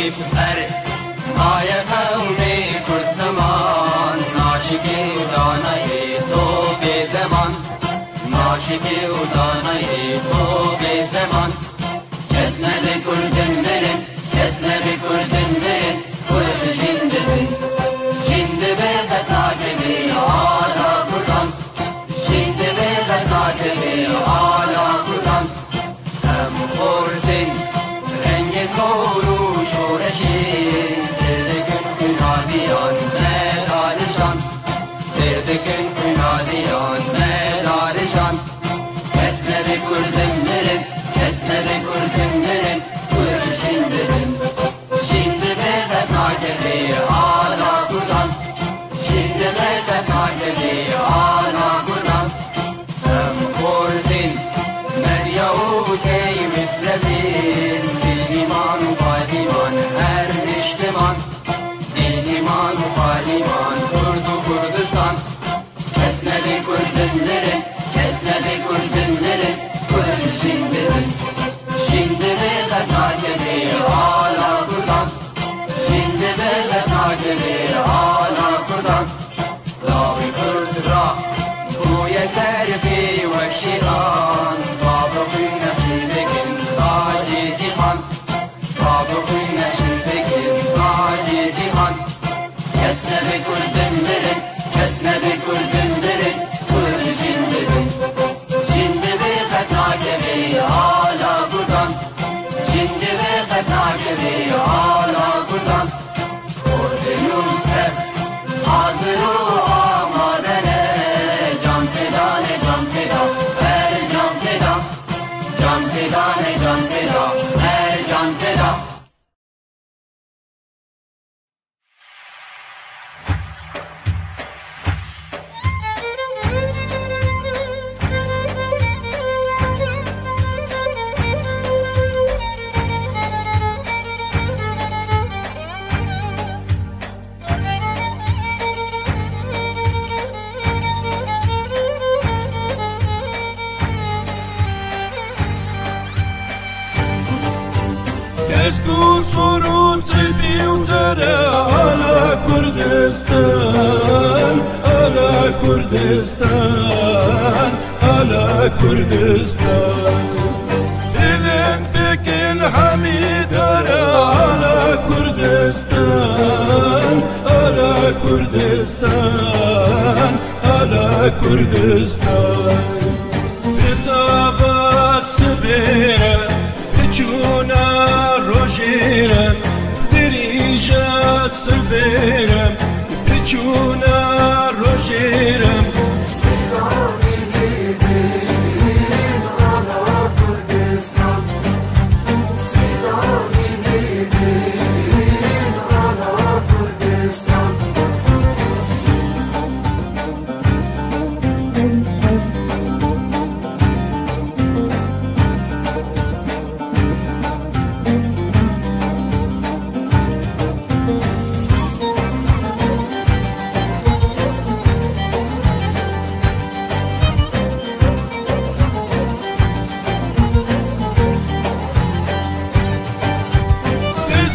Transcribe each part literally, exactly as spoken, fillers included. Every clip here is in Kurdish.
Ber maye qewmê Kurd ziman, naşikê û danayê to bê zeman, naşikê û danayê to bê zeman. Kes nebe Kurdin mirin, kes nebe Kurdin mirin, Kurd jîn dibin. Jîn dibe qet nakevê ala Kurdan, jîn dibe qet nakevê ala Kurdan. Em xortin rengê xor û şoreşê, sêr dikin xwîna diyan me darijan, sêr dikin xwîna diyan me darijan. Kes nebe Kurdin mirin, kes nebe Kurdin mirin, Kurd jîn dibin. Jîn dibe qet nakevê ala Kurdan, jîn dibe qet nakevê ala Kurdan. Em Kurdin, Medya û Key Mislevîn, Dînîman û Padîman her niştiman, Dînîman û Padîman Kurd û Kurdistan. Kes nebe Kurdin mirin, kes nebe Kurdin mirin, Kurd jîn dibin. Jîn dibe qet nakevê ala Kurdan, jîn dibe qet nakevê ala Kurdan. Lawê Kurd ra bûye serfê wek şêxan, bavê xwîn nexşî dikin tacê cîhan, bavê xwîn nexşî dikin tacê cîhan. Kes nebe Kurdin mirin, kes nebe Kurdin mirin, Kurd jîn dibin. Jîn dibe qet nakevê ala Kurdan, jîn dibe qet nakevê ala Kurdan. Kurdê nû tev hazir û amade ne, can feda ne, can feda, her can feda. Can feda ne, can feda, her can feda. Dest û sor û sipî û zere ala Kurdistan, ala Kurdistan, ala Kurdistan. Dilin dikin hemî dere ala Kurdistan, ala Kurdistan, ala Kurdistan. Bi tava sibê re, bi çûna rojê re, dirîja sibê re, bi çûna rojê re.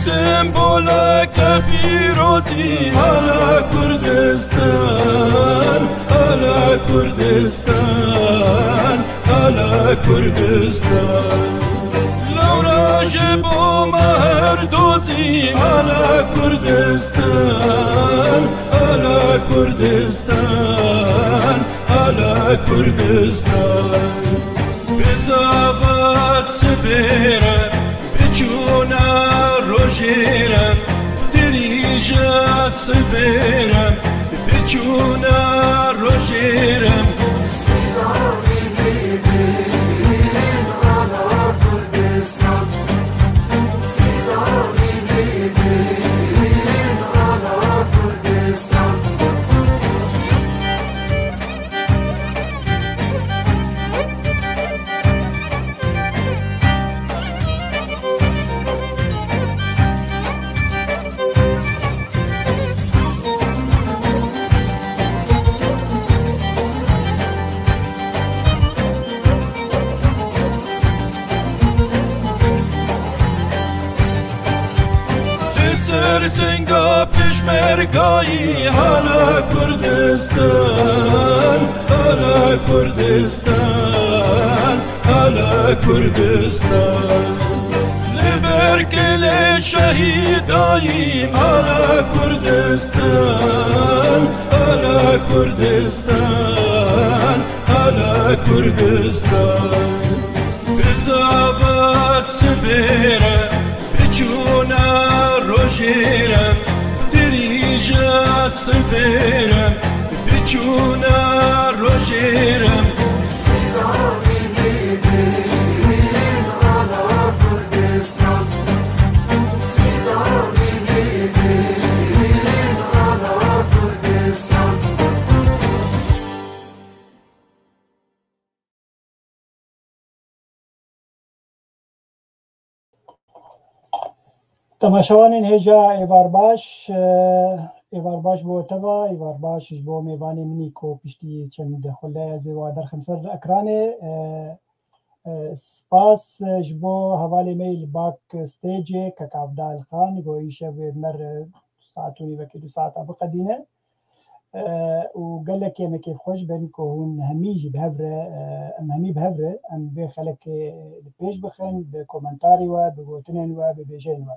Semboleke pîrozî ala Kurdistan, ala Kurdistan, ala Kurdistan. Lewra ji bo me her dozî ala Kurdistan, ala Kurdistan, ala Kurdistan. Bi tava sibê re, bi çûna rojê re, dirîja sibê re, bi çûna rojê re. Singa pişmergayî hala Kurdistan, hala Kurdistan, hala Kurdistan. Li ber kelê şehîdayî hala Kurdistan, hala Kurdistan, hala Kurdistan. Bi tava sibê re, bi çûna rojê re, bi rîja sibê re, bi çûna rojê re. Temaşevanên hêja êvar baş, e, êvar baş bo te ve, êvar baş ji bo mêvanê min î ku piştî çend xuleya ez ê wa derxim ser ekranê. E, e, spas ji bo hevalê me yî li back stage-ê, kek Abdal Xan, ku îşev ê mer saet û nîvekê du saeta biqedîne. E, û gelekî em ê kêfxweş bin ku hûn hemî jî bi hev re, e, em hemî bi hev re, em vê xelekê li pêş bixin, bi komentarê we, bi gotinên we, bi bêjeyên we.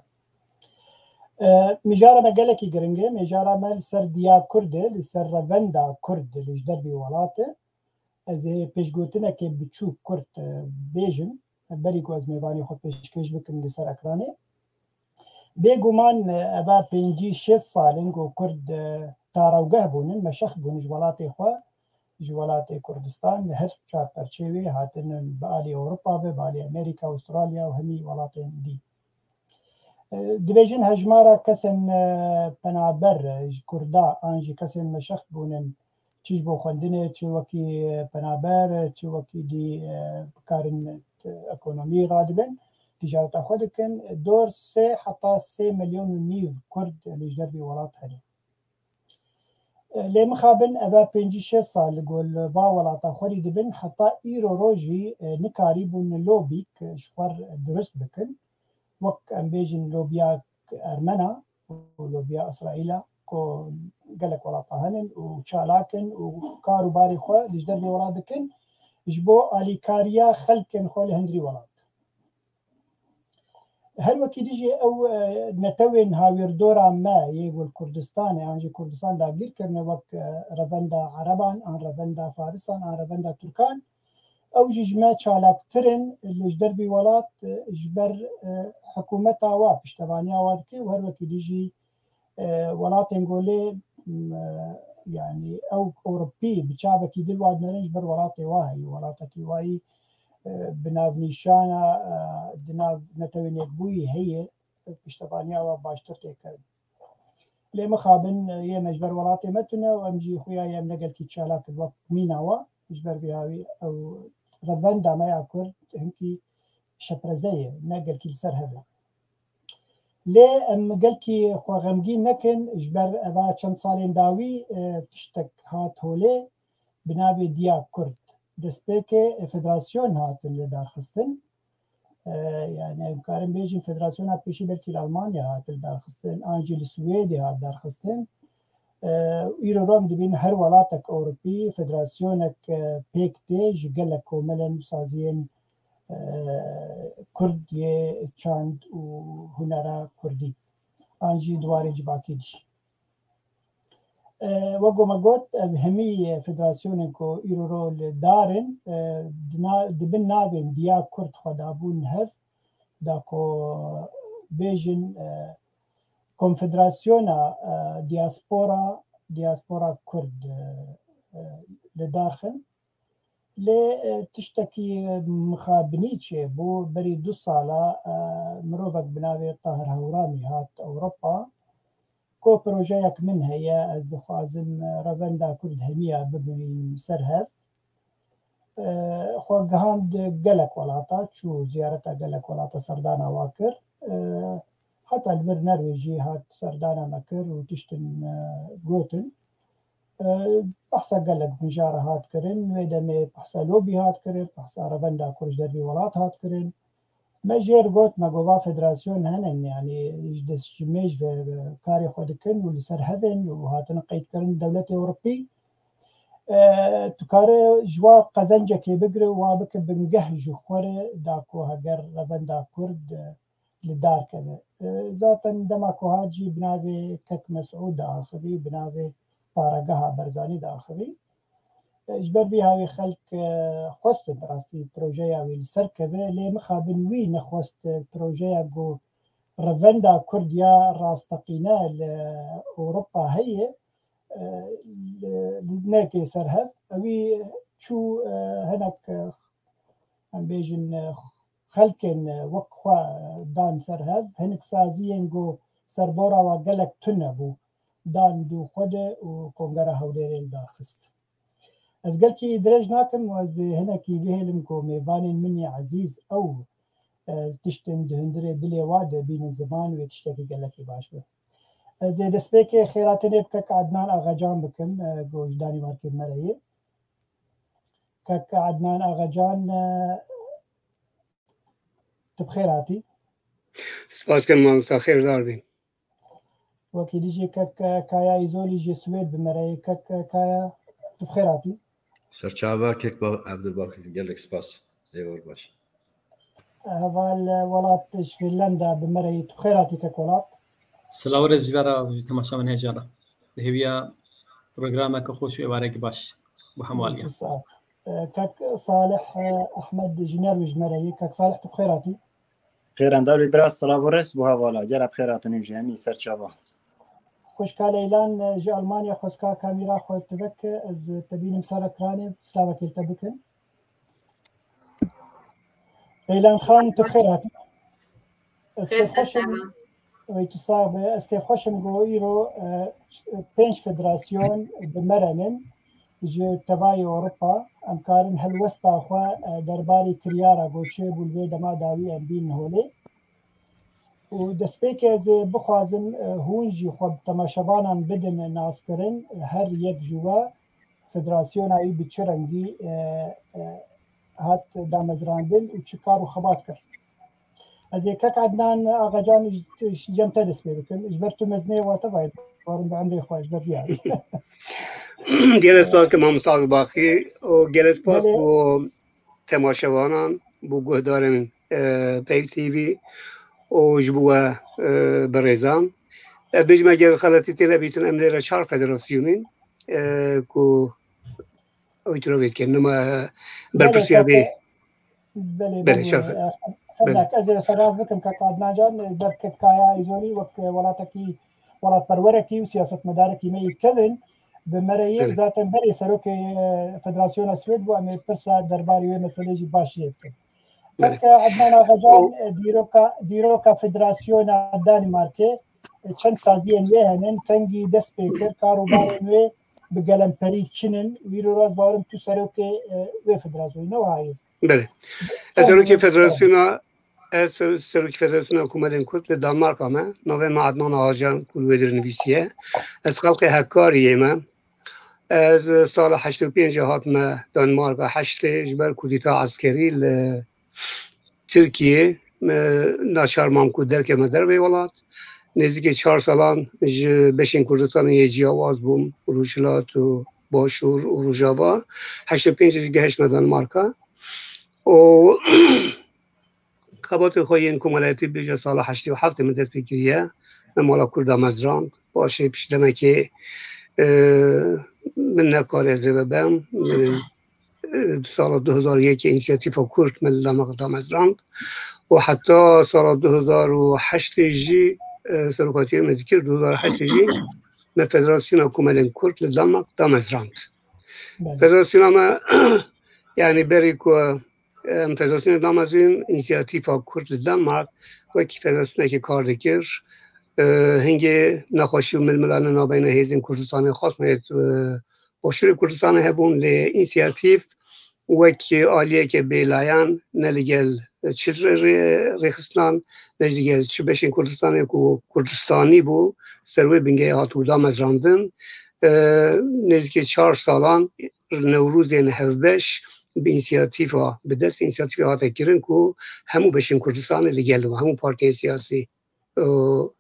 E, mijara me gelekî giring e, mijara me li ser diya Kurd e, li ser revenda Kurd li ji dervî welat e. Ez ê pêşgotinekê biçûk kurt, e, bêjim. Berî ku ez mêvanê xwe pêşkêş bikim li ser ekranê. Bêguman, e, eva pêncî şêst sal in ku Kurd, e, tarawgeh bûnin, meşex bûnin ji welatê xwe, ji welatê Kurdistan, li her çar perçê wê hatin bi alî Ewropa ve, bi alî Amerîka, Astralya û hemî welatên dî. E, dibêjin hejmara kesên, e, penaber, e, ji Kurda an jî kesên meşex bûnin, çi ji bo xwendinê, çi wekî, e, penaber, e, çi wekî dî, e, bikarin, e, ekonomî radibin, ticareta xwe dikin. Dor sê heta sê milyon û nîv Kurd li ji dervî welat hene. Lê mixabin eve pêncî şêst sal li gol va welata xwerî dibin, heta îro rojî, e, nikarîbûn lobîk ji xwe re dirust bikin. Wek em bêjin lobiya ermena û lobiya Îsraîla ku gelek welata henin û çalak in û kar û barê xwe li ji dervê welat dikin ji bo alîkariya xelkên xwe li hundirî welat. Her wekî dî jî ew, e, netewên hawîrdora me yê ku li Kurdistanê an jî Kurdistan dagîr kirine wek, e, Revenda Ereban an Revenda Farisan an Revenda Tirkan, ew jî ji me çalaktir in li ji dervî welat, e, ji ber, e, hikûmeta wa piştevaniya wa dike û her wekî dî jî e, welatên golê, m, e, yanî ew Ewropî bi çavekî dil wa dinerin ji ber welatê wa heye, welatekî wayî, e, bi navnîşana, e, di nav Netewên Yekbûyî heye, piştevaniya wa baştir tê kirin. Lê mixabin, e, yê me ji ber welatê me tune û em jî xuya yê em ne gelkî çalak in wek mîna wa, ji ber vî hawî ew revenda me ya Kurd hinkî şepreze ye, ne gelkî li ser hev e. Lê em gelkî xwe xemgîn nekin, ji ber eva çend salên dawî, e, tiştek hat holê bi navê Diya Kurd. Destpêkê, e, federasyon hatin li darxistin. E, yani em karin bêjin federasyona pêşî belkî li Almanya hat li darxistin, an jî li Swêdê hat darxistin. E, îro rom dibîn her welatek Ewropî federasyonek, e, pêk tê ji gelek komelen û saziyên, e, Kurd yê çand û hunera Kurdî. An jî di warê civakî de jî. E, wek ku me got, ev hemî federasyonên ku îro ro li dar in, e, di na-, di bin navên Diya Kurd xwe dabûn hev, da ku bêjin, e, Konfederasyona, e, Diaspora, Diaspora Kurd, e, e, li dar xin. Lê, e, tiştekî mixabinî çêbû, berî du sala, e, mirovek bi navê Tahir Hewramî hat Ewropa, ku projeyek min heye, ez dixwazim, e, revenda Kurd hemiya bibînim ser hev. E, xwe gihand gelek welata, çû ziyareta gelek welata serdana wa kir. E, heta li vir Norwêjê hat serdana me kir û tiştin, e, gotin. E, behsa gelek mijara hat kirin, wê demê behsa lobî hat kirin, behsa revenda Kurd ji dervî welat hat kirin. Me jêr got, me got va federasyon hene, yanî ji dest ji mêj ve karê xwe dikin û li ser hev in û hatine qeydkirin dewletê Ewropî. E, tu kare ji wa qezencekê bigire û wa bike bingeh ji xwe re da ku heger revenda Kurd, e, li dar keve. E, zaten dema ku hat jî bi navê Kek Mesûd diaxivî, bi navê Paregeha Barzanî diaxivî. E, ji ber vî hawî xelk, e, xwestin bi rastî projeya wî li ser keve, lê mixabin wî nexwest, e, projeya ku revenda Kurd ya rasteqîne li Ewropa heye, e, li, li neke ser hev. Ewî çû, e, hinek, e, em bêjin, e, xelkên, e, wek xwe, e, dan ser hev. Hinek saziyên ku serbora wa gelek tune bû, dan dû xwe de û Kongera Hewlêrê li dar xist. Ez gelkî dirêj nakim û ez ê hinekî bihêlim ku mêvanên min yê ezîz ew, e, tiştên di hundirê dilê wa de bînin ziman, wê tiştekî gelekî baş be. Ez ê destpêkê xêratinê bi kek Adnan Axacan bikim, e, ku ji Danîmarkê bi me re ye. Kek Adnan Axacan, e, tu bi xêr hatî. Spas dikim mamosta, xêrdar bî. Wekî dî jî kek, e, Kaya Îzolî ji Swêd bi me re ye. Kek, e, Kaya, tu bi xêr hatî. Serçava kek Ba-, Evdil Bakir, gelek spas. Zêwar baş. Heval, e, Welat ji Finlanda bi me re ye. Tu bi xêr hatî kek Welat. Silav û rêz ji we re, ji temaşevanên hêja re. Bi hêviya programeke xweş û êvarekî baş bo hemû aliyê. Sax. E, kek Salih, e, Ehmed ji Nerwîj me re ye. Kek Salih, tu bi xêr hatî. Xêr endar bî bira, silav û rêz bo hevala. Gera bi xêr hatin ji hemî Serçava. Xwişka Leylan, e, ji Almanya xwişka kamîra xwe tu veke, ez te bînim ser ekranê, silavekê li te bikin. Leylan Xan, tu bi xêr hatî. Ez kêfxweş im. Wê tu sax be. Ez kêfxweş im ku îro, e, pênc federasyon bi me re nin ji tevayê Ewropa. Em karin helwesta xwe, e, derbarê kiryara ku çêbû li vê dema dawî em bînin holê. Û destpêkê ez ê bixwazim, e, hûn jî xwe bi temaşevanan bidin naskirin, her yek ji we federasyona wî bi çi rengî, e, e, hat damezrandin û çi kar û xebat kir. Ez ê kek Ednan Axacan ji, ji cem te dest pê bikim. Ji ber tu mezinê wate vayê, warin bi emrê xwe ji ber vî. Gelek spas ke mamosta Bakî û gelek spas Belê. bo temaşevanan, bo guhdarên, e, Peyv T V û ji bo we, e, birêzan. Ez bêjim eger xeletî têne bîtin, em lêre çar federasyonên, e, ku ew îtirafê dikin. Nima, e, Belê, berpirsiya vê. Belê, Belê, belê, şer. E, Xemlak, ez ê seraz bikim kek Adnan Can, e, derket Kaya Îzolî wek, e, welatekî, welatperwerekî û siyasetmedarekî me yê kevin bi me re yê Belê. zaten berê serokê, e, Federasyona Swêd bû, em ê pirsa derbarê wê meselê jî baş jê bikin. Belê. Kek Ednan Axacan, O- e, dîroka, dîroka Federasyona Danimarkê, e, çend saziyên wê henin, kengî dest pê kir, kar û barên wê bi gelemperî çin in. Wî ro rast bawerim tu serokê, e, wê federasyonê ne wiha ye? Belê. Ez Fermî serokê wê. federasyona, ez ser-, serokê Federasyona Komelên Kurd li Danmarka me. Navê me Adnan Axacan ku li wê dir nivîsiye. Ez xelkê Hekkariyê me. Ez sala heştê û pêncê hatime Danmarka heştê ji ber kudeta eskerî li Tirkiyê me naçar mam ku derkevme dervê welat. Nêzîkî çar salan ji beşên Kurdistanê yê ciyawaz bûm, Rojhilat û Başûr û Rojava. Heştê û pêncê jî gehiştime Danmarka. Û xebatê xwe yên komelayetî bêje sala heştê û heftê min dest pê kiriye. Me mala Kurda mezrand. Paşê pişt demekê, e, min nekare ez rê vebem. Min, e, sala du hezar û yekê însiyatîfa Kurd me li Damaqa damezrand. Û heta sala du hezar û heştê jî, e, serokatiyê me dikir, du hezar û heştê jî me Federasyona Komelên Kurd li Damak damezrand. Belê. Federasyona me, yani berî ku em federasyonê damezin, însiyatîfa Kurd li Danmark wekî federasyonekê kar dikir. E, hingê nexweşî û milmilane navbeyna hêzên Kurdistanê xwest me, e, Başûrê Kurdistanê hebûn, lê însiyatîf wek aliyeke bêlayan ne li gel çi rê-, rê-, rêxistinan, ne jî gel çi beşên Kurdistanê ku Kurdistanî bû, ser wê bingehê hatibû damezrandin. E, nêzîkî çar salan Newrozên hevbeş bi însiyatîfa, bi destê însiyatîfê hate kirin ku hemû beşên Kurdistanê li gel bûn, hemû partiyên siyasî, e,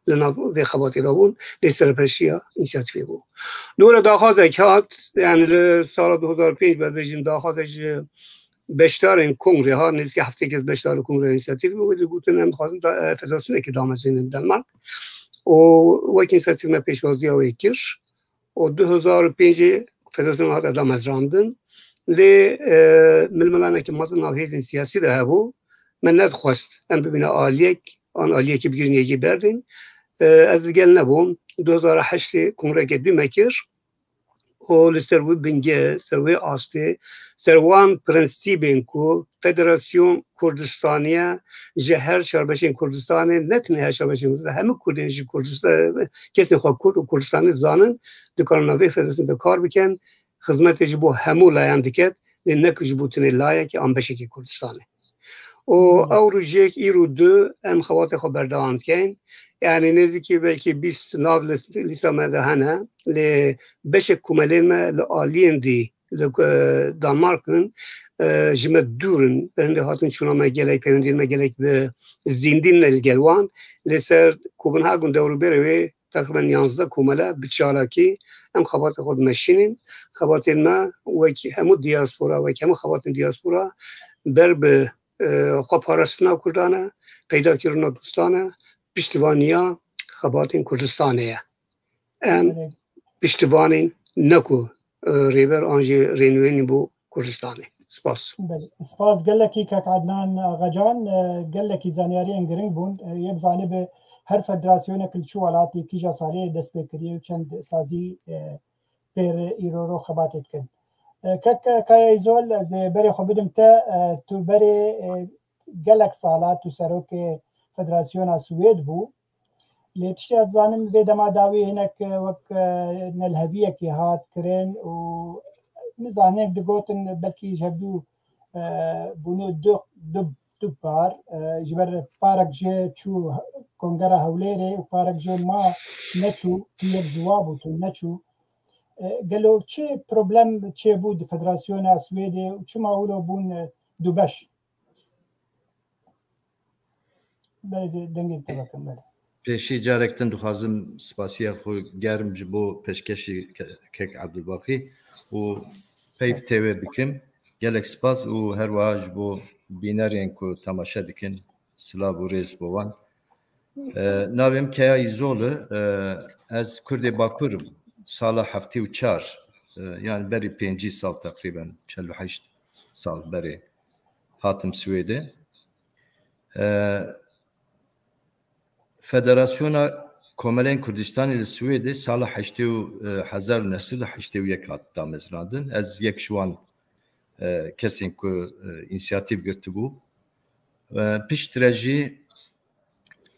li nav vê xebatê de bûn, lê serpeşiya însiyatîfê bû. Li were daxwazek hat, yani li sala du hezar pênc, ber bêjim daxwazek ji beşdarên kongrê hat, nêzîkî heftê kes beşdarê kongrê însiyatîf bû, wê digotin em dixwazin da, e, federasyonekê damezrînin Denmark. Û wek însiyatîf me pêşwaziya wê kir. Û du hezar û pêncê federasyona hate damezrandin. Lê, e, milmilaneke mezin nav hêzên siyasî de hebû. Me nedixwest em bibîne aliyek, an aliyekî bigirîn yekî berdin. E, ez li gel nebûm. Du hezar û heştê kongreke dû me kir. Û li ser wî bingê, ser wê astê, ser wan prensîbên ku Federasyon Kurdistaniye ji her çar beşên Kurdistanê, ne tenê her çar beşên Kurdistanê, hemû Kurdên ji Kurdistan, kesên xwe Kurd û Kurdistanî dizanin, dikarin navê federasyonê de kar bikin, xizmetê ji bo hemû layan diket, lê ne ku ji bo tenê layekî an beşekî Kurdistanê. Û ew rojek îro du em xebatê xwe berdewam dikeyn. Yani nêzîkî belkî bîst nav li lîsta me de hene, lê beşek komelên me li aliyên dî li, e, Danmarkin, e, ji me dûr in. Berhindê hatin çûna me gelek, peyvendiyên me gelek bi zîndî ne li gel wan. Lê ser Kopenhagen dewrûberê wê teqrîben yanzdeh komele bi çalakî em xebatê xwe dimeşînin. Xebatên me wek hemû diaspora, wek hemû xebatên diaspora ber bi, e, xweparastina Kurdan e, peydakirina dostan e, piştivaniya xebatên Kurdistanê ye. Em piştivanên ne ku, e, rêber an jî rênûyên bo Kurdistanê. Spas. Belê. Spas gelekî kek Adnan Agacan, e, gelekî zanyariyên giring bûn. E, yek zanibe her federasyonek li çi welatê kîja salê dest pê kiriye û çend sazî, e, pêr îro ro xebatê dikin. E, kek Kaya Îzol, ez ê berê xwe bidim te, e, tu berê, e, gelek sala tu serokê Federasyona Swêd bû. Lê tiştê ez dizanim vê dema dawî hinek, e, wek, e, nelheviyekê hat kirin û nizanim hinek digotin belkî ji hevdû, e, bûne du, du, du par, e, ji ber parek jê çû Kongera Hewlêrê û parek jê ma neçû, tu yek ji wa bû, tu neçû. E, gelo çi problem çêbû di Federasyona Swêdê û çima wilo bûn, e, du beş? Belê, dengê te vekin, belê. Pêşî carek din dixwazim spasiya xwe germ ji bo pêşkêşî ke-, kek Abdulbaqî û peyv T V bikim. Gelek spas û her wiha ji bo bînerên ku temaşe dikin, silav û rêz bo wan. E, navê min Keya Îzol e. E, ez Kurdê Bakur im. Sala heftê û çar, e, yani berî pêncî sal teqrîben, çel û heşt sal berê hatim Swêdê. E, Federasyona Komelên Kurdistanê li Swêdê sala heştê û, e, hezar û neh sed û heştê û yek hat damezrandin. Ez yek ji wan, e, kesên ku, e, însiyatîf girtibû. E, piştre jî,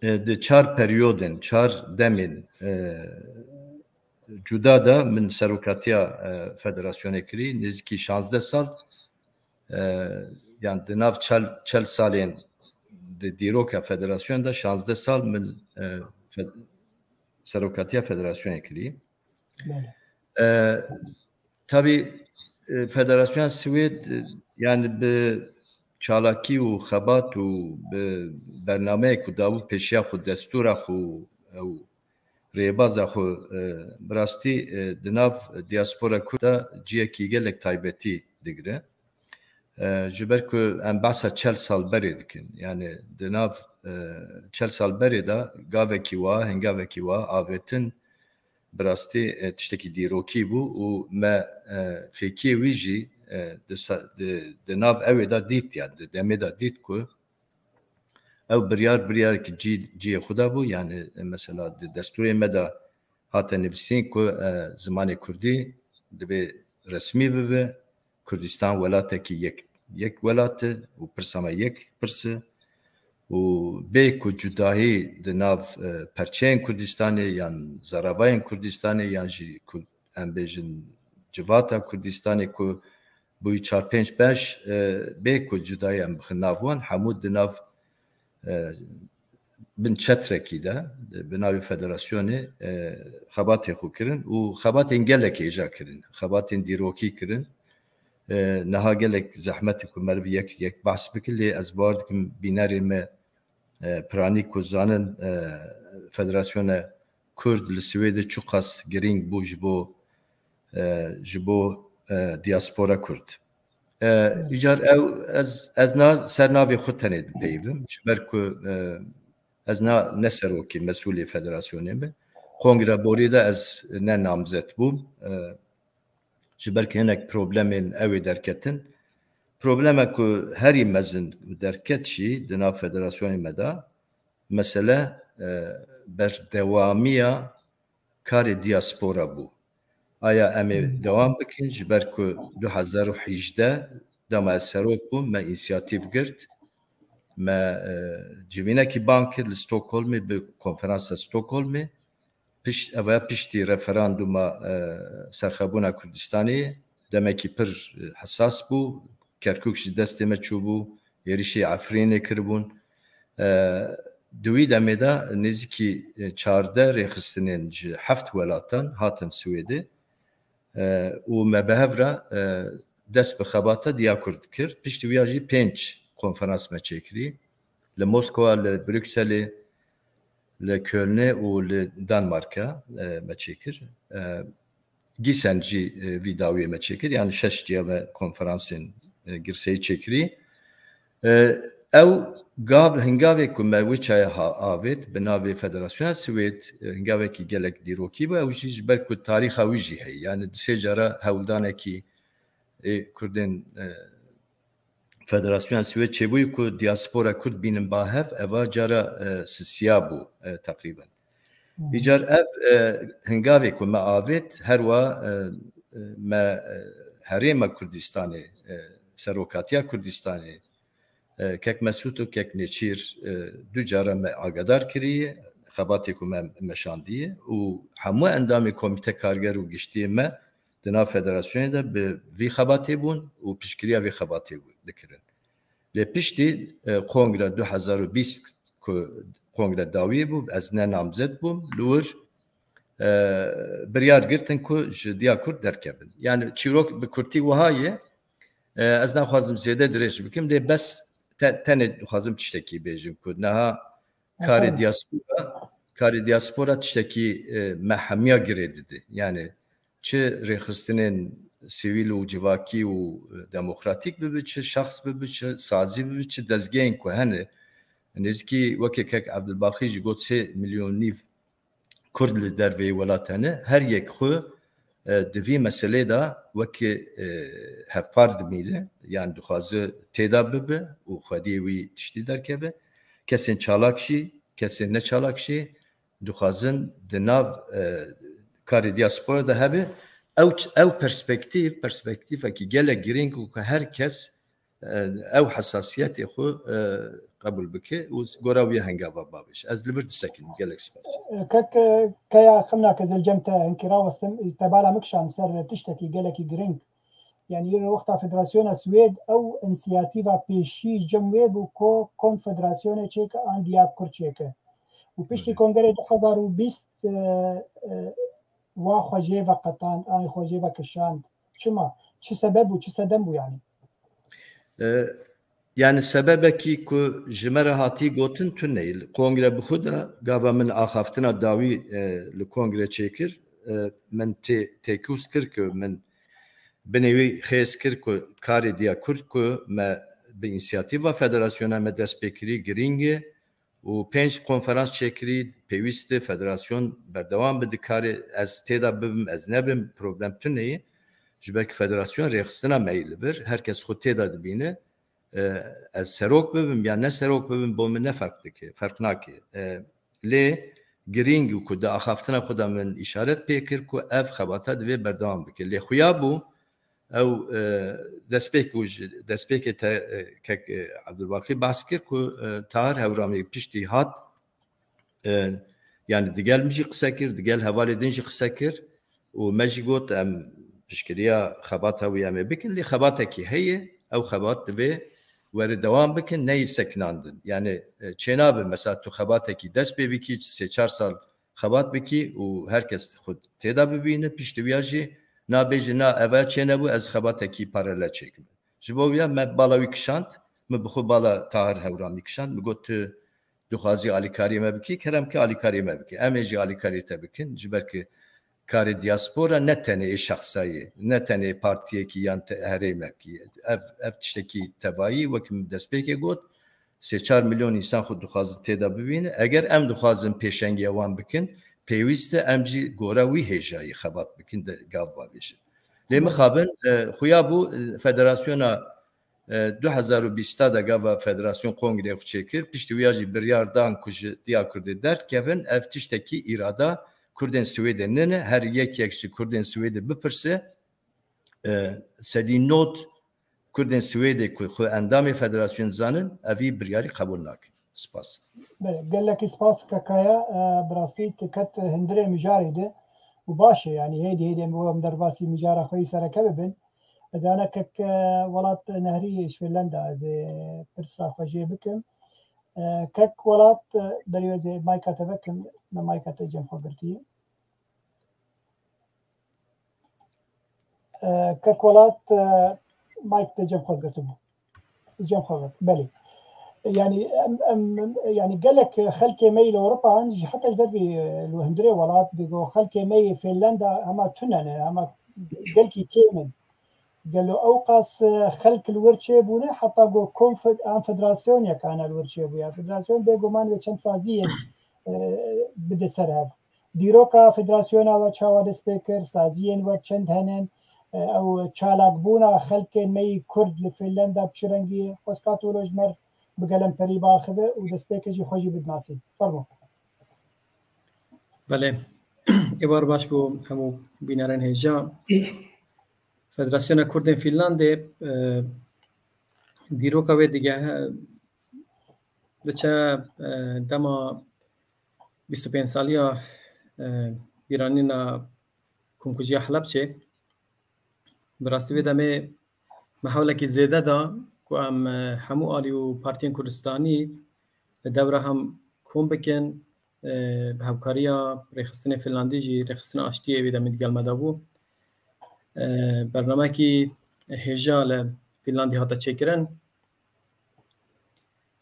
e, di çar periyodên, çar demên, e, cuda de min serokatiya, e, federasyonê kirî, nêzîkî şazdeh sal, e, yan di nav çel, çel salên di dîroka federasyon de şazdeh sal min, e, fe-, serokatiya federasyonê kirî. Belê. E, tabî, e, Federasyona Swêd, e, yani bi çalakî û xebat û bi bernameyek ku dabû pêşiya xwe, destûra xwe û rêbaza xwe, e, bi rastî, e, di nav diaspora Kurd de ciyekî gelek taybetî digire. E, ji ber ku em behsa çel sal berê dikin. Yani di nav, e, çel sal berê de gavekî wa, hingavekî wa avêtin bi rastî, e, tiştekî dîrokî bû û me, e, fêkiyê wî jî, e, di sa-, di, di nav ewê de dît, yani di demê de dît ku ew biryar, biryarek cî-, cihê xwe de bû. Yani, e, mesela di destûrê me de hate nivîsîn ku, e, zimanê kurdî divê resmî bibe, Kurdistan welatekî yek, yek welat e û pirsa me yek pirs e û bê ku cudahî di nav, e, perçeyên Kurdistanê yan zaravayên Kurdistanê yan jî ku em bêjin civata Kurdistanê ku bûyî çar pênc beş, e, bê ku cudahî em bixin nav wan, hemû di nav, e, bin çetrekî de, bi navê federasyonê, e, xebatê xwe kirin û xebatên gelekê jî kirin, xebatên dîrokî kirin. E, niha gelek zehmet e ku meriv yek yek behs bike, lê ez bawer dikim bînerê me, e, piranî ku zanin, e, Federasyona Kurd li Swêdê çiqas girîng bû ji bo, e, ji bo, e, diaspora Kurd. E, îcar ew, ez, ez na, ser navê xwe tenê dipeyivim, ji ber ku, e, ez na, ne serokê, mesûlê federasyonê me. Kongre borî de ez ne namzet bûm. E, ji ber ku hinek problemên ew ê derketin. Probleme ku herî mezin derket jî di nav federasyonê me de, mesele, e, berdewamiya karê diaspora bû. Aya em ê dewam bikin, ji ber ku du hezar û hejdeh dema ez serok bûm, me însiyatîf girt. Me, e, civînekî ban kir li Stockholmê, bi konferansa Stockholmê. Pişt, ev e piştî referanduma, e, serxebûna Kurdistanê, demekî pir, e, hesas bû. Kerkûk ji destê me çûbû, êrişî Efrînê kiribûn. E, di wî demê de nêzîkî, e, çardeh rêxistinên ji heft welatan hatin Swêdê. E, û me bi hev re, e, dest bi xebata Diyakur dikir. Piştî wî ya jî pênc konferans me çêkirî. Li Moskova, li Brukselê, li Kölnê û li Danmarka, e, me çêkir. E, Gîsen jî, e, vî dawiyê me çêkir. Yani şeş ciya me konferansên, e, girseyî çêkirî. E, ew gav, hingavê ku me wê çaya ha-, avêt bi navê Federasyona Swêd, e, hingavekî gelek dîrokî bû. Ew jî ji ber ku tarîxa wî jî heye. Yani di sê cara hewldanekî ê Kurdên, e, Federasyona Swêd çêbûyî ku diaspora Kurd bînin ba hev, eva cara, e, sisiya bû, e, teqrîben. Hı hı. Îcar ev, e, hingavê ku me avêt, her wa, e, e, me, e, herêma Kurdistanê, e, serokatiya Kurdistanê, e, kek Mesûd û kek Nêçîr, e, du cara me agadar kiriye, xebatê ku me meşandiye û hemû endamê Komîte Karger û Giştiyê me di nav federasyonê de bi vî xebatê bûn û piştgiriya vî xebatê dikirin. Lê piştî, e, kongre du hezar û bîst ku kongre dawî bû, ez ne namzet bûm, li wir, e, biryar girtin ku ji Diyakur derkevin. Yani çîrok bi kurtî wiha ye, e, ez naxwazim zêde dirêj bikim, lê bes te-, tenê dixwazim tiştekî bêjim ku niha karê Efendim? diaspora, karê diaspora tiştekî, e, me hemiya girê dide. Yani çi rêxistinên sivîl û civakî û, e, demokratîk bibe, çi şexs bibe, çi sazî bibe, çi dezgehên ku hene. Nêzîkî weke kek Evdilbaxî jî got sê milyon nîv Kurd li derveyî welat hene. Her yek xwe, e, di vî meselê de weke, e, hevpar dimîne, yan dixwaze têda bibe û xwediyê wî tiştî derkeve. Kesên çalak jî, kesên neçalak jî dixwazin di nav, e, karê diaspora de hebe. Ew ç-, ew perspektîf, perspektîfekî gelek girîng û ku her kes, e, ew hesasiyetê xwe, e, qebûl bike û gora wî hengava bavêje. Ez li vir disekinim. Gelek spas. Kek, e, Keya, xemnake, ez li cem te hinkî rawestim. Te bala min kişand ser tiştekî gelekî girîng. Yani îro wexta Federasyona Swêd ew însiyatîfa pêşî ji cem wê bû ku konfederasyonê çêke an Diyakur çêke. Û piştî Belê. Kongerê du hezar û bîst, e, e, wa xwe jê veqetand, an xwe jê vekişand. Çima? Çi sebeb bû, çi sedem bû yani? E, yani sebebekî ku ji me re hatî gotin tune ye. Kongre bi xwe de gava min axaftina dawî, e, li kongre çêkir. E, min tê-, têkûz kir ku min binê wî xêz kir ku karê diya Kurd ku me bi însiyatîfa federasyona me dest pê kirî girîng e û pênc konferans çêkirî, pêwîst e federasyon berdewam bi di karê, ez têda bibim, ez nebim, problem tune ye. Ji ber ku federasyon rêxistina me yî li vir, her kes xwe têda dibîne. E, ez serok bibim ya ne serok bibim bo min ne ferq dike, ferq nake. E, lê girîng û ku di axaftina xwe de min îşaret pê kir ku ev xebata divê berdewam bike. Lê xuya bû, ew, e, destpêk û ji destpêkê te, e, kek, e, Abdulbaqî behs kir ku, e, Tahir Hewramî piştî hat, e, yani digel min jî qise kir, digel hevalê din jî qise kir û me jî got em piştgiriya xebata wî em ê bikin, lê xebatekî heye, ew xebat divê were dewam bikin, neyê sekinandin. Yani, e, çênabe, mesela tu xebatekî dest pê bikî, sê çar sal xebat bikî û her kes xwe têda bibîne, piştî wîya jî Nabêje na eve çênebû, ez xebatekî paralel çêkim. Ji bo wiya me bala wî kişand, min bi xwe bala Tahir Hewramî kişand. Min got, tu dixwazî alîkariyê me bikî, kerem ke alîkariyê me bike. Em ê jî alîkariyê te bikin, ji ber ku karê diaspora ne tenê ê şexsayê, ne tenê partiyekî yan te-, herêmekî. Ev, ev tiştekî tevayî, wek min destpêkê got, sê çar milyon însan xwe dixwazin tê de bibînin. Eger em dixwazin pêşengiya wan bikin, pêwîst e em jî gora wî hêjayî xebat bikin, de gav bavêjin. Lê mixabin, e, xuya bû, e, federasyona, e, du hezar û bîst de gava federasyon kongreyê xwe çêkir. Piştî wiya jî biryar dan ku ji Diyakurdê derkevin, ev tiştekî îrada Kurdên Swêdê nine. Her yek yek ji Kurdên Swêdê bipirse, e, sedî nod Kurdên Swêdê ku xwe endamê federasyonê dizanin, evî biryarî qebûl nakin. Spas. Belê, gelekî spas Kakaya, e, bi rastî tu ket hundirê mijarê de û baş e, yanî hêdî hêdî em, em derbasî mijara xwe yî sereke bibin. Ez ana kek, e, Welat Nehrî ji Finlanda ez ê pirsa xwe jê bikim. E, kek Welat, e, berî ez ê mayka te vekim, me mayka te cem xwe girtî. E, Kek Welat, e, mayk te cem xwe girtibû. Cem xwe girt, belê. Yani, em, em, yani gelek xelkê me yî li Ewropa an, ji heta ji dervî, e, li hundirê welat, digo xelkê me yî Finlanda hema tune ne, hema gelkî kêm in. Gelo ew qas, e, xelk li wir çêbûne, heta go konfed-, an federasyoneke hene li wir çêbûye. Federasyon bêguman wê çend saziyên, e, bide ser hev. Dîroka federasyona we çawa dest pê kir, saziyên we çend hene, e, ew çalakbûna xelkên me yî Kurd li Finlanda bi çi rengî ye? Xwezka tu wilo ji me re bi gelemperî biaxive û destpêkê jî xwe jî bidinasî. Fermo. Belê. Êvar baş bû hemû bînerên hêja. Federasyona Kurdên Fînlandê, e, dîroka wê digehe, diçe, e, dema bîst û pênc saliya, e, bîranîna komkujiya Helebçê. Bi rastî vê demê me hewlekî zêde da ku em, e, hemû alî û partiyên Kurdistanî li dewra hem kom bikin, e, bi hevkariya rêxistinê Finlandî jî, rêxistina aştiyê vê demê digel me de bû. E, bernamekî hêja li Finlandî hate çêkirin.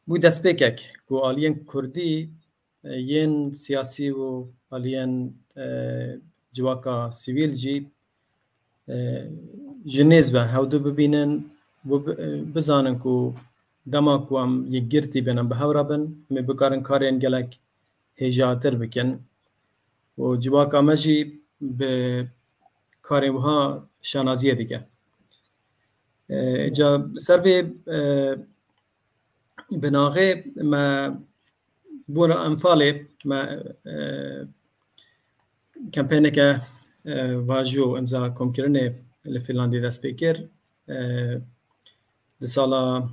Bû destpêkek ku aliyên Kurdî, e, yên siyasî û aliyên, e, civaka sivîl jî, e, ji nêz ve hewdu bibînin, û bi-, e, bizanin ku dema ku em yekgirtî bin, em bi hev re bin, em ê bikarin karên gelek hêjatir bikin û civaka me jî bi karên wiha şanaziyê dike. E, ca li ser vê, e, binaxê me bona Enfalê me, e, kempeyneke, e, vajo imza komkirinê li Finlandiyê dest pê kir. E, di sala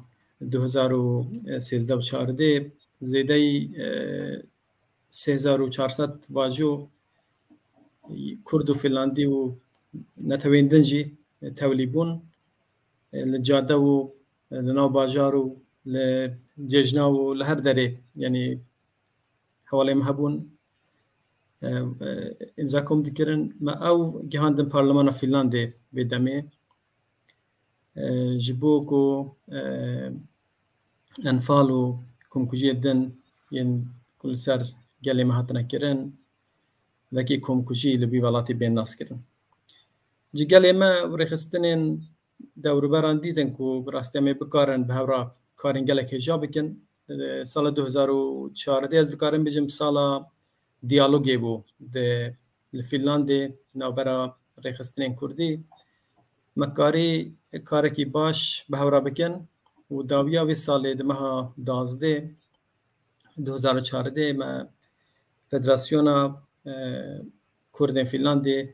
du hezar û sêzdeh û çardeh zêdeyî, e, sê hezar û çar sed vajo Kurd û Finlandî û netewên din jî tevlî bûn. Li cade û li nav bajar û li cejna û li her derê, yanî hevalê me hebûn, e, e, îmza kom dikirin. Me ew gihandin parlemana Fînlandê vê demê. E, ji bo ku, e, enfal û komkujiyê din yên ku li ser gelê me hatine kirin, vekî komkujî li vî welatî bên naskirin. Ji gelê me û rêxistinên dewruberan dîtin ku bi rastî em ê bikarin bi hev re karên gelek hêja bikin. Sala du hezar û çardeh ez dikarim bêjim sala diyalogê bû di, li Fînlandê navbera rêxistinên Kurdî. Me karî karekî baş bi hev re bikin û dawiya vê salê di meha duwazdeh, du hezar û çardeh me Federasyona, e, Kurdên Fînlandê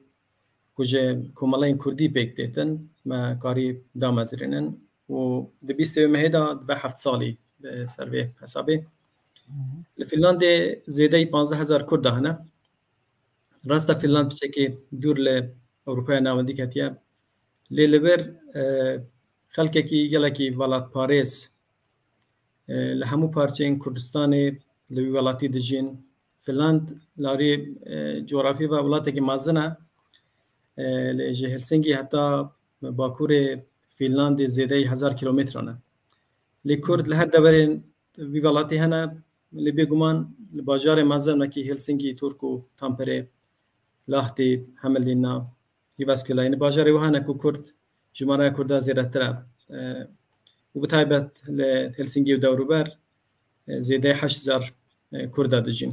ku ji komeleyên Kurdî pêk têtin, me karî damezirînin û di bîstê mehê de dibe heft salî, e, ser vê hesabê. Li Fînlandê zêdeyî panzdeh hezar Kurd de hene. Rast e, Fînland piçekî dûr li Ewropaya Navendî ketiye. Lê li vir, e, xelkekî gelekî welatparêz, e, li hemû parçeyên Kurdistanê li wî welatî dijîn. Fînland li arê, e, cografî ve welatekî mezin e. E, lê ji Helsinkî heta bakurê Fînlandê zêdeyî hezar kilometran e. Lê Kurd li her deverên vî welatî hene, lê bêguman li bajarê mezin wekî Helsinkî, Turku, Tamperê, Lahtî, Hemildîna, Jyväskylä. Yanî bajarê wiha hene ku Kurd, jimara Kurda zêdetir e. E, û bi taybet li Helsinkî û dewrûber, e, zêdeyê heşt hezar, e, Kurda dijîn.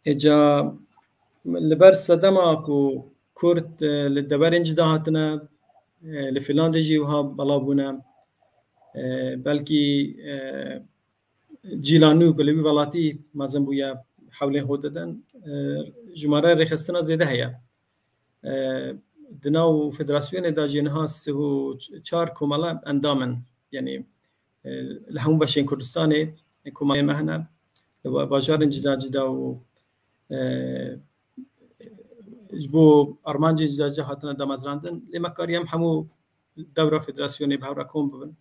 Êca li ber sedema ku Kurd, e, li deverên cida hatine, e, li Fînlandê jî wiha belav bûne. E, belkî, e, cîla nû ku li wî welatî mezin bûye hewlên xwe didin, e, jimare rêxistina zêde heye. E, di nav federasyonê de jî niha sih û çar komele endam in. Yanî, e, li hemû beşên Kurdistanê komelê me hene. Li ba-, bajarên cida cida û, e, ji bo armancên cida cida hatine damezrandin. Lê me kariye em hemû dewra federasyonê bi hev re kom bibin.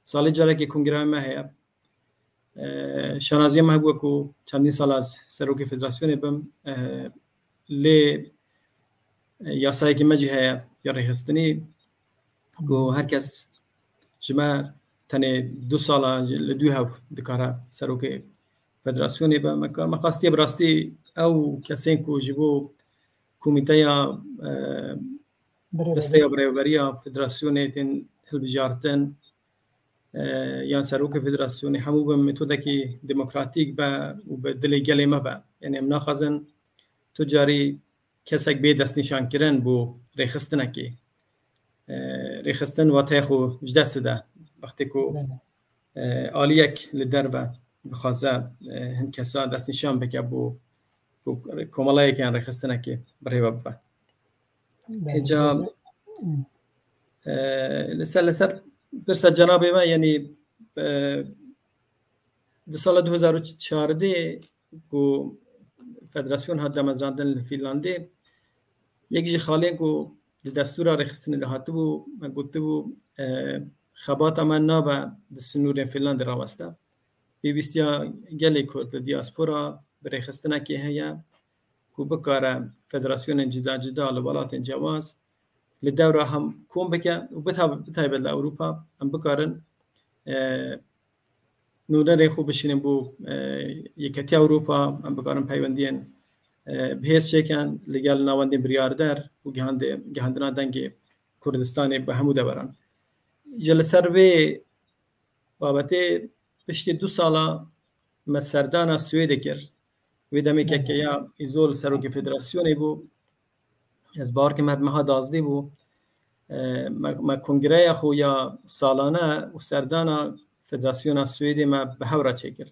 Salê carekê kongreya me heye. E, şanaziya me hebû ku çendîn sala ez serokê federasyonê bim. E, lê, e, yasayekî me jî heye ya rêxistinî ku her kes ji me tenê du sala ji, li dû hev dikare serokê federasyonê be. Me ka-, me xastiye bi rastî ew kesên ku ji bo komîteya, e, Birêveberiya. Desteya birêveberiya federasyonê tên hilbijartin, e, yan serokê federasyonê hemû bi metodekî demokratîk be û bi dilê gelê me be. Yanî em naxwazin tu carî kesek bê destnîşankirin bo rêxistinekê. E, rêxistin wateyê xwe ji dest dide. Wextê ku, Belê. e, aliyek li derve bixwaze, e, hin kesa destnîşan bike bo, bo komelayek yan rêxistinekê birêve bibe. Belê, Êca, belê. Hı. e, li ser, li ser pirsa cenabê me, yanî, e, di sala du hezar û çardeh ku federasyon hat damezrandin li Fînlandê, yek ji xalên ku di destûra rêxistinê de hatibû, me gotibû, e, xebata me nabe di sinûrên Fînlandê raweste. Pêwîstiya gelê Kurd li diaspora bi rêxistinekê heye ku bikare federasyonên cida cida li welatên cewaz li dewra hem kom bike û bi tab-, bi taybet li Ewropa em bikarin, e, nûnerên xwe bişînin bo, e, Yeketiya Ewropa, em bikarin peywendiyên, e, bihêz çêkin li gel navendên biryarder û gihande-, gihandina dengê Kurdistanê bi hemû deveran. Ji li ser vê babetê piştî du sala me serdana Swêdê kir. Wê demê Belê. Kekeya Îzol serokê federasyonê bû. Ez bawer kim her meha dazdeh bû. E, me, me kongreya xwe ya salane û serdana Federasyona Swêdê me bi hev re çêkir.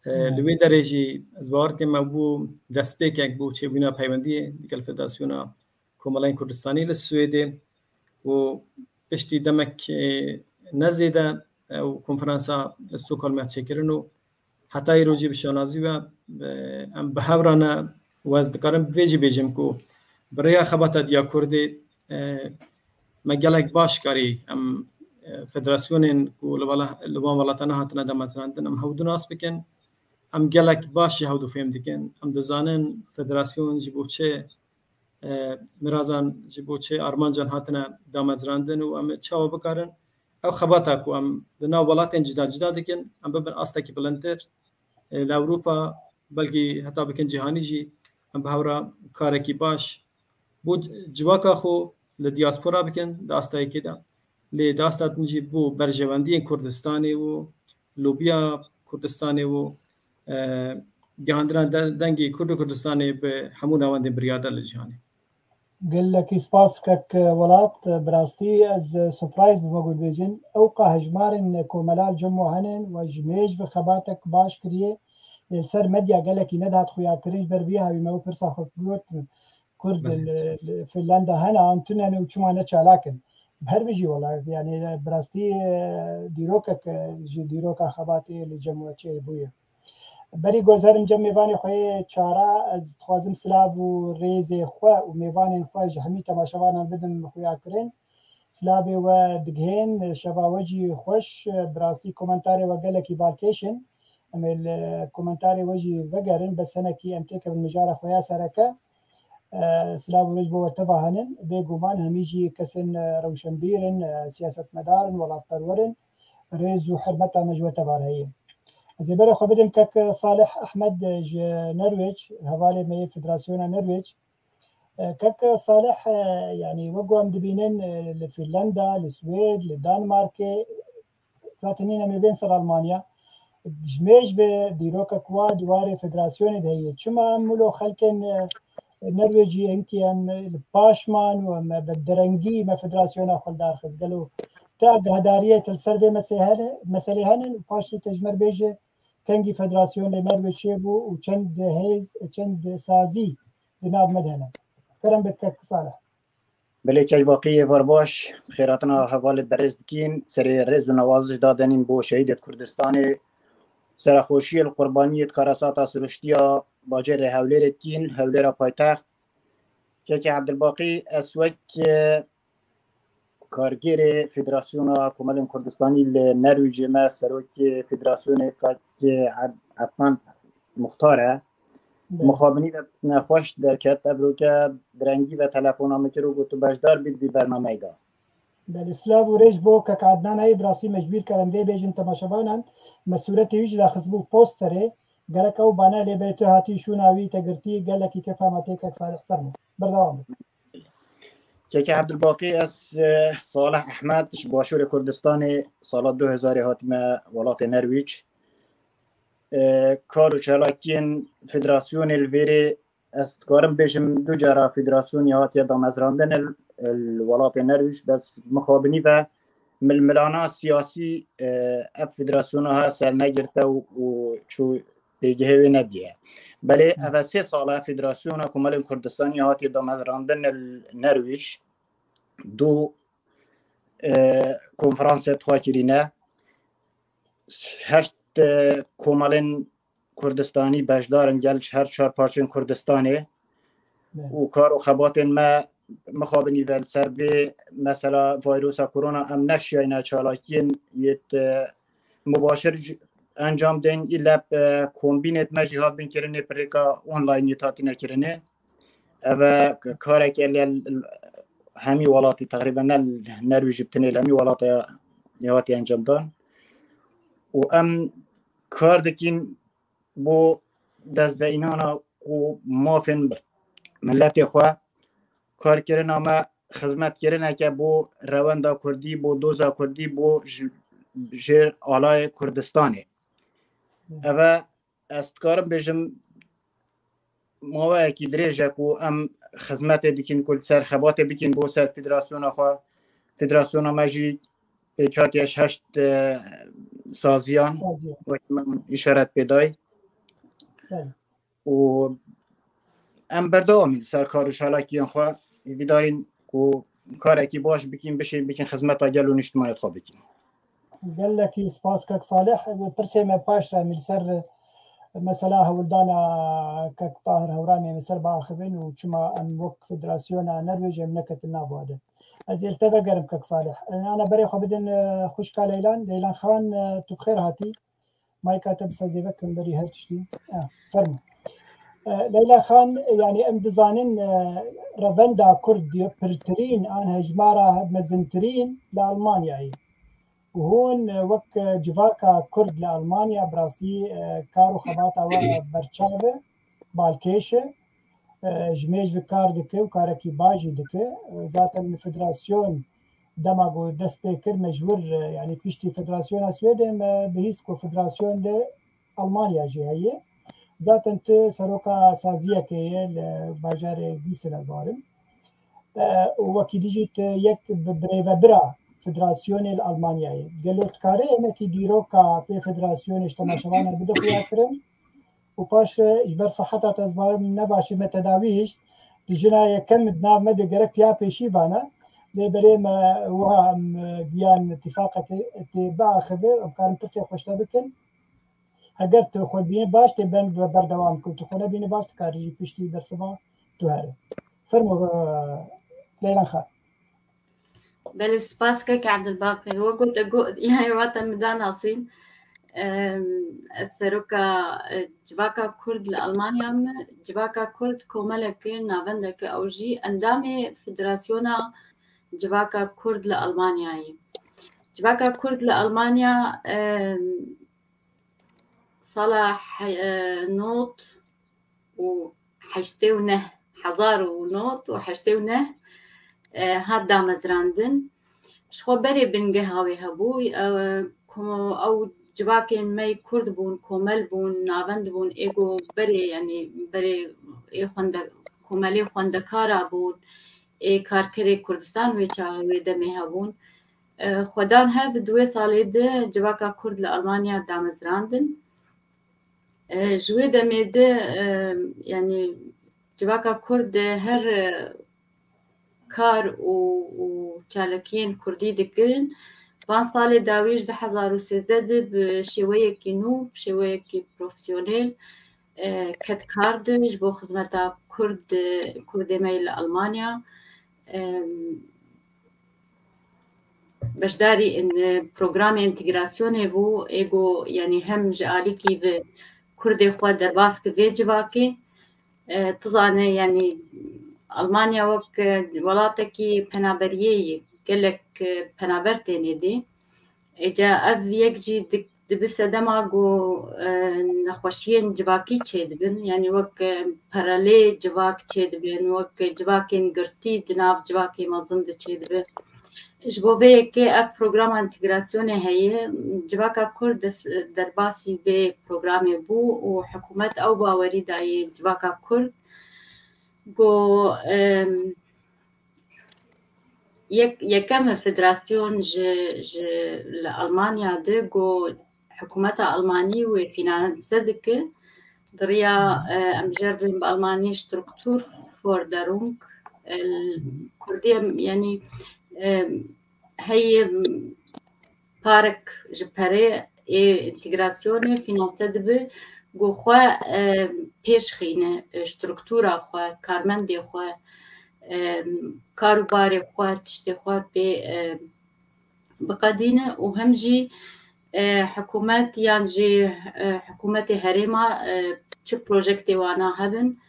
E, Belê. Li wê derê jî ez bawer kim me bû destpêkek bû çêbûna peywendiyê digel Federasyona Komelayên Kurdistanî li Swêdê û piştî demek, e, ne zêde, e, ew konferansa li Stockholmê hat çêkirin û heta îro jî bi şanazî we, e, em bi hev re ne û ez dikarim vê jî bêjim ku bi rêya xebata Diya Kurdê, e, me gelek baş karî em, e, federasyonên ku li vala-, li van welatan hatine damezrandin, em hewdu nas bikin, em gelek baş ji hewdu fêm dikin. Em dizanin federasyon ji bo çi, e, mirazan ji bo çi armancan hatine damezrandin û em çawa bikarin ew xebata ku em di nav welatên cida cida dikin, em bibin astekî bilindtir, e, li Ewropa, belkî heta bikin cîhanî jî, em bi hev re karekî baş bo c-, civaka xwe li diaspora bikin, di asta yekê de. Lê di asta din jî bo berjewendiyên Kurdistanê û lobiya Kurdistanê û, e, gihandina de-, dengê Kurd û Kurdistanê bi hemû navendên biryarder li cîhanê. Gelekî spas kek Welat, bi rastî ez surprise bûme ku dibêjin, ewqa hejmarên komela li cem we hene û ji mêj ve xebatek baş kiriye. Lê li ser medya gelekî nedihat xuyakirin, ji ber vî hawî me ew pirsa xwe got, Kurd li, Belê. Li Finlanda hene an tune ne û çima ne çalak in. Bi her bijî wela, yanî bi rastî, e, dîrokek, e, ji dîroka xebatê li cem we çêbûye. Berî ku ez herim cem mêvanê xwe yê çara, ez dixwazim silav û rêzê xwe û mêvanên xwe ji hemî temaşevanan bidim xuyakirin. Silavê we digihên, şeva we jî xweş, bi rastî komentarê we gelekî balkêş in. Em ê li komentarê we jî vegerin, bes hinekî em têkevin mijara xwe ya sereke. E, silav û rêz bo we teva henin. Bêguman hemî jî kesên, e, rewşenbîr in, e, siyasetmedar in, welatperwer in. Rêz û hurmeta me ji we teva re heye. Ez ê berê xwe bidim kek Salih Ehmed, e, ji Norwêc, hevalê me yê Federasyona Norwêc. E, kek Salih, e, yanî wek ku em dibînin, e, li Fînlanda, li Swêd, li Danmarkê, zaten nîne mêvên ser Almanya. Ji mêj ve dîrokek wa di warê federasyonê de heye. Çima em wilo xelkên, e, Norwêcî hinkî em, e, li paş man û em, e, bi derengî me federasyona xwe li dar xist? Gelo te agahdariyê te li ser vê mesê hene, meselê hene û paşê te ji me re bêje kengî federasyon li Norwêc çêbû û çend hêz, çend sazî di nav me de hene? Kerem bike kek Salih. Belê, kek Baqî, êvar baş, xêratina hevalê berêz dikîn, serê rêz û newaziş dadenîn bo şehîdê Kurdistanê, serexweşiyê li qurbaniyê karesata siruştiya bajêrê Hewlêrê dikîn, Hewlêra paytext. Kekê Ebdilbaqî, ez wek, e, kargêrê Federasyona Komelên Kurdistanî li Nerwîcê me, serokê federasyonê kak Ed-, Ednan Muxtar e. Belê. Mixabinî de nexweş derket, evroke direngî ve telefona min kir û got, tu beşdar bî di vî bernameyê de. Belê, silav û rêj bo kek Ednan heye, bi rastî me ji bîr kerem vê bêjin temaşevanan, me sûretê wî jî daxistbû posterê, gerek ew bane lê belê tu hatî şûna wî te girtî, gelekî kefa me tê kek Salih, fermo. Berdewam be. Keke Ebdulbaqî, ez, e, Salih Ehmed, ji Başûrê Kurdistanê, sala du hezarê hatime welatê Nerwîc. E, kar û çalakiyên federasyonê li vêrê, ez dikarim bêjim, du cara federasyonê hatiye damezrandin li, li welatê Nerwîc, bes mixabinî ve milmilana siyasî, e, ev federasyona ha ser negirte û, û çû pêgehê wê nebiye. Belê, Hmm. ev e sê sal e Federasyona Komelên Kurdistanî hatiye damezrandin li Nerwîc. Du, e, konferansê xwe kirîne. Heşt, e, komelên Kurdistanî beşdar in, gel ji her çar parçên Kurdistanê. Belê. Û kar û xebatên me mixabinî ve li ser vê mesela vayrusa korona em neşiyayne çalakiyên yê, e, mubaşir c-, encam deyn, île, e, kombînêt me jî hat bin kirinê, pirêka online yê hatine kirinê. Ev e k-, kareke li, li hemî welatî, teqrîben ne li Nerwîj bi tinê, li hemî welata hatiye encam dan. Û em kar dikin bo dest ve înana ku mafên miletê xwe, karkirina me xizmetkirineke bo rewenda kurdî, bo doza kurdî, bo ji, jêr alayê Kurdistanê. Ev e, ez dikarim bêjim, maweyekî dirêj e ku em xizmetê dikin, ku li ser xebatê bikin bo ser federasyona xwe. Federasyona me jî pêk hatiye ji heşt, e, saziyan, Saziyan. Wekî min îşaret pê dayî. Belê. Û em berdewamî li ser kar û çalakiyên xwe, hêvîdarîn ku karekî baş bikin, bişên bikin xizmeta gel û niştimanê xwe bikin. Gelekî spas kek Salih. Pirsê me paş re em li ser mesela hewldana kek Tahir Hewramê em li ser biaxivin û çima em wek federasyona Nerwêj em neketin nav wa de. Ez ê li te vegerim kek Salih. Ana berê xwe bidin, e, xwişka Leylan. Leylan Xan, e, tu bi xêr hatî. Mayka te bisa zêve kim berî her tiştî. Ha, fermo. E, Leyla Xan, yani em dizanin, e, revenda Kurd pirtirîn an hejmara mezintirîn li Almanyayê. Û hûn, e, wek, e, civaka Kurd li Almanya bi rastî, e, kar û xebata we berçav e, balkêş e. E, ji mêj ve kar dike û karekî baş jî dike. E, zaten federasyon dema ku dest pê kir, me ji wir, e, yani piştî federasyona Swêdê me bihîst ku federasyon de Almanya jî heye. Zaten tu seroka saziyekê ye li bajarê Gîsel, ez barim. E, û wekî dî jî tu yek bi birêvebira federasyonê li Almanyayê. Gelo dikarê hinekî dîroka vê federasyonê ji temaşevanan bide xuyakirin? Û paş re ji ber siheta te ez barim ne baş e, me tedawî hişt. Tu jina yekem di nav me de gerek ya pêşî bana. Lê belê me wiha em, e, giyan îtîfaqekê tê biaxive, em karin pirsê xwe ji te bikin. Heger tu xwe dibînî baş, tê ben berdewam ku tu xwe nebînî baş, tu karî jî piştî bersiva tu here. Fermo, e, Leylan Xan. Belê, spas kek Ebdulbaqî. Wek got, got, yani wate min da nasîn. Em, ez seroka, e, Civaka Kurd li Almanya me. Civaka Kurd komeleke, navendeke, ew jî endamê Federasyona Civaka Kurd li Almanyayê. Civaka Kurd li Almanya, em, sala he-, e, nod û heştê û neh, hezar û nod û heştê û neh, e, hat damezrandin. Ji xwe berê bingeha wê hebû, e, ku ew civakên me yê Kurd bûn, komel bûn, navend bûn, ê ku berê, yanî berê ê xwende-, komelê xwendekara bûn, ê karkerê Kurdistan wê çaxê wê demê hebûn. E, xwedan hev di wê salê de civaka Kurd li Almanya damezrandin. E, ji wê demê de, e, yanî civaka Kurd her, e, kar û, û çalakiyên Kurdî dikirin. Van salê dawî ji du hezar û sêzdeh de bi şêweyekî nû, bi şêweyekî profesyonel, e, ket kar de ji bo xizmeta Kurd, Kurdê me yê li Almanya. E, beşdarî in, programê întegrasyonê bû, ê ku, yanî hem ji alîkî bi Kurdê xwe derbas ki vê civakê, e, tu zane, yanî Almanya wek, e, welatekî penaberiyê ye, gelek, e, penaber tênê dê. Êca ev yek jî di-, dibe sedema ku, e, nexweşiyên civakî çêdibin, yanî wek, e, perelê civak çêdibin, wek civakên girtî di nav civakê mezin de çêdibe. Ji bo vê yekê ev programa întegrasyonê heye. Civaka Kurd des-, derbasî vê programê bû û hikûmet ew bawerî dayê civaka Kurd ku, em, yek-, yekem federasyon ji, ji li Almanya de ku hikûmeta Almanî wê fînanse dike, di riya, e, em jê re dibên bi Almanî Strukturförderung, e, Kurdî em, yanî, e, heye parek ji perê ê întegrasyonê fînanse dibe, ku xwe, e, pêş xîne, e, struktura xwe, karmendê xwe, e, kar û barê xwe, tiştê xwe pê, e, biqedîne û hem jî, e, hikûmet yan jî, e, hikûmetê herêma, e, çi projektê wana hebin,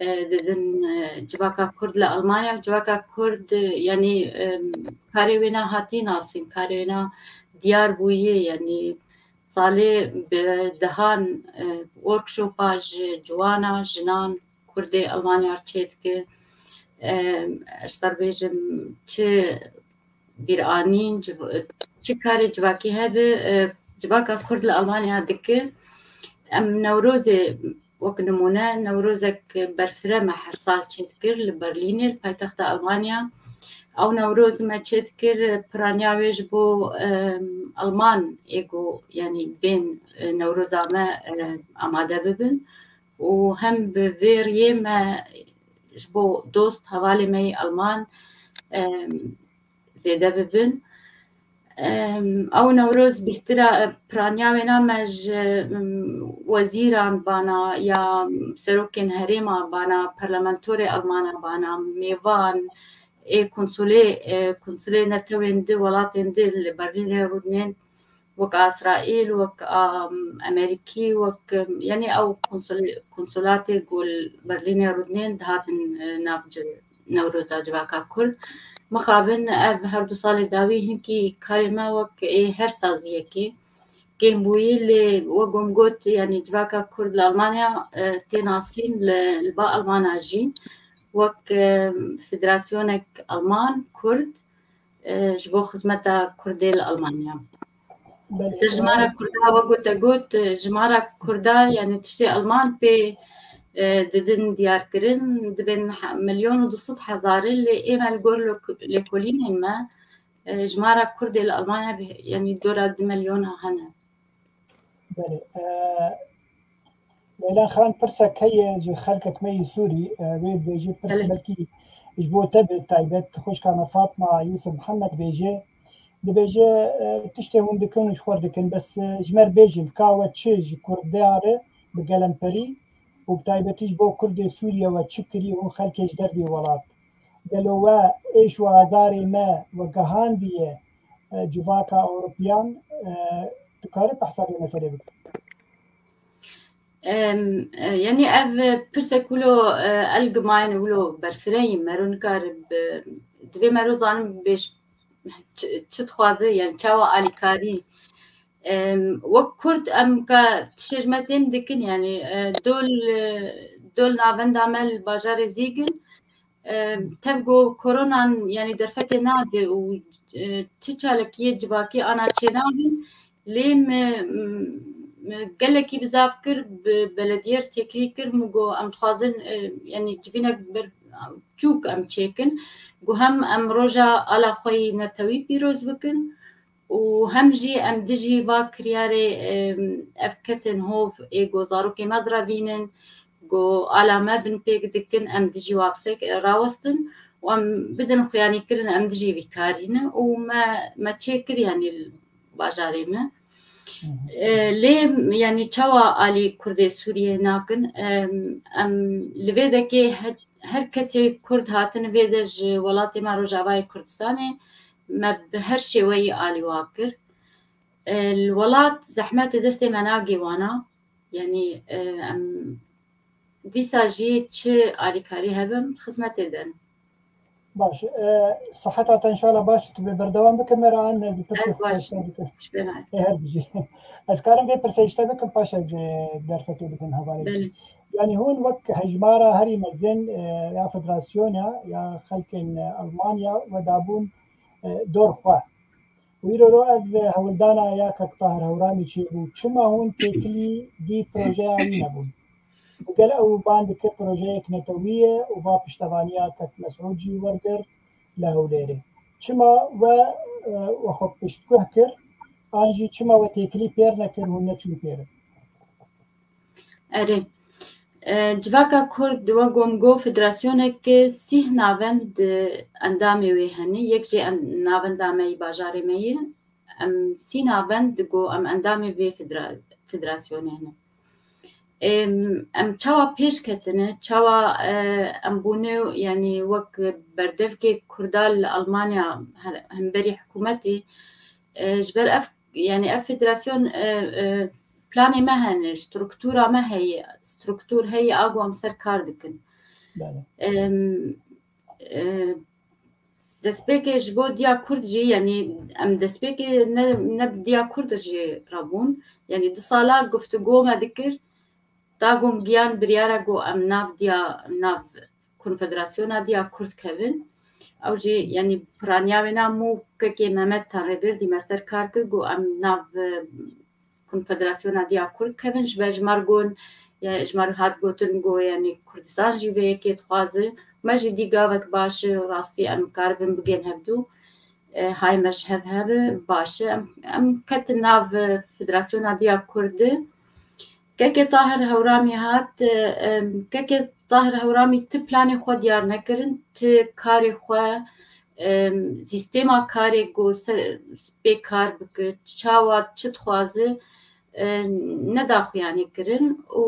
e, didin, e, civaka Kurd li Almanya. Civaka Kurd, e, yanî, e, karê wêna hatî nasîn, karê wêna diyar bûye, yanî salê bi dehan, e, workshopa ji ciwana, jinan, Kurdê Almanya re çêdike. E, ez dibêjim çi bîranîn, civ-, çi karê civakî hebe, e, civaka Kurd li Almanya dike. Em Newrozê wek nimûne, Newrozek berfireh me her sal çêdikir li Berlînê, li paytexta Almanya. Ew Newroz me çêdikir, piraniya wê ji bo, e, Alman ê ku, yanî bên, e, Newroza me, e, amade bibin. Û hem bi vê riyê me ji bo dost hevalê me yê Alman, e, zêde bibin. Em, ew Newroz bîhtira, e, piraniya wêna me ji, em, wezîran bana ya serokên herêma bana, parlamentorê Almana bana, mêvan ê konsulê, e, konsulê netewên di welatên di li Berlînê rûdinên, wek a Îsraîl, wek a Amerîkî, wek, yanî ew konsul-, konsulatê ku li Berlînê rûdinên dihatin, e, nav ci-, Newroza civaka Kurd. Mixabin ev her du salê dawî hinkî karê me wek ê her saziyekê kêm bûyî, lê wek ku min got, yanî civaka Kurd li Almanya, e, tê nasîn li, li ba Almana jî wek, e, federasyonek Alman, Kurd, e, ji bo xizmeta Kurdê li Almanya. Belê. Ser jimara Kurda, wek ku te got, e, jimara Kurda, yanî tiştê Alman pê, e, didin diyarkirin, dibên he-, milyon û du sed hezar in, lê ê me li gor lêk-, lêkolînên me, e, jimara Kurdê li Almanya bi, yanî dora du milyona hene. Belê. E, Leyla Xan, pirsek heye ji xelkek me yê Sûrî, e, wê dibêje pirs Belê. Belkî ji bo te bi taybet, xwişka me Fatma Yûsif Mihemed dibêje, dibêje, e, tiştê hûn dikin û ji xwe dikin, bes, e, ji me re bêjin, ka we çi ji Kurda re bi gelemperî û bi taybetî ji bo Kurdê Sûriye we çi kirî hûn xelkê ji dervê welat? Gelo we êş û azarê me we gehandiye, e, civaka Ewropiyan, e, Tu karî behsa vê meselê bikî? Em, e, yanî ev pirsek wilo, e, elgimayên wilo berfireyî mero nikare bi, divê mero zanin bêj çi, çi dixwaze, yanî çawa alîkarî. Em, wek Kurd em ka tiştê ji me têm dikin, yanî, e, dol, e, dol navenda me li bajarê Zîgin, e, tev ku koronan, yanî derfetê nade û, e, çi çalakiyê civakî ana çênabin, lê me, me gelekî bizav kir, bi belediyê re têkilî kir, min got, em dixwazin, e, yanî civînek ber çûk em çêkin, ku hem em roja ala xwe yî netewî pîroz bikin û hem jî em dijî va kiryarê, em, ev kesên hov ê ku zarokê me direvînin, ku ala me binpêk dikin, em dijî wa pisek rawestin û em bidin xuyanîkirin, em dijî vî karî ne û me, me çêkir, yanî li bajarê me. Hı hı. E, lê, yanî çawa alî Kurdê Sûriyê nakin? Em, em li vê dekê he-, her kesê Kurd hatin vê de ji welatê me Rojavayê Kurdistanê, me bi her şêweyî alî wa kir. E, li welat zehmetê destê me nagê wana. Yanî, e, em dîsa jî çi alîkarî hebin, xizmetê de ne. Baş, e, siheta te înşallah baş, tu bê berdewam bike, me re an ez pirsê xwe baş. Ji bê nayê. Ê, her bijî. Ez karim vê pirsê ji te bikim, paş ez, e, derfetê bidim hevalê. Belê. Yanî hûn wek hejmara herî mezin, e, ya federasyona ya xelkên, e, Almanya we dabûn, e, dor xwe. Û îro ro ev hewldana ya kek Tahir Hewramî çêbû. Çima hûn têkilî vî projeya wî nebûn? Û gel ew ban dike projeyek netewî ye û va piştevaniya kek Mesûd jî wergir li Hewlêrê. Çima we, e, we xwe piştguh kir? An jî çima we têkilî pêr nekir, hûn neçûn pêr? Erê. E, civaka Kurd, we gom got, federasyoneke sîh navend, e, endamê wê hene. Yek jê en-, navenda me yî bajarê me ye. Em sî navend got, em endamê vê federa-, federasyonê hene. Em, em çawa pêş ketine, çawa, e, em bûne, yanî wek berdevkê Kurda li Almanya her, hemberî hikûmetê, e, ji ber ev, yanî ev federasyon, e, e, planê me hene, struktura me heye, struktur heye, a ku em ser kar dikin. Belê. Em, e, destpêkê ji bo Diya Kurd jî, yanî em destpêkê ne, ne bi Diya Kurd jî re bûn. Yanî du sala guftûgo me dikir, ta ku em giyan biryara ku em nav Diya, nav Konfederasyona Diya Kurd kevin. Ew jî, yanî piraniya wê na mû kekê Mehmet Tanrêverdî me ser kar kir, ku em nav, e, Konfederasyona Diya Kurd kevin, ji ber ji me re gon, ya ji me re hat gotin, got, yanî Kurdistan jî vê yekê dixwaze. Me jî dî gavek baş e, rastî em karibin bigên hevdû. E, hay me ji hev hebe baş e. Em, em ketin nav, e, Federasyona Diya Kurd de. Kekê Tahir Hewramî hat, e, em, kekê Tahir Hewramî ti planê xwe diyar nekirin, ti karê xwe, em, sîstema karê ku ser, pê kar bike, çawa, çi dixwaze, e, neda xuyanî kirin û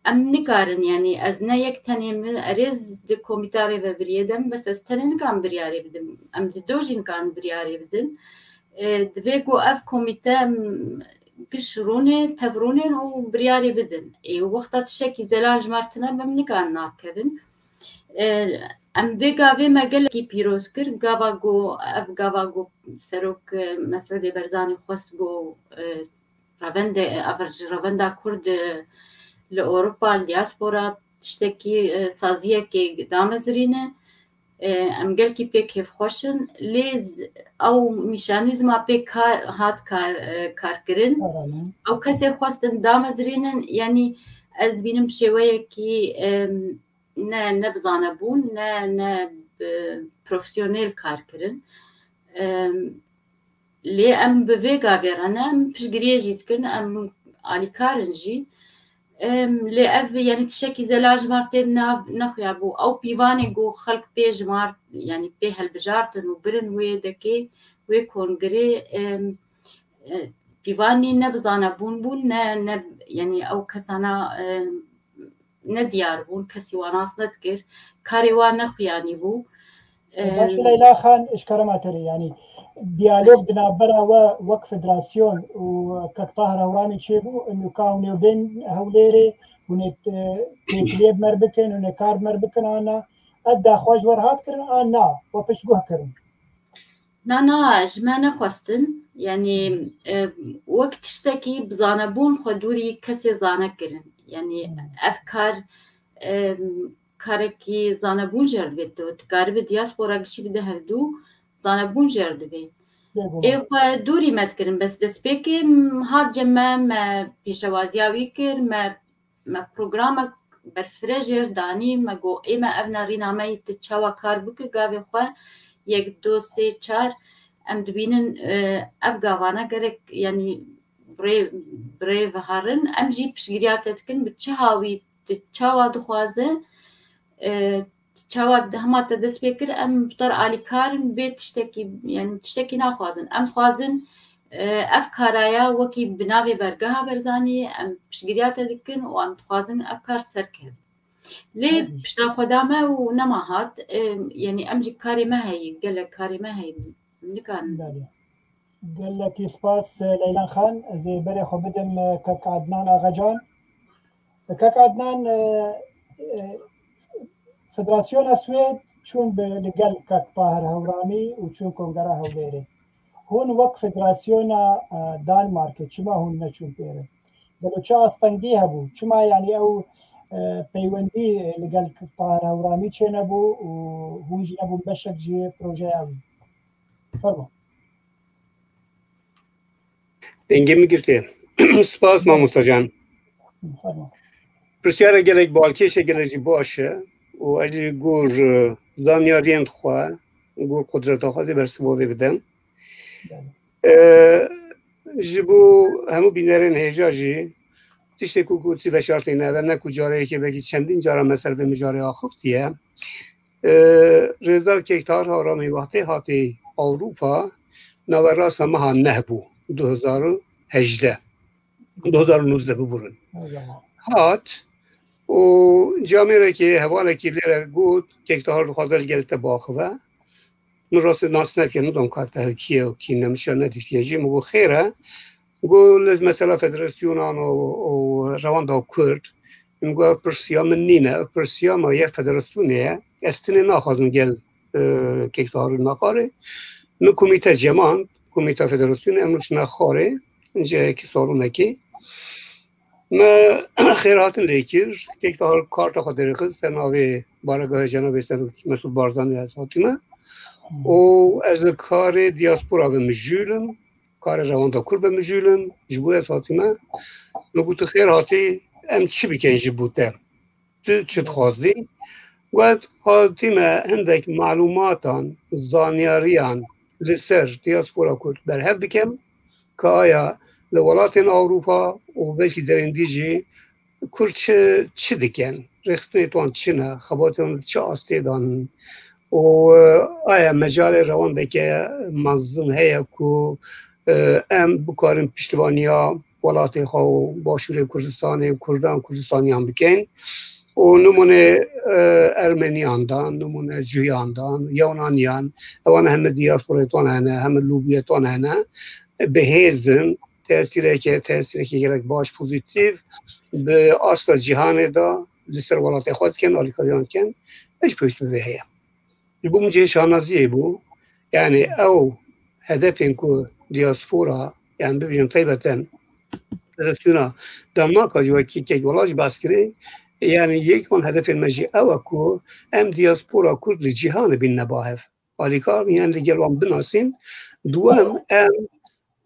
em nikarin, yanî ez ne yek tenê min, erê ez di komîta rêvebiriyê de me, bes ez tenê nikarim biryarê bidim. Em di do jî nikarin biryarê bidin. E, divê ku ev komîte, em, giş rûnê, tev rûnên û biryarê bidin. Ê, wexta tiştekî zelal ji me re tune be, em nikarin nakevin. E, em vê gavê me gelekî pîroz kir. Gava ku, ev gava ku Serok, e, Mesûdê Barzanî xwest ku, e, revendê, ev ji revenda Kurd, e, li Ewropa, li diaspora tiştekî, e, saziyekê damezirîne. E, em gelkî pê kêfxweş in. Lê z-, ew mîşanîzma pê ka-, hat kar, e, karkirin. Ew kesê xwestin damezirînin, yanî ez bînim şêweyekî, e, ne, ne bi zanebûn, ne, ne bi profesyonel kar kirin. Em, lê em bi vê gavê re ne, em piştgiriyê jî dikin, em alîkar in jî. Em, lê ev, yanî tiştekî zelal ji me re tê nav-, nexuya bû. Ew pîvanê ku xelk pê ji me re, yanî pê hilbijartin û birin wê dekê, wê kongirê, em, e, pîvanî ne bi zanebûn bûn, ne, ne, yanî ew kesana, em, ne diyar bûn, kesî wan nas nedikir, karê wan nexuyanî bû. Baş, e, Leyla Xan, ji kerema te re, yanî, Diyalog di navbera we wek federasyon û Kek Tahir Hewranî çêbû, û ka hûn ê bên Hewlêrê, hûn ê, e, têkiliyê bi me re bikin, hûn ê kar bi me re bikin, an na? Ev daxwaz ji we re hat kirin, an na? We piştguh kirin? Na, na, ji me nexwestin. Yanî, e, wek tiştekî bi zanebûn xwe dûrî kesê zane kirin. Yanî, Hmm. ev kar, e, karekî zanebûn jê re divê. Tu, tu karibî diaspora gişî bide hevdû, zanebûn jê re divê. Bêguman. Ê xwe dûrî me dikirin, bes destpêkê, m, hat cem me, me pêşewaziya wî kir, me, me programek berfireh jê re danî, me got, ê me ev nerîna me yî tu çawa kar bike, gavê xwe yek, du, sê, çar, em dibînin, e, ev gavana gerek, yanî bi rê, bi rê veherin, em jî piştgiriya te dikin, bi çi hawî tu çawa dixwaze, e, çawa hema te dest pê kir, em bi te re alîkar in, bê tiştekî, yanî tiştekî naxwazin. Em dixwazin, e, ev karaya wekî bi navê Bergeha Berzanî, em piştgiriya te dikin û em dixwazin ev kar serkevin. Lê Tabii. pişta xwe da me û nema hat, e, yanî em jî karê me heyî, gelek karê me heyî, nikarin. Belê. Gelekî spas, e, Leylan Xan. Ez ê berê xwe bidim, e, kek Adnan Axacan. Kek Adnan, e, e, Federasyona Swêd çûn bi, li gel kek Tahir Hewranî û çûn Kongera Hewlêrê. Hûn wek Federasyona, e, Danmarkê çima hûn neçûn pê re? Gelo çi astengî hebû? Çima, yanî, ew, e, peywendî li gel Tahir Hewranî çênebû û hûn jî nebûn beşek ji projeya wî? Fermo. Dengê min girtiye. Spas mamosta can. Fermo. Pirsyara gelek balkêş e, gelek jî baş e û ez jî gor, e, zanyariyên xwe, gor qudreta xwe dê bersiva vê bidim. Belê. E, ji bo hemû bînerên hêja jî tiştê ku gotî veşartî neve, ne ku careyekê, belkî çendîn cara me ser vê mijarê axiftiye. E, Rêzdar Kek Tahir Hewranî wextê hatî Ewropa, naverasa meha neh bû, du hezar û hejdeh, du hezar û nozdeh biburin. Eyvallah. Hat û camêrekê, hevalekî lêre got, Kek Tahir dixwaze li gel te biaxive. Min rastî nas nekir, nizanim ka te her kî ye û kî ne, min şa nedîtiye jî. Min got, xêr e. Got, li mesela federasyonan û, û rewanda Kurd. Min got, ev pirsiya min nîne, ev pirsiya me ye, federasyonê ye. Ez tinê naxwazim gel, e, Kek Tahir nexwarê. Min komîte cemand, komîta federasyonê, em çûne xwarê, cihekî salonekî. Me xêrhatin lê kir, Kek Tahir karta xwe derêxist ser navê baregeha cenabê Serok Mesûd Barzanî ez hatime. Û ez li karê diaspora ve mijûl im, karê rewanda Kurd ve mijûl im, ji bo ez hatime. Min got, tu xêr hatî, em çi bikin ji bo te? Tu çi dixwazî? Got, hatime hindek malûmatan, zanyariyan li ser diaspora Kurd berhev bikim, ka aya li welatên Ewropa û belkî derendî jî Kurd çi, çi dikin? Rêxistinê wan çi ne? Xebatê wan çi astê dan? Û, e, aya mecalê rewandeke mezin heye ku, e, em bikarin piştivaniya welatê xwe û Başûrê Kurdistanê û Kurdan Kurdistaniyan bikin. Û nimûne, e, Ermeniyan dan, nimûne Cuyan dan, Yewnaniyan, ewan heme diasporayê wan hene, heme lobiyê wan hene, bi hêz in, tesîreke, tesîreke gelek baş, pozîtîf bi asta cîhanê de li ser welatê xwe dikin, alîkariyan dikin. Hiç pişt bi vê heye. Ji bo min cihê şanaziyê bû. Yani ew hedefên ku diaspora, yani bibêjin taybeten federasyona Danmarka ji wekî kek welat jî behs kirê, yani yek wan hedefên me jî ew e ku em diaspora Kurd li cîhanê bînine ba hev. Alîkar, yani li gel wan binasîn. Duwem, em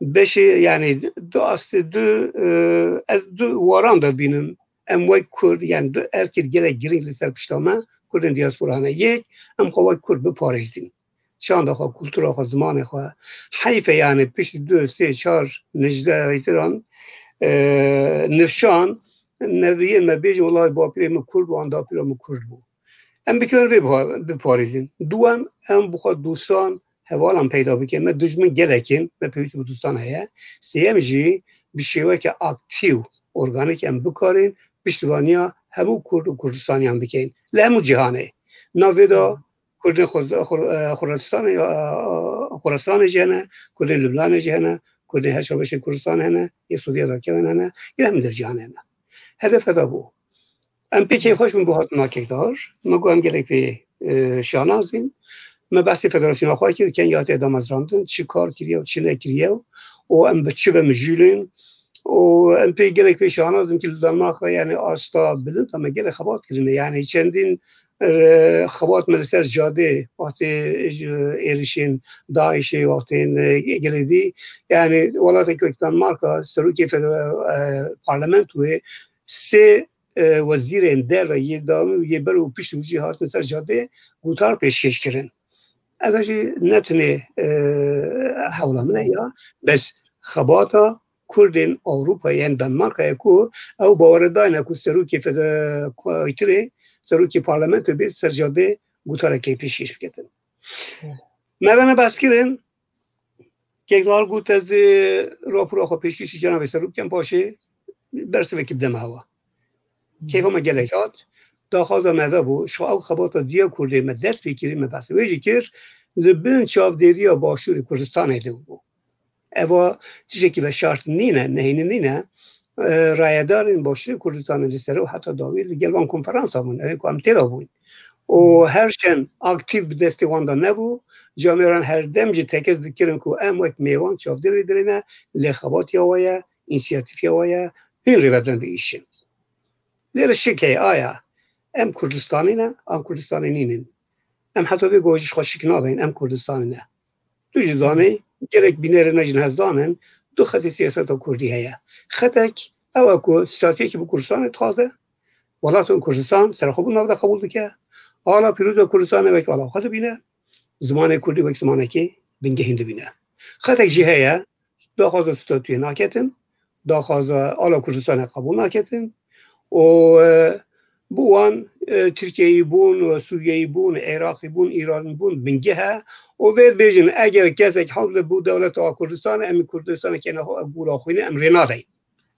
beşê, yani du astê du, e, ez du waran de bînim. Em wek Kurd, yani du erkê gelek girîng li ser pişta me, Kurdên diaspora hene. Yek, em xwe wek Kurd biparêzîn. Çanda xwe, kultura xwe, zimanê xwe. Heyf e yani pişt du, sê, çar, nijdeh heytiran, e, nifşan, neviyên me bêjin, welahi bapîrê min Kurd bû, an dapîra min Kurd bû. Em bikarin vê biha-, biparêzin. Duwem, em bi xwe dostan, hevalan peyda bikin. Me dijmin gelek in, me pêwîst bi dostan heye. Sêyem jî bi şêweke aktîf, organîk em bikarin piştevaniya hemû Kurd û Kurdistaniyan bikin. Li hemû cîhanê. Navê de Kurdên Xuz-, Xur-, e, Xurastanê, e, Xurasanê jî hene, Kurdên Lubnanê jî hene, Kurdên her çar beşên Kurdistanê hene, yê Sovyeta kevin hene, yê hemî dev cîhanê hene. Hedef heve bû. Em pê keyfxweş bûn bo hatina Kekdar. Me got em gelek pê, e, şanaz in. Me behsê federasyona xwe kir, kengî hatiye damezrandin, çi kar kiriye û çi nekiriye û em bi çi ve mijûl in. Û em pê gelek pê şanaz in ki li Danmarka, yani, asta bilind, em gelek xebat kirine. Yani çendîn, e, xebat me li ser cadê, wextê ji êrişên DAIŞê, wextên, e, gelê dî. Yani welatek wek Danmarka, serokê federa-, e, parlamentoyê sê, e, wezîrên derve yê dawî û yê ber û pişt û jî hatin ser cadê gotar pêşkêş kirin. Ev jî ne tenê, e, hewla min e ya, bes xebata Kurdên Ewropa, yên Danmarkayê ku ew bawere dayne ku serokê fede-, ku aytirê, serokê parlamentoyê bê ser cadê gotarekê pêşkêş biketin. Me vene behs kirin, Kekdar got ez ê rapora xwe pêşkêşî cenabê serok bikem, paşê bersivekî bideme hewa. Keyfa me gelek hat. Daxwaza me ve bû, şo ew xebata Diya Kurdê me dest pê kirî, me behsê wê jî kir, li bin çavdêriya Başûrê Kurdistanê de bû. Eva tiştekî veşart nîne, nehênî nîne. E, rayedarên Başûrê Kurdistanê li ser û heta dawî li gel wan konferansa bûn, ew ê ku em têda bûn. Û her şen aktîf bi destê wan de nebû, camêran her dem jî tekez dikirin ku em wek mêvan çavdêrê dirêne, lê xebatiya we ye, însiyatîfiya we ye, hûn rêvebidin vê îşê. Lê li şik heye, aya, em Kurdistanî ne, an Kurdistanê nînin. Em heta vê go jî ji xwe şik nadin, em Kurdistanî ne. Tu jî zanî, gelek bînerê me jî hezdan in, du xetê siyaseta Kurdî heye. Xetek ew e ku statuyekî bi Kurdistanê dixwaze, welatên Kurdistan serexwebûn nav de qebûl dike, ala pîroza Kurdistanê wek ala xwe dibîne, zimanê Kurdî wek zimanekî bingehîn dibîne. Xetek jî heye, daxwaza statuyê naketin, daxwaza ala Kurdistanê qebûl naketin û, e, bi wan, e, Tirkiyeyî bûn, Sûriyeyî bûn, Iraqî bûn, Îranî bûn, bingeh e û vê dibêjin, eger kesek hewle bû dewleta Kurdistanê, em ê Kurdistanê kene xwe, ev gula xwînê, em rê nadeyn.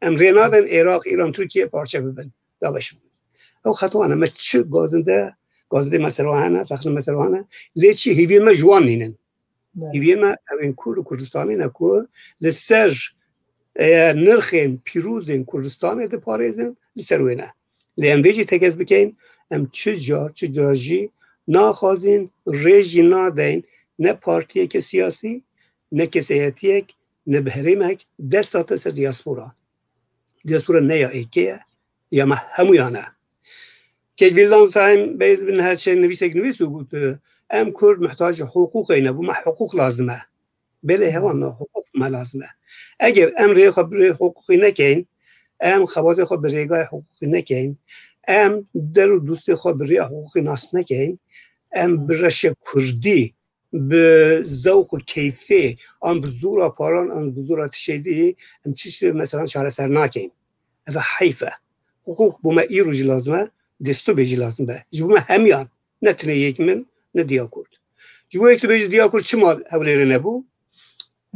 Em rê nadin Iraq, Îran, Tirkiye parçe bibin, dabeş bibin. Ew xeta wan e, me çi gazinde, gazindê me ser wan hene, rexnê me ser wan hene, lê çi hêviyên me ji wan nînin. Hêviyê me ew ên Kurd û Kurdistanî ne ku li ser, e, nirxên pîrozên Kurdistanê diparêzin, li ser wê ne. Lê em vê jî tekez bikeyn, em çi car, çi car jî naxwazin, rê jî nadeyn ne partiyeke siyasî, ne keseyetiyek, ne bi herêmek dest date ser diaspora. Diaspora ne ya êkê ye, ya me hemûyan e. Kek Wildhansheim bey bin her şey nivîsek nivîs û got, em Kurd muhtacê hiqûqê ne, bo me hiqûq lazim e. Belê hewan me hiqûq me lazim e. Eger em rê xwe bi rê hiqûqî nekeyn, em xebatê xwe bi rêgay hiqûqî nekeyn, em der û dostê xwe bi rêya hiqûqî nas nekeyn, em bi reşe Kurdî bi zewq û keyfê, an bi zora paran, an bi zora tiştê dî, em çi şi, mesela, çareser nakin. Ev heyf e. Hiqûq bo me îro jî lazim e, dê stûbê jî lazim be. Ji bo me hemiyan, ne tenê yek min, ne Diya Kurd. Ji bo yek tu bêjî Diya Kurd çima Hewlêrê nebû?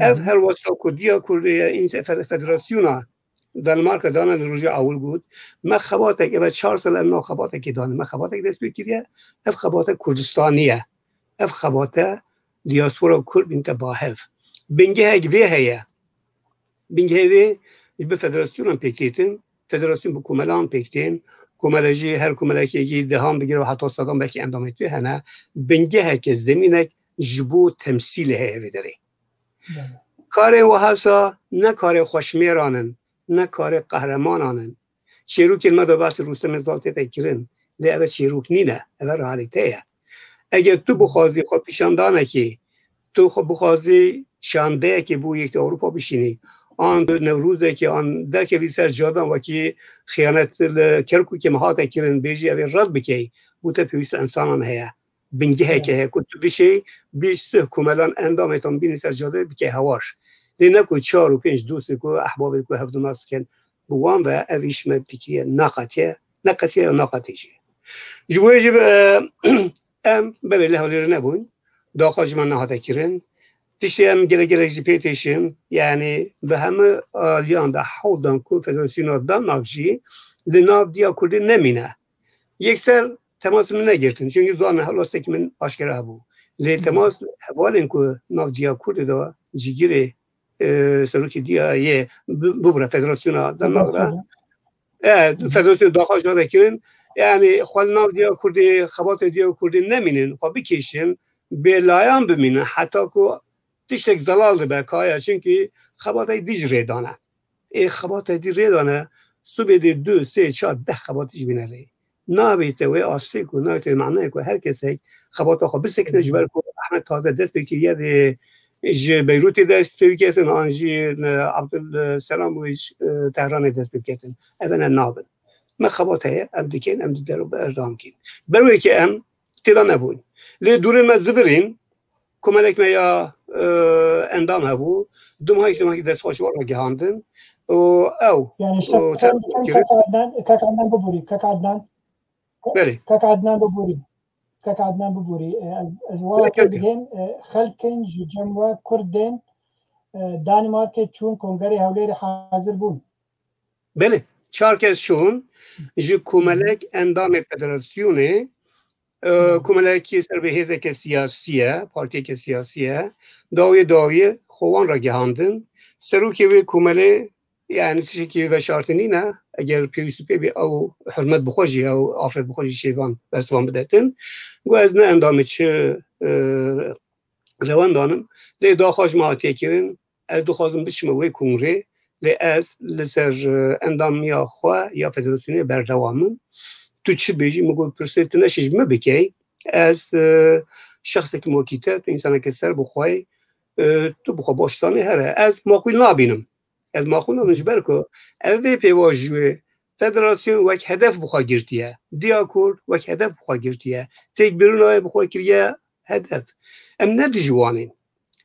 Ev her wexta ku Diya Kurdê ye, înse-, fe-, federasyona Danimarka dane li rojê ewil got, me xebatek, eve çar sal em nav xebatekê dane, me xebatek dest pê kiriye, ev xebatek Kurdistanî ye. Ev xebate diaspora Kurd bînte ba hev. Bingehek vê heye. Bingehê vê ji bi federasyonan pêk têtin, federasyon bi komelan pêk tên, komele jî her komelekê yekî dehan bigire û heta sedan belkî endamê tu hene. Bingeheke zemînek ji bo temsîlê heye vê derê. Karên wiha sa ne karê xweşmêran in, ne karê qehremanan in. Çêrokên me de behsê Rûstemê Zal tête kirin, lê ev çêrok nîne, ev realîte ye. Eger tu bixwazî xwe pîşandanekê, tu xwe bixwazî şandeyekê bo Yekîtiya Ewropa bişînî, an tu Newrozekê, an derkevî ser cadan wekî xiyanet li Kerkûkê me hate kirin, bêjî ev ê red bikey, bo te pêwîst insanan heye. Bingeheke heye ku tu bişê, bîst sih komelan endamê tan bînî ser cadê bike hewar. Lê ne ku çar û pênc dostê ku ehbabê ku hevdu nas dikin, bi wan ve ev îş me fikriye naqetiye, neqetiye ya naqetê jî. Ji bo yê jî, e, em berê li Hewlêrê nebûn, daxwaz ji me nehate kirin. Tiştê em gelek gelek jî pê têşin, yani bi hemû aliyan de hewldan ku Federasyona Danmark jî li nav Diya Kurdê nemîne. Yekser temas min negirtin. Çünkü zanin helwestekî min aşkera hebû. Lê temas hevalên ku nav diya Kurdê de cîgirê, e, serokê diya yê bi-, bibûre federasyona dernav de. E, federasyon daxwaza de kirin. Yani xwe li nav diya Kurdê, xebatê diya Kurdê nemînin, xwe bikêşin, bêlayan bimînin. Heta ku tiştek zelal dibe kaya, çünkü xebatê dî ji rê dane. Ê xebatê dî rê dane, subê dê du, sê, çar, deh xebatî ji bîne rê. Nabê te wê astê ku, nabê te wê manayê ku her kesek xebata xwe bisekine, ji ber ku Ehmed taze dest pê kiriye dê ji Beyrûtê dest pê biketin, an jî, e, Abdul Selam û ji, e, Tehranê dest pê biketin. Ev ne nabin. Me xebat heye, em dikin, em di der û berdewam kin. Ber wê ke em têda nebûn. Lê dûrên me zivirîn, komelek me ya, e, endam hebû, du mahî, du mahî destxweş wan ragihandin. Û ew, Yani û şefkan dikin, kek Adnan, kek Adnan bibûrî, kek Adnan. Belê. Kek Adnan bibûrî. Kek Adnan bibûrî. E, ez, ez wa Belê, pê belê. digêm, e, xelkin ji cem we Kurdên, e, Danimarkê çûn kongerê Hewlêrê hazir bûn. Belê. Çar kes çûn ji komelek endamê federasyonê, e, komelekî ser bi hêzeke siyasî ye, partiyeke siyasî ye. Dawiyê dawiyê xwe wan ragihandin. Serokê wê komelê, yani tiştekî veşartinî ne, eger pêwîstî pê bê ew hurmet bi xwe jî, ew afret bi xwe jî şêvan bersivan bidetin. Got ez ne endamê çi, e, rewendan im, lê daxwaz ji me hatiye kirin, ez dixwazim biçime wê kongrê, lê ez li ser, e, endamiya xwe ya federasyonê berdewam im. Tu çi bêjî, min got pirsê tu neşî ji min bikey, ez, e, şexsekî mokî te, tu însanekî ser bi xwe yî, e, tu bi xwe boştanê here. Ez maqûl nabînim. Ez maqûl nabînim ji ber ku ev vê pêvajoyê federasyon wek hedef bi xwe girtiye. Diya Kurd wek hedef bi xwe girtiye. Têkbirina wê bi xwe kiriye hedef. Em ne dijî wan in.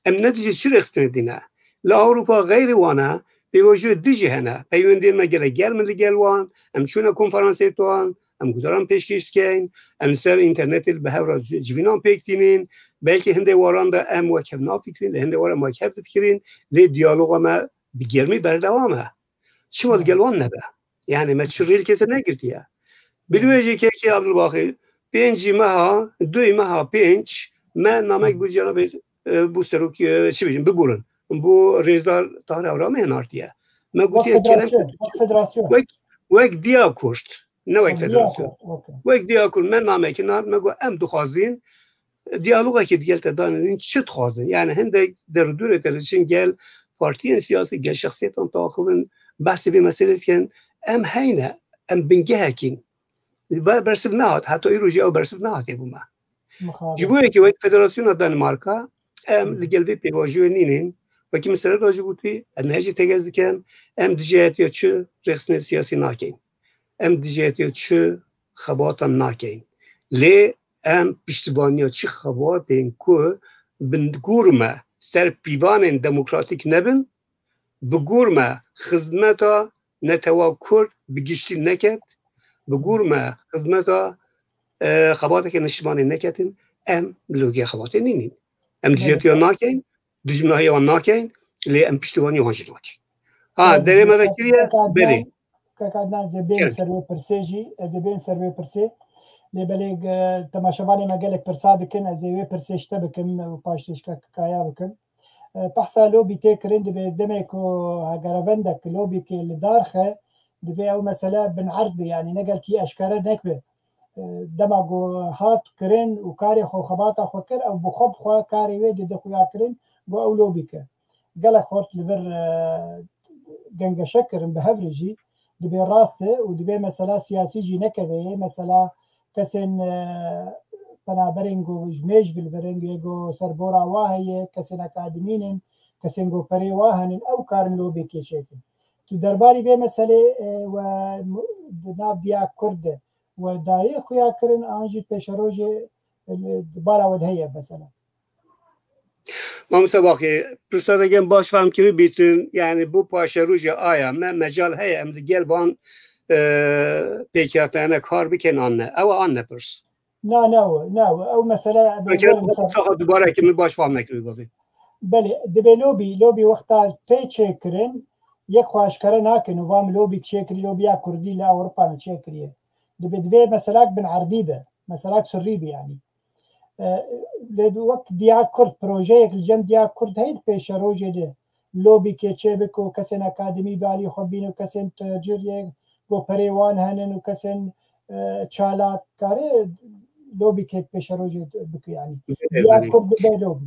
Em ne dijî çi rêxistinê dî ne. Li Ewropa xeyrî wan e, pêvajoyê dijî hene. Peywendiyên me gelek germ in li gel wan. Em çûne konferansê wan, em guhdaran pêşkêş dikeyn. Em li ser înternetê li bi hev re ci-, civînan pêk tînin. Belkî hindê waran de em wek hev nafikirîn, li hindê waran em wek hev difikirîn. Lê diyaloga me bi germî berdewam e. Çima li gel wan nebe? Yani me çi rê li kesê negirtiye. Bilû jî kekê Abdulbaxî, pêncî meha, duyê meha pênc, me namek bû cenabê, e, bû serokî, e, çi bêjin, bibûrin. Bû rêzdar Tahir Ewramê hinartiye. Me Wek gotiye kerem federasyon, wek federasyon. wek, wek diya Kurd, ne wek Wek diya federasyon. Kurd, okey. Wek diya Kurd, me namekî nart, me got em dixwazin diyalogekê digel te danînin, çi dixwazin? Yani hindek derûdûrê te diçin gel partiyên siyasî, gel şexsiyetên taxivin, behsê vê meselê dikin. Em heyne, em bingehekîn. Be-, bersiv nehat, heta îro jî ew bersiv nehatiye bo me. Mixabin. Ji bo yekê wek Federasyona Danimarka, em li gel vê pêvajoyê nînin. Wekî min serê de jî gotî, ez niha jî tekez dikim, em dijî hatiya çi rêxistinê siyasî nakin. Em dijî hatiya çi xebatan nakin. Lê em piştivaniya çi xebatên ku bi gor me ser pîvanên demokratîk nebin, bi gor me xizmeta netewa Kurd bi giştî neket, bi gor me xizmeta, e, xebateke niştimanî neketin, em li wê xebatê nînin. Em dijî hatiya nakin, dijminahiya wan nakin, lê em piştivanî wan jî nakin. Ha, Evet, derê me vekiriye, kek Adnan, belê. Kek Adnan, ez ê bêm Kerem. ser wê pirsê jî, ez ê bêm ser wê pirsê. Lê belê, e, temaşevanê me gelek pirsa dikin, ez ê wê pirsê ji te bikim û paş tê ji kek Kaya bikim. E, behsa lobî tê kirin, dibê demê ku hegerevendek lobîkê li dar xe, divê ew mesele bin erd be, yanî ne gelkî eşkere nekbe. E, dema ku hat kirin û karê xwe, xebata xwe kir, ew bi xwe bi xwe karê wê dide xuya kirin, ku ew lobî kir. Gelek xort li vir, e, gengeşe kirin bi hev re jî, dibê rast e û dibê mesela siyasî jî nekeve yê, mesela kesên, e, penaberên ku ji mêj vilverin, yê ku serbora wa heye, kesên akademîn in, kesên ku perê wa henin, ew karin lobê kêşekin. Tu derbarî vê meselê, e, we mu-, di nav diya Kurd de we dayê xuya kirin, an jî pêşerojê, e, di bala we de heye mesela? Mamoste Baxê, pirsa te gen baş fehm kirî bîtin, yani bu paşerojê aya me mecal heye, em di gel van, e, pêkhatene kar bikin an ne? Ew an ne pirs. Na, na, na, ew mesele Peki, dubare ki min baş fehm nekirî gavê. Belê, dibê lobî, lobî wexta tê çêkirin, yek xwe eşkere nakin û van lobî çêkirî, lobiya Kurdî li Ewropa min çêkiriye. Dibê divê meselak bin erdî be, meselak sirrî be yani. E, Lê wek Diya Kurd, projeyek li cem Diya Kurd heye di pêşerojê de lobîkê çêbik û kesên akademî bi alî xwe bîn û kesên tacirê ku perê wan henin û kesên, e, çalak kare lobîkê pêşerojê bike, yanî Diya Kurd bibe lobî.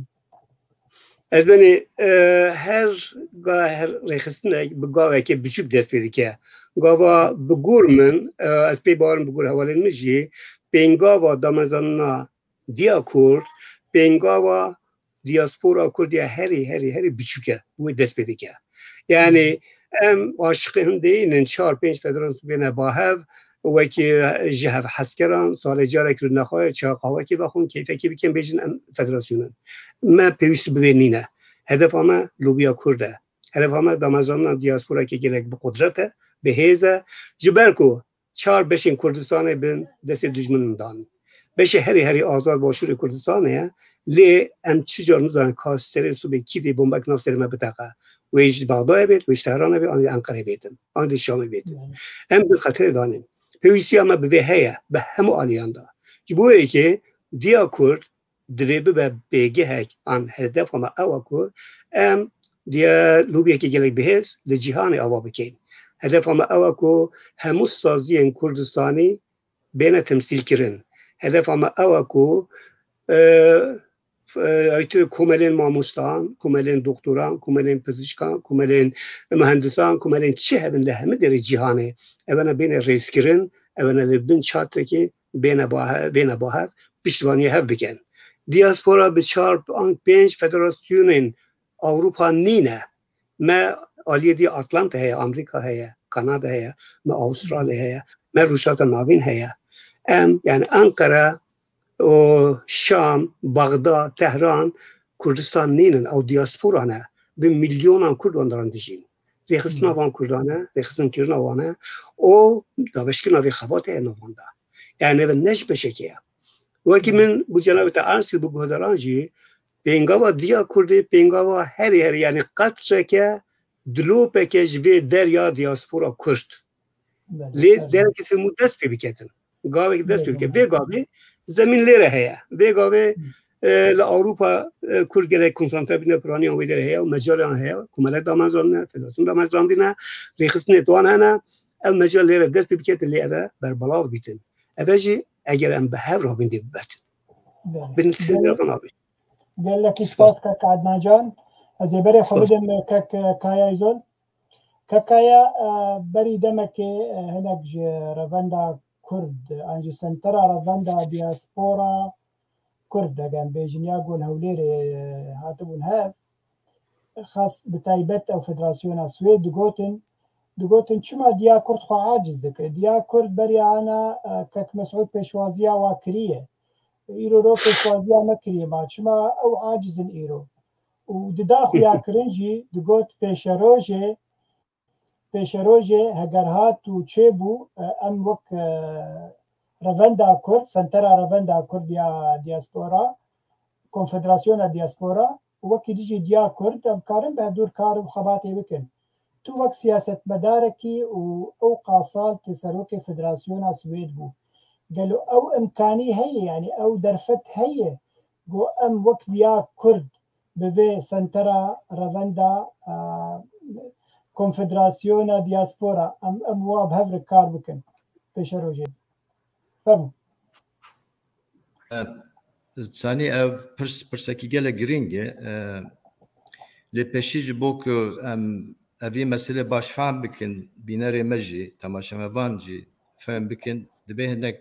Ez benî, e, her ga-, her rêxistinek bi gavekê biçûk dest pê dike. Gava bi gor min, e, ez pê bawerim bi gor hevalên min jî, pêngava damezanina Diya Kurd, pêngava diaspora Kurd ya herî, herî, herî biçûk e, wê dest pê dike. Yani em aşiqê hin deyînin çar pênc federasyon bêne ba hev, wekî ji hev hezkeran, salê carek li nexwe çaya qahwekê vexwin, keyfekê bikin, bêjin em federasyon in. Me pêwîst bi vê nîne. Hedefa me lobiya Kurd e. Hedefa me damezrandina diasporakê gelek bi qudret e, bi hêz e. Ji ber ku çar beşên Kurdistanê bin destê dijminan dan. Beşê herî herî azad Başûrê Kurdistanê ye. Lê em çi car nizanin ka serê sibê kî dê bombek nav serê me biteqe. Wê ji Bexdayê bêt, wê ji Tehranê bêt, an jî Enqerê bêtin, an jî Şamê bêtin. Em bi xeterê danîn. Pêwîstiya me bi vê heye, bi hemû aliyan de. Ji bo yekê Diya Kurd divê bibe bêgehek an hedefa me ew e ku em diye lobiyekî gelek bihêz li cîhanê ava bikeyn. Hedefa me ew e ku hemû saziyên Kurdistanî bêne temsîlkirin. Hedefa me ew e ku, e, f-, e, aytê komelên mamostan, komelên doktoran, komelên pizişkan, komelên muhendisan, komelên çi hebin li hemî derê cîhanê, evena bêne rêzkirin, evena li bin çatrekê bêne ba he-, bêne ba hev, piştvaniyê hev bikin. Diaspora bi çar an pênc federasyonên Ewropa nîne. Me aliyê dî Atlanta heye, Amerîka heye, Kanada heye, me Avustralya heye, me Rûşata Navîn heye. Em, yani Ankara û Şam, Bexda, Tehran, Kurdistan nînin, ew diaspora ne. Bi milyonan Kurd wan diran dijîn. Rêxistina van Kurdan e, rêxistinkirina wan e û dabeşkirina vê xebatê heye nav wan de. Yani ev ne ji beşekê ye. Wekî min bo cenabê te ers kir, bo guhdaran jî, pêngava Diya Kurdê, pêngava herî herî, yani qetreke, dilopeke ji vê derya diaspora Kurd. Lê derekê tê mû dest pê biketin. Gavekî dest pê bike. Vê gavê zemîn lêre heye. Vê gavê, e, li Ewropa, e, Kurd gelek konsantre bîne piraniyan wê derê heye û mecaliyan heye. Komelek damezrandine, federasyon damezrandine, rêxistinê wan hene. Ev mecal lêre dest pê biketin, lê ev e berbelav bîtin. Ev e jî eger em bi hev rabîn dê bibetin. Bin sê dervan abî. Gelekî spas kek Adnan Can. Ez ê berê xwe bidim kek Kaya Îzol. Kek Kaya, e, berî demekê, e, hinek ji revenda Kurd, an jî sentera revenda diaspora Kurd, eger em bêjin ya ku li Hewlêrê, e, hatibûn hev, xas bi taybet ew federasyona Swêd digotin, digotin çima Diya Kurd xwe aciz dike? Diya Kurd beriya ana, e, kek Mesûd pêşwaziya wa kiriye. Îro ro pêşwaziya me kiriye ma. Çima ew aciz in îro? Û dida xuyakirin jî digot pêşerojê, pêşerojê heger hat û çêbû, e, em wek, e, revenda Kurd, sentera revenda Kurd ya diaspora, konfederasyona diaspora, wekî dijî Diya Kurd, em karin bi hevdûr kar û xebatê bikin. Tu wek siyasetmedarekî û ew qasal tu serokê federasyona Swêd bû. Gelo ew imkanî heye, yani ew derfet heye, ku em wek Diya Kurd bi vê sentera revenda, a, konfederasyona diaspora, em, em wa bi hev re kar bikin pêşerojê. Fermo. E, Sanî, ev pirs, pirsekî gelek girîng e. E, lê pêşî ji bo ku em evî meselê baş fehm bikin, bînerê me jî, temaşemevan jî fehm bikin, dibê hinek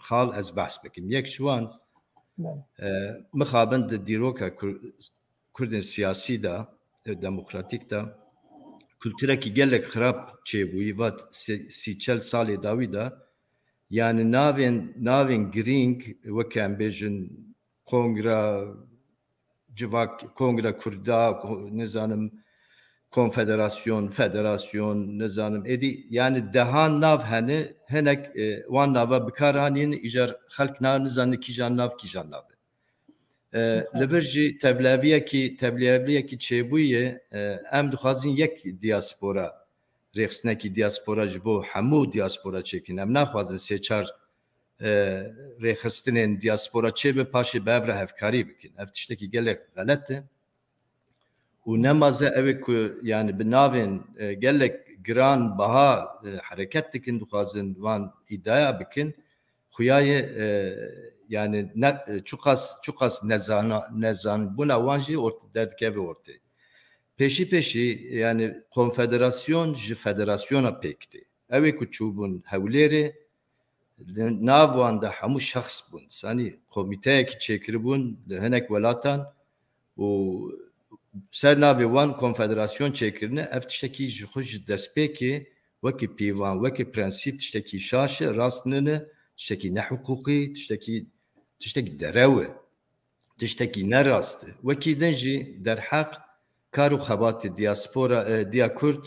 xal ez behs bikim. Yek ji wan, Belê. e, mixabin di dîroka Kur-, Kurdên siyasî de, e, demokratîk de, kulturekî gelek xirab çêbûyî, va sê-, sî çel salê dawî de, yani navên, navên girîng, weke em bêjin Kongra Civak, Kongra Kurda, ko-, nizanim, Konfederasyon, Federasyon, nizanim, êdî, yani dehan nav hene, hinek, e, wan nava bi kar anîn, îcar xelk na, nizane kîjan nav, kîjan nav e. E, li vir jî tevleviyekî, tevleviyekî çêbûyê, e, em dixwazin yek diaspora, rêxistinekî diaspora ji bo hemû diaspora çêkin. Em naxwazin sê çar, e, rêxistinên diaspora çêbe, paşê bi hev re hevkarî bikin. Ev tiştekî gelek xelet e. Û nemaze ew ê ku, yani, bi navên, e, gelek giran baha, e, hereket dikin, dixwazin van îdaya bikin. Xuyayê, e, yani, ne, e, çuqas, çuqas nezana-, nezanbûna wan jî ort-, derdikeve ortê. Pêşî pêşî, yani, konfederasyon ji federasyona pêk tê. Ew ê ku çûbûn Hewlêrê, li nav wan de hemû şexs bûn. Sanî komîteyekî çêkiribûn li hinek welatan û ser navê wan konfederasyon çêkirine. Ev tiştekî ji xwe ji destpêkê wekî pîvan, wekî prensîp tiştekî şaş e, rast nine, tiştekî nehiqûqî, tiştekî, tiştekî derew e, tiştekî nerast e. Wekî din jî derheq kar û xebatê diaspora, e, diya Kurd,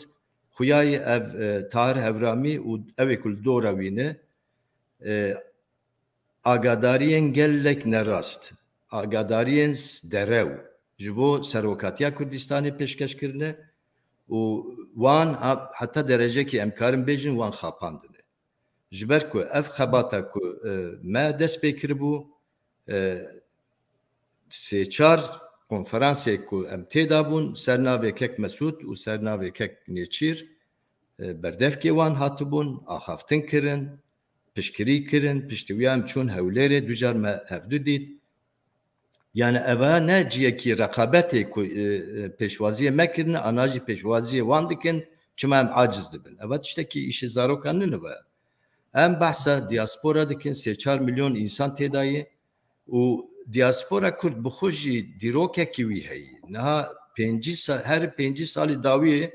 xuyayê ev, e, Tahir Hevramî û ew ê ku li dora wî ne, e, agadariyên gelek nerast, agadariyên s-, derew ji bo serokatiya Kurdistanê pêşkeş kirine û wan a-, heta derecekî em karin bêjin wan xapandine. Ji ber ku ev xebata ku, e, me dest pê kiribû, e, sê çar konferansê ku em tê de bûn, ser navê kek Mesûd û ser navê kek Nêçîr, e, berdevkê wan hatibûn, axaftin kirin, piştgirî kirin, piştî wî em çûn Hewlêrê, du car me hevdu dît. Yani eva ne ciyekî reqabetê ku, e, e, pêşwaziyê me kirine, ana jî pêşwaziyê wan dikin, çima em aciz dibin. Eva tiştekî îşê zarokan ninive. Em behsa diaspora dikin, sê çar milyon însan tê de ye û diaspora Kurd bi xwe jî dîrokekî wî heye. Niha pêncî sa-, her pêncî salî dawiyê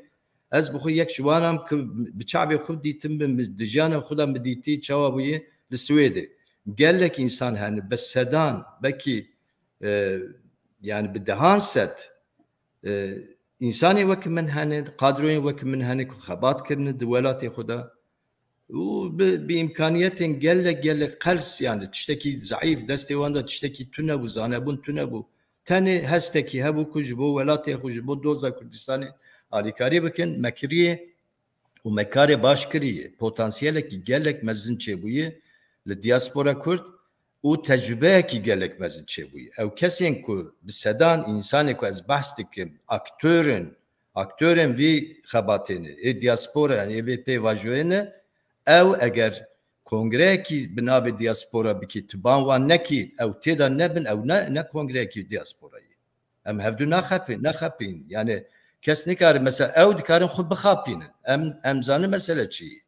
ez bi xwe yek ji wan am ku bi çavê xwe dîtim, bi, bi, di jiyana xwe de min dîtî çawa bûye li Swêdê. Gelek însan hene, bi sedan, belkî, e, yani bi dehan sed, e, însanê wek min hene, kadroyên wek min hene ku xebat kirine di welatê xwe de. Û bi, bi îmkaniyetên gelek, gelek qels, yani tiştekî zeîf, destê wan de tiştekî tune bû, zanebûn tune bû. Tenê hestekî hebû ku ji bo welatê xwe, ji bo doza Kurdistanê alîkarî bikin, me kiriye û me karê baş kiriye. Potansiyelekî gelek mezin çêbûye li diaspora Kurd û tecrubeyekî gelek mezin çêbûye. Ew kesên ku bi sedan însanê ku ez behs dikim, aktor in, aktorên vî xebatê ne, ê diaspora, yani ê vê pêvajoyê ne, ew eger kongreyekî bi navê diaspora bikî, tu ban wan nekî, ew tê de nebin, ew ne, ne kongreyekî diaspora ye. Em hevdu naxepin, nexepin. Yani kes nikare, mesela ew dikarin xwe bixapînin. Em, em zanin mesele çi ye.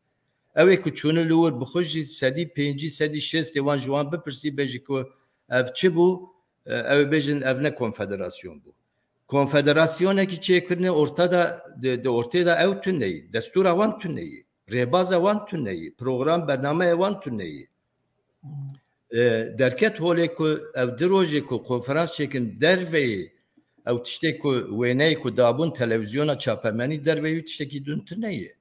Ew ê ku çûne li wir bi xwe jî sedî pêncî, sedî şêstê wan ji wan bipirsî, bêjî ku ev çi bû? E, ew ê bêjin ev ne konfederasyon bû. Konfederasyonekî çêkirine orta de, di, di ortê de ew tune ye. Destûra wan tune ye. Rêbaza wan tune ye. Program, bernameya wan tune ye. E, derket holê ku ev di rojê ku konferans çêkin derveyê, ew tiştê ku wêneyê ku dabûn televîzyona çapemenî derveyê wî tiştekî din tune ye.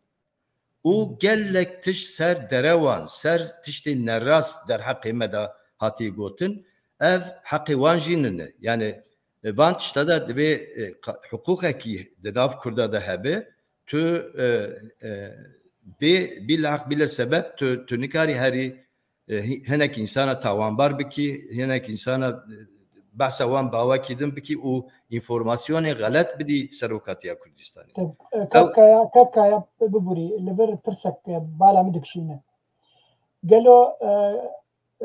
Û gelek tişt ser derewan, ser tiştê nerast derheqê me de hatiye gotin, ev heqê wan jî nine. Yani, e, van tişta de divê, e, qa-, hiqûqekî di nav Kurda de hebe, tu, e, e, bê, bî li heq, bî li sebeb, tu, tu nikarî herî, e, hi-, hinek însana tawanbar bikî, hinek însana, e, behsa wan bi awakî din bikî û înformasyonê xelet bidî Serokatiya Kurdistanê. Tabii, e, Ew Kak Kaya, Kak Kaya, biborî, li vir pirsek, e, bala min dikişîne. Gelo, e,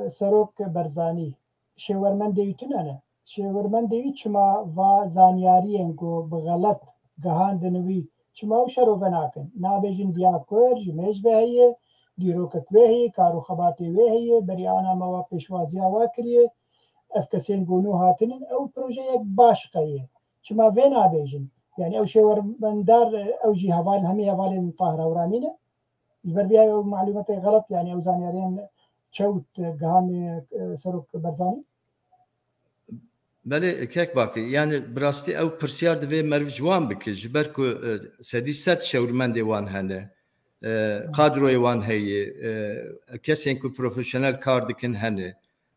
e, Serok Barzanî şêwermendê wî tune ne? Şêwermendê wî çima va zanyariyên ku bi xelet gihandin wî, çima ew şerove nakin? Nabêjin diya Kurd ji mêj ve heye, dîrokek wê heye, kar û xebatê wê heye, berî ana me wa pêşwaziya wa kiriye. Ev kesên ku nû hatinin, ew projeyek baş qeye. Çima vê nabêjin? Yani ew şêwermendar, ew jî heval, hemî hevalên Tahir Hewramî ne? Ji ber vê ew malûmetê xelet, yani ew zanyariyên çewt gihanê, e, Serok Barzanî? Belê, kek Bakî, yani bi rastî ew pirsiyar divê meriv ji wan bike, ji ber ku, e, sedî sed şewrmendê wan hene, e, kadroyê wan heye, e, kesên ku profesyonel kar dikin hene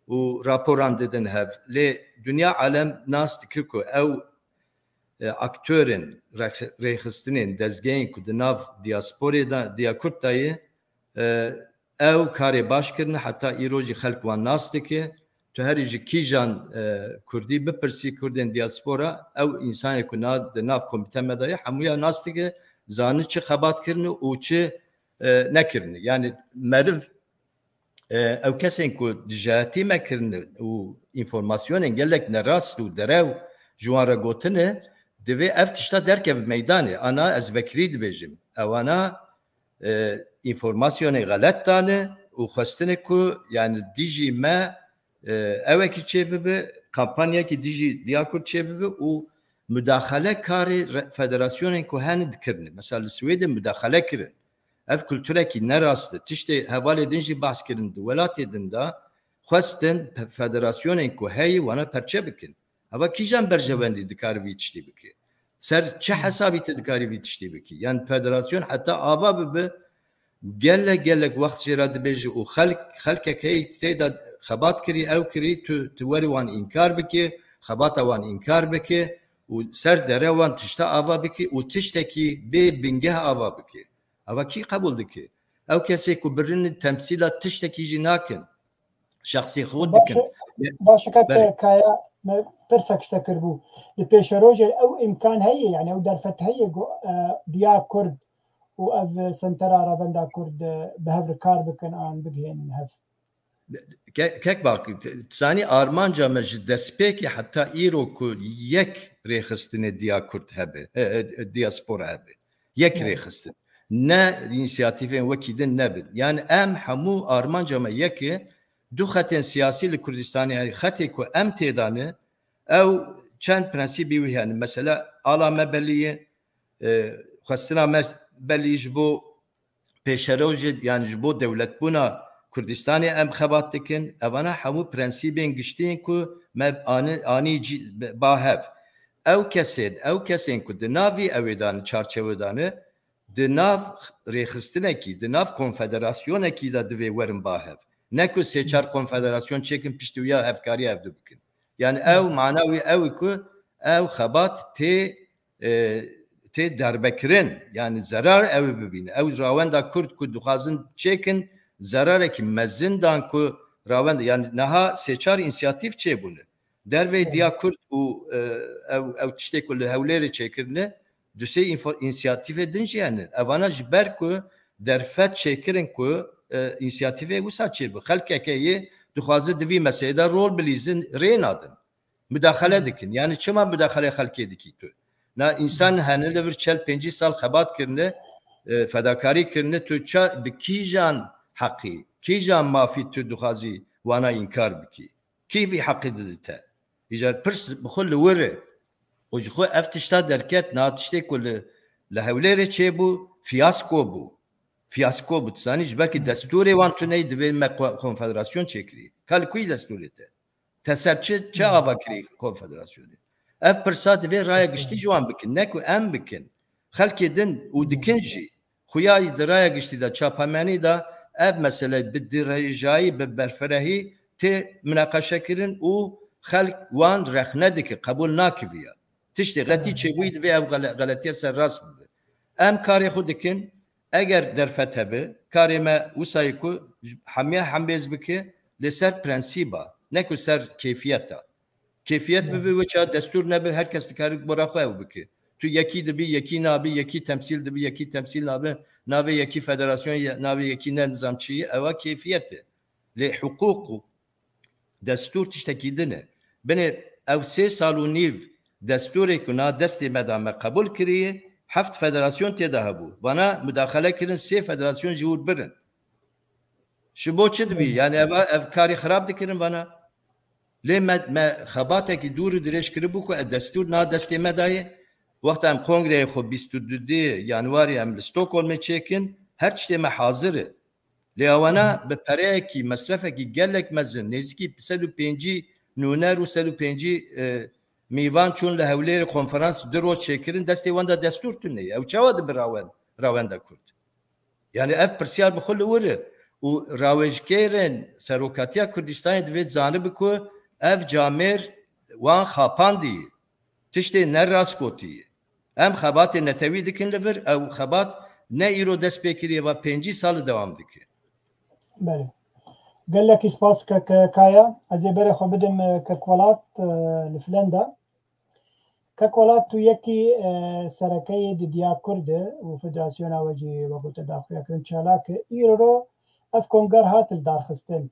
û raporan didin hev. Lê dinya alem nas dike ku ew, e, aktorên, rêx-, rêxistinên, dezgehên ku di nav diasporê de, diya Kurd de ye, e, Ew karê baş kirine, heta îro jî xelk wan nas dike. Tu herî ji kîjan, e, Kurdî bipirsî, Kurdên diaspora, ew însanê ku na, di nav komîte me de ye, hemûya nas dike, zanin çi xebat kirine û çi, e, nekirine. Yani meriv, e, ew kesên ku dijayetî me kirine û înformasyonên gelek nerast û derew ji wan re gotine, divê ev tişta derkeve meydanê. Ana ez vekirî dibêjim. Ewana, e, înformasyonê xelet dane û xwestine ku, yani, dijî me, e, ewekî çêbibe, kampanyekî dijî Diyakur çêbibe û mudaxele karê re-, federasyonên ku hene dikirine. Mesela li Swêdê mudaxele kirin. Ev kulturekî nerast e. Tiştê hevalê din jî behs kirin di welatê din de xwestin pe-, federasyonên ku heye wana perçe bikin. Eva kîjan berjewendî dikarî vî tiştî bike? Ser çi hesabî tu dikarî vî tiştî bikî? Yani federasyon heta ava bibe, gelek gelek wext jê re dibêje û xelk, xelkek heyî tê de xebat kirî, ew kirî, tu, tu werî wan înkar bikî, xebata wan înkar bikî û ser dere wan tişta ava bikî û tiştekî bê bingeh ava bikî. Eva kî qebûl dike? Ew kesê ku birinin temsîla tiştekî jî nakin. Şexsî xwe dikin. Baş e, kaka Kaya, me pirsek ji te kiribû. Li pêşerojê ew îmkan heye, yani ew derfet heye ku, e, diya Kurd û ev sentera Revenda Kurd, e, bi hev re kar bikin an bigihênin hev? Ke-, kek bak, t-, tisanî armanca me ji destpêkê heta îro ku yek rêxistinê diya Kurd hebe, e, e, diaspora hebe. Yek rêxistin. Ne însiyatîfên wekî din nebin. Yani em hemû armanca me yek e, du xetên siyasî li Kurdistanê heye. Xetê ku em tê de ne, ew çend prensîbî wî hene. Mesela ala me belî ye, e, xwestina me belî ji bo pêşerojê, yani ji bo dewletbûna Kurdistanê em xebat dikin. Evana hemû prensîbên giştî yên ku me ani-, anî cî-, ba hev. Ew kesên, ew kesên ku di nav vî ewê de ne, çarçewe de ne, di nav rêxistinekî, di nav konfederasyonekî de divê werin ba hev. Ne ku sê çar konfederasyon çêkin, piştî wî ya hevkarî hevdu bikin. Yani ew, mana wî ew e ku ew xebat tê, e, tê derbekirin. Yani zerar ew ê bibîne. Ew rawenda Kurd ku dixwazin çêkin, zerarekî mezin dan ku rawenda, yani niha sê çar însiyatîf çêbûne. Dervey diya Kurd û, e, ew, ew tiştê ku li Hewlêrê çêkirine, du sê înfo-, însiyatîfê din jî hene. Evana ji ber ku derfet çêkirin ku, e, însiyatîfê wisa çêbe. Xelkeke yê dixwaze di vî meselê de rol bilîzin, rê nadin. Mudaxele dikin. Yani çima mudaxele xelkê dikî tu? Na însan hene li vir çel pêncî sal xebat kirine, e, fedakarî kirine, tu ça, bi kîjan heqî, kîjan mafî tu dixwazî wana înkar bikî? Kî vî heqî dide te? Îcar pirs bi xwe li wir e. Û ji xwe ev tişta derket, niha tiştê ku li, li Hewlêrê çêbû, fiyasko bû. Fiyasko bû. Tu zanî, ji ber ku destûrê wan tune ye, divê me ko-, konfederasyon çêkirî. Ka li ku yî destûrê te? Te ser çi, çi ava kirî konfederasyonê? Ev pirsa divê raya giştî ji wan bikin, ne ku em bikin. Xelkê din û dikin jî. Xuya di raya giştî de, çapemenî de ev mesele bi dirêjayî, bi berfirehî tê minaqeşe kirin û xelk wan rexne dike, qebûl nake viya. Tiştê xeletî çêbûyî divê ev xele-, xeletiya serrast bibe. Em karê xwe dikin, eger derfet hebe, karê me wisa ye ku hemiya hembêz bike, lê ser prensîba, ne ku ser kêfiyeta. Kêfiyet bibe, wê çawa destûr nebe, her kes dikare gora xwe ew bike. Tu yekî dibî, yekî nabî, yekî temsîl dibî, yekî temsîl nabe, navê yekî federasyon, ye-, navê yekî ne nizam çi ye, ewa kêfiyet e. Lê hiqûq û destûr tiştekî din e. Binê ew sê sal û nîv destûrê ku na destê me de me qebûl kiriye, heft federasyon tê de hebû. Vana mudaxele kirin, sê federasyon ji wir birin. Ji bo çi dibî? Yani ev, ev karî xirab dikirin vana. Lê me, me xebatekî dûr û dirêj kiribû ku ev destûr na destê me dayê. Wexta em kongreyê xwe bîst û du yanwarê em li Stockholmê çêkin, her tiştê me hazir e. Lê ewana bi pereyekî, mesrefekî gelek mezin, nêzîkî sed û pêncî nûner û sed û pêncî, e, mîvan çûn li Hewlêrê konferans du roj çêkirin, destê wan de destûr tune ye. Ew çawa dibe rawen-, rawenda Kurd? Yani ev pirsyar bi xwe li wir e û rawêjkerên Serokatiya Kurdistanê divê zanibe ku ev camêr wan xapandiye. Tiştê ne rast gotiye. Em xebatê netewî dikin li vir, ew xebat ne îro dest pê kiriye, va pêncî sal dewam dike. Belê. Gelekî spas kek Kaya. Ez ê berê xwe bidim, e, kek Welat, e, li Filen de. Kek Welat, tu yekî, e, serekeyê di Diya Kurd û federasyona we jî wek te daxuya kirin çalak e. Îro ro ev konger hat li darxistin.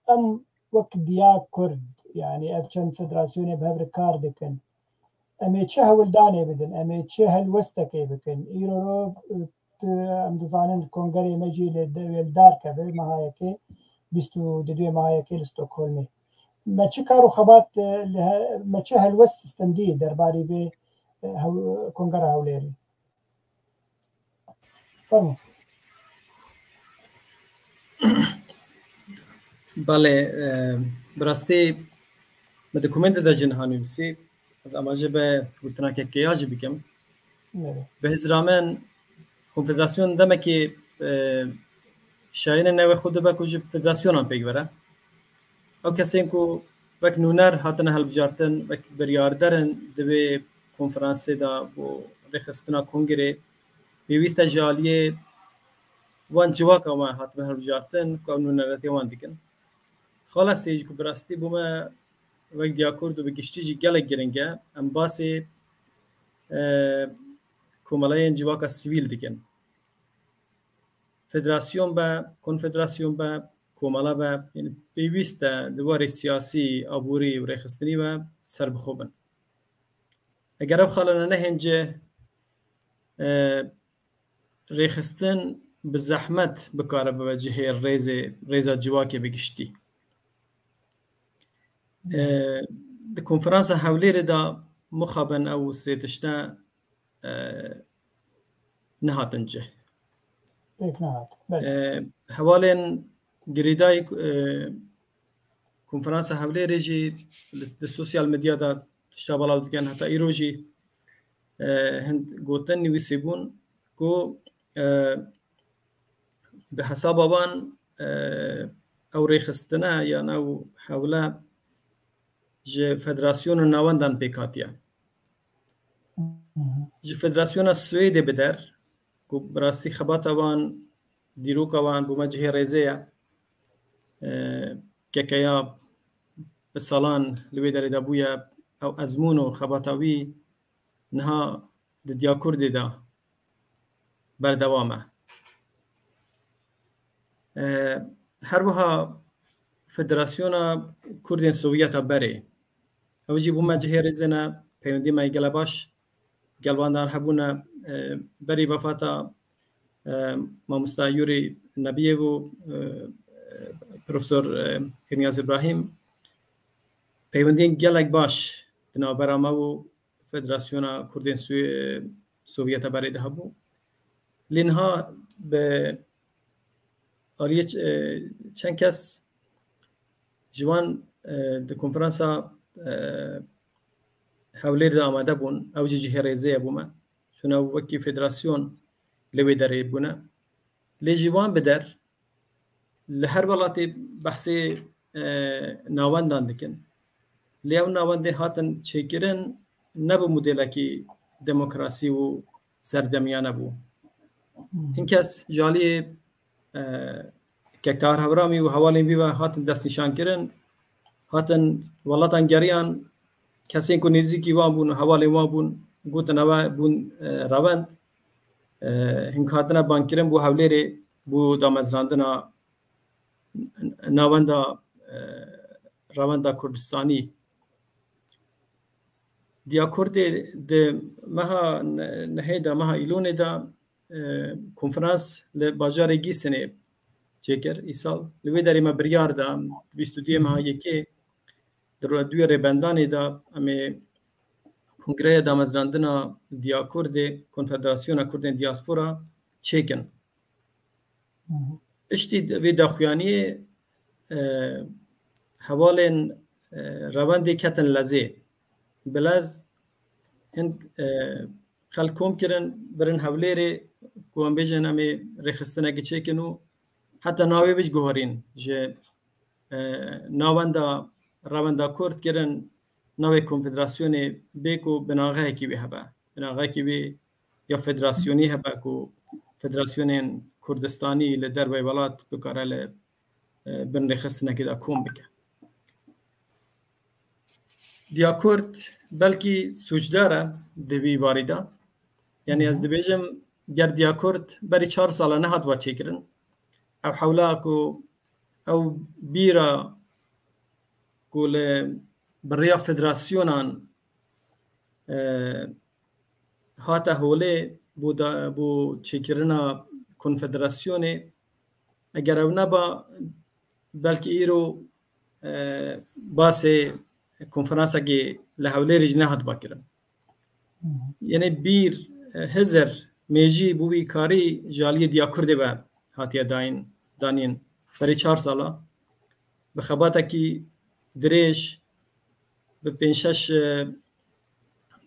Em wek Diya Kurd, yanî ev çend federasyonê bi hev re kar dikin. Em ê çi hewldanê bidin? Em ê çi helwestekê bikin? Îro ro, e, tu, em dizanin kongerê me jî li de-, li dar keve, meha yekê, bîst û duyê meha yekê li Stockholmê. Me çi kar û xebat, e, li he-, me çi helwest stendî derbarî vê, e, hew-, kongera Hewlêrê? Fermo. Belê, e, bi rastî min di komêntê de jî niha nivîsî, ez amaje be gotina kek Kaya jî bikim. Evet. Bi hizra min, konfederasyon demekî, e, şayînê newê xwe dibe ku ji federasyonan pêk were. Ew kesên ku wek nûner hatine hilbijartin, wek biryarder in di vê konferansê de bo rêxistina kongrê, pêwîst e ji aliyê wan civaka me hatibin hilbijartin ku ew nûneratiya wan dikin. Xalesê jî ku bi rastî bo me wek Diya Kurd û bi giştî jî gelek giring e. Em basê, e, komeleyên civaka sivîl dikin. Federasyon be, konfederasyon be, komela be, yani pêwîst e di warê siyasî, aborî û rêxistinî ve serbixwe bin. Eger ev xalene nehên cih, e, rêxistin bi zehmet bikare bibe cihê rêzê, rêza civakê bi giştî. E, di konferansa Hewlêrê de mixabin ew sê tişte, e, nehatin cih. Pêk nehat. Belê. E, hevalên girêdayî, e, konferansa Hewlêrê jî li, li sosyal medya de tişta belav dikin. Heta îro jî, e, hind gotin nivîsîbûn ku, e, bi hesaba wan, e, ew rêxistine yan ew hewle ji federasyon û nawendan pêk hatiye. Ji federasyona Swêdê bi der, ku bi rastî xebata wan, dîroka wan bo me cihê rêzê ye. E, kekeya bi salan li wê derê de bûye, ew ezmûn û xebata wî niha di Diya Kurdê de berdewam e. E, her wiha Federasyona Kurdên Sovyeta berê, ew jî bo me cihê rêzê ne, peywendî me gele baş gel wan dan hebûne, e, berî vefata, e, mamosta Yurî Nebiyê bû, e, Profesor, e, Kinyaz Îbrahîm, peywendiyên gelek baş di navbera me û Federasyona Kurdên Sü-, Sovyeta berê de hebû. Lê niha bi aliyê ç-, e, çend kes ji wan, e, di konferansa, e, Hewlêr de amade bûn. Ew jî cihê rêzê ye bo me. Çûne ew wekî federasyon li wê derê bûne. Lê ji wan bi der, li her welatê behsê, e, nawendan dikin. Lê ew nawendê hatin çêkirin ne bi modêlekî demokrasî û serdemiyane bû. Hin kes ji aliyê, e, Kek Tahir Hewramî û hevalên wî ve hatin destnîşankirin, hatin welatan geriyan, kesên ku nêzîkî wan bûn û hevalên wan bûn, gotin ewe bûn, e, revend. E, hin ku hatine bankirin bo Hewlêrê, bo damezrandina navenda, e, revenda Kurdistanî. Diya Kurdê di meha ne-, nehê de, meha Îlonê de, e, konferans li bajarê Gîsinê çêkir îsal. Li wê derê me biryar da, bîst û duyê meha yekê, di ro-, duyê rêbendanê de em ê Kongreya Damezrandina Diya Kurdê, Konfederasyona Kurdên Diaspora çêkin. Piştî vê daxuyaniyê, e, hevalên, e, revendê ketin lezê. Bi lez hin, e, xelk kom kirin, birin Hewlêrê, ku em bêjin em ê rêxistinekê çêkin û heta navê bî jî guherîn ji, e, navenda revenda Kurd kirin, navê konfederasyonê bê ku binaxeyekî wê hebe. Binaxeyekî wê ya federasyonî hebe ku federasyonên Kurdistanî li derveyî welat bikare li e, bin rêxistinekê de kom bike. Diya Kurd belkî sûcdar e di vî warî de. Yanî ez dibêjim, ger Diya Kurd berî çar sala nehatiba çêkirin, ew hewla ku ew bîra ku li bi rêya federasyonan, e, hate holê bo da, bo çêkirina konfederasyonê, eger ew neba, belkî îro, e, basê konferansekê li Hewlêrê jî nehatiba kirin. Yanî bîr, e, hizir mêjî bo wî karî ji aliyê Diya Kurdê ve hatiye dayîn, danîn berî çar sala. Bi xebatekî dirêj, bi pênc şeş, e,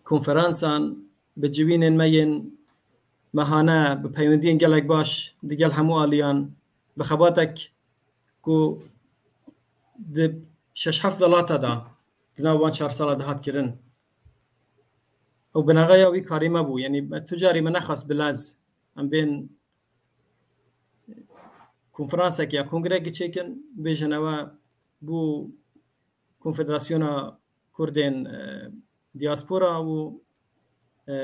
konferansan, bi civînên me yên mehane, bi peywendiyên gelek baş digel hemû aliyan, bi xebatek ku di şeş heft welata de di nav wan çar sala de hat kirin. Ew binexeya wî karî me bû. Yanî me tu carî me nexwest bi lez em bên konferansekê ya kongrekê çêkin, bêjin ewe bû Konfederasyona Kurdên, e, diaspora û, e,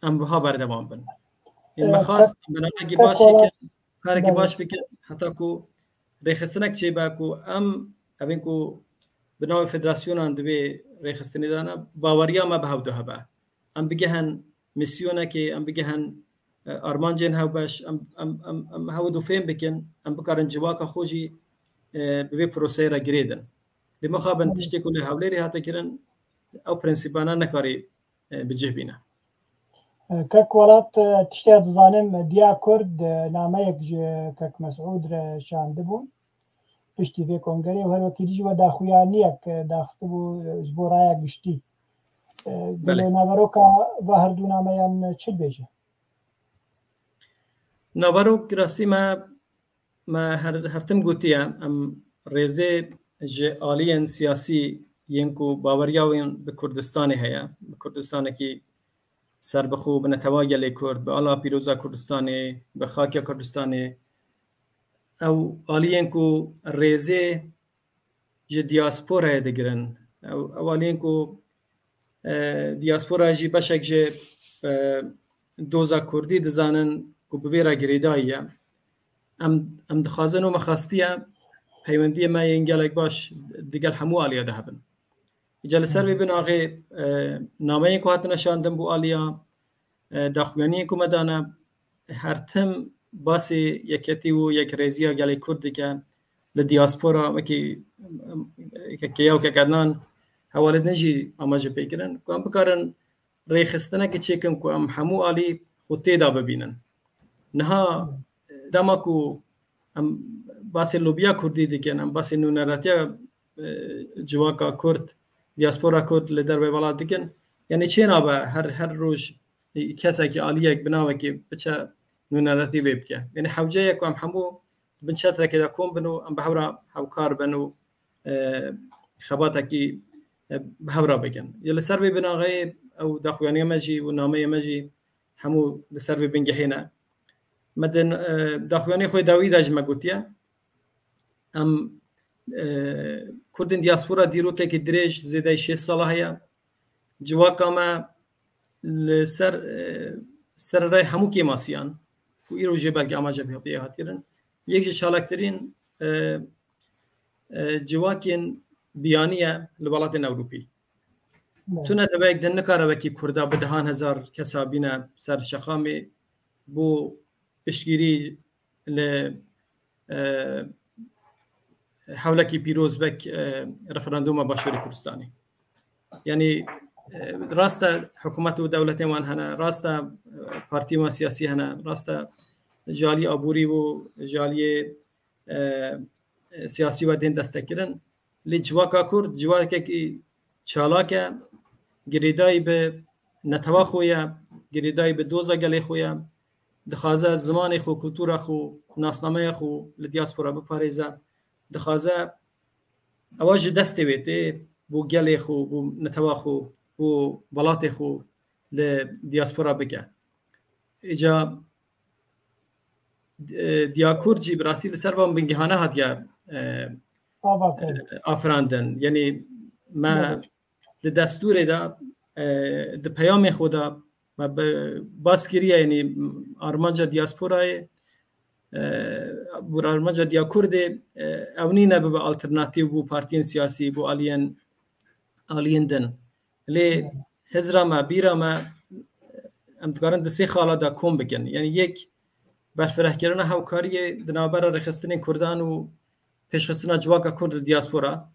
em wiha berdewam bin. Ên me xwest em binexekî baş çêkin, karekî baş bikin, heta ku rêxistinek çêbe ku em, evên ku bi navê federasyonan di vê rêxistinê de ne, baweriya me bi hevdu hebe. Em bigihin misyonekê, em bigihin, e, armancên hevbeş, em, em, em, em hewdu fêm bikin, em bikarin civaka xwe jî, e, bi vê proseyê re girêdin. Lê mixabin tiştê ku li Hewlêrê hate kirin, ew prensîpana nekarî, e, bi cih bîne. E, Kek Welat, e, tiştê dizanim, Diya Kurd, e, nameyek ji Kek Mesûd re şandibûn. Piştî vê kongerê û her wekî dî jî we daxuyaniyek, e, daxistibû, e, ji bo raya giştî. E, Belê. Gelo naveroka va her du nameyan çi dibêje? Naverok rastî me, me her, her tim gotiye, em rêzê ji aliyên siyasî yên ku baweriya wîn bi Kurdistanê heye, bi Kurdistanekî serbixwe, bi netewa gelê Kurd, bi ala pîroza Kurdistanê, bi xakiya Kurdistanê, ew aliyên ku rêzê ji diasporayê digirin, ew, ew aliyên ku, e, diaspora jî beşek ji, e, doza Kurdî dizanin ku bi vê re girêdayî ye. Em, em dixwazin û me xwestiye peywendiyê me yên gelek baş digel hemû aliya de hebin. Îca li ser vê binaxê, e, nameyên ku hatine şandin bo aliya, e, daxuyaniyên ku me dane, her tim basê yeketî û yekrêziya gelê Kurd dike li diaspora, wekî, e, kek Keya û kek Ednan hevalê din jî amaje pê kirin, ku em bikarin rêxistinekê çêkin ku em hemû alî xwe tê de bibînin. Niha dema ku em basê lobiya Kurdî dikin, em basê nûneratiya, e, civaka Kurd, diaspora Kurd li dervê welat dikin, yanî çê nabe her, her roj, e, kesekî, aliyek bi navekê biçe nûneratî vê bike. Yanî hewce ye ku em hemû bin çetrekê de kom bin û em bi hev re hevkar bin û, e, xebatekî, e, bi hev re bikin. Yê li ser vê binaxeyê ew daxuyaniya me jî û nameyê me jî hemû li ser vê bingehê ne. Me di, e, daxuyaniyê xwe dawî de jî me gotiye. Em, e, Kurdên diaspora dîrokekî dirêj zêdeyî şêst sala heye. Civaka me li ser, e, sererayê hemû kêmasiyan ku îro jê belkî amaje pê, pê hatirin, yek ji çalaktirîn, e, e, civakên biyanî ye li welatên Ewropî. Evet. Tu neteweyek din nikare wekî Kurda bi dehan hezar kesa bîne ser şexamê bo piştgirî li, e, hewlekî pîroz wek, e, referanduma Başûrê Kurdistanê. Yanî, e, rast e hikûmet û dewletên wan hene, rast e, e, partiyên wan siyasî hene, rast e ji alî aborî û ji aliyê, e, e, siyasî ve tên destekkirin. Lê civaka Kurd civakekî çalak e, girêdayî bi netewa xwe ye, girêdayî bi doza gelê xwe ye, dixwaze zimanê xwe, kultura xwe, nasnameya xwe li diaspora biparêze, dixwaze ewa ji destê wê tê, bo gelê xwe, bo netewa xwe, bo welatê xwe li diaspora bike. Îca e, Diyakur jî bi rastî li ser van bingehane hatiye, e, afirandin. Yanî me di destûrê de, e, di peyamê xwe de me bi, bas kiriye, yanî armanca diasporayê, e, armanca Diyakurdê, e, ew nîne bibe alternatîf bo partiyên siyasî, bo aliyên, aliyên din. Lê hizra me, bîra me, em dikarin di sê xala de kom bikin. Yanî yek, berfirehkirina hewkariyê di navbera rêxistinên Kurdan û pêşxistina civaka Kurd li diaspora.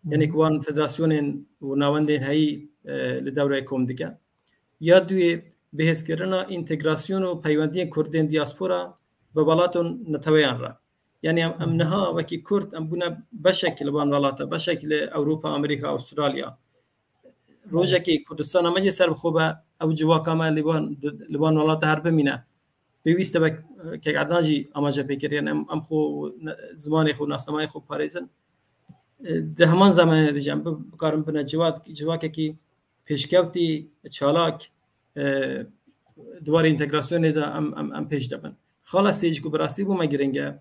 Yanî ku wan federasyonên û nawendên heyî, e, li dewreyê kom dike. Ya duyê, bihêzkirina întegrasyon û peywendiyên Kurdên diaspora bi welat û neteweyan re. Yanî em, em niha wekî Kurd, em bûne beşek li van welata, beşek li Ewropa, Amerîka, Avustralya. Rojekê Kurdistana me jî ser bi xwe be, ew civaka me li wan, li wan welata her bimîne. Pêwîst e be kek Ednan jî amaje pê kir, yanî em, em xwe ne-, zimanê xwe, nasnamayê xwe parêzin. E, di heman zemanê de jî em bi-, bikarin bine civak-, civakekî pêşkewtî, çalak, e, di warê întegrasyonê de em, em, em pêş de bin. Xala sê jî ku bi rastî bo me giring e,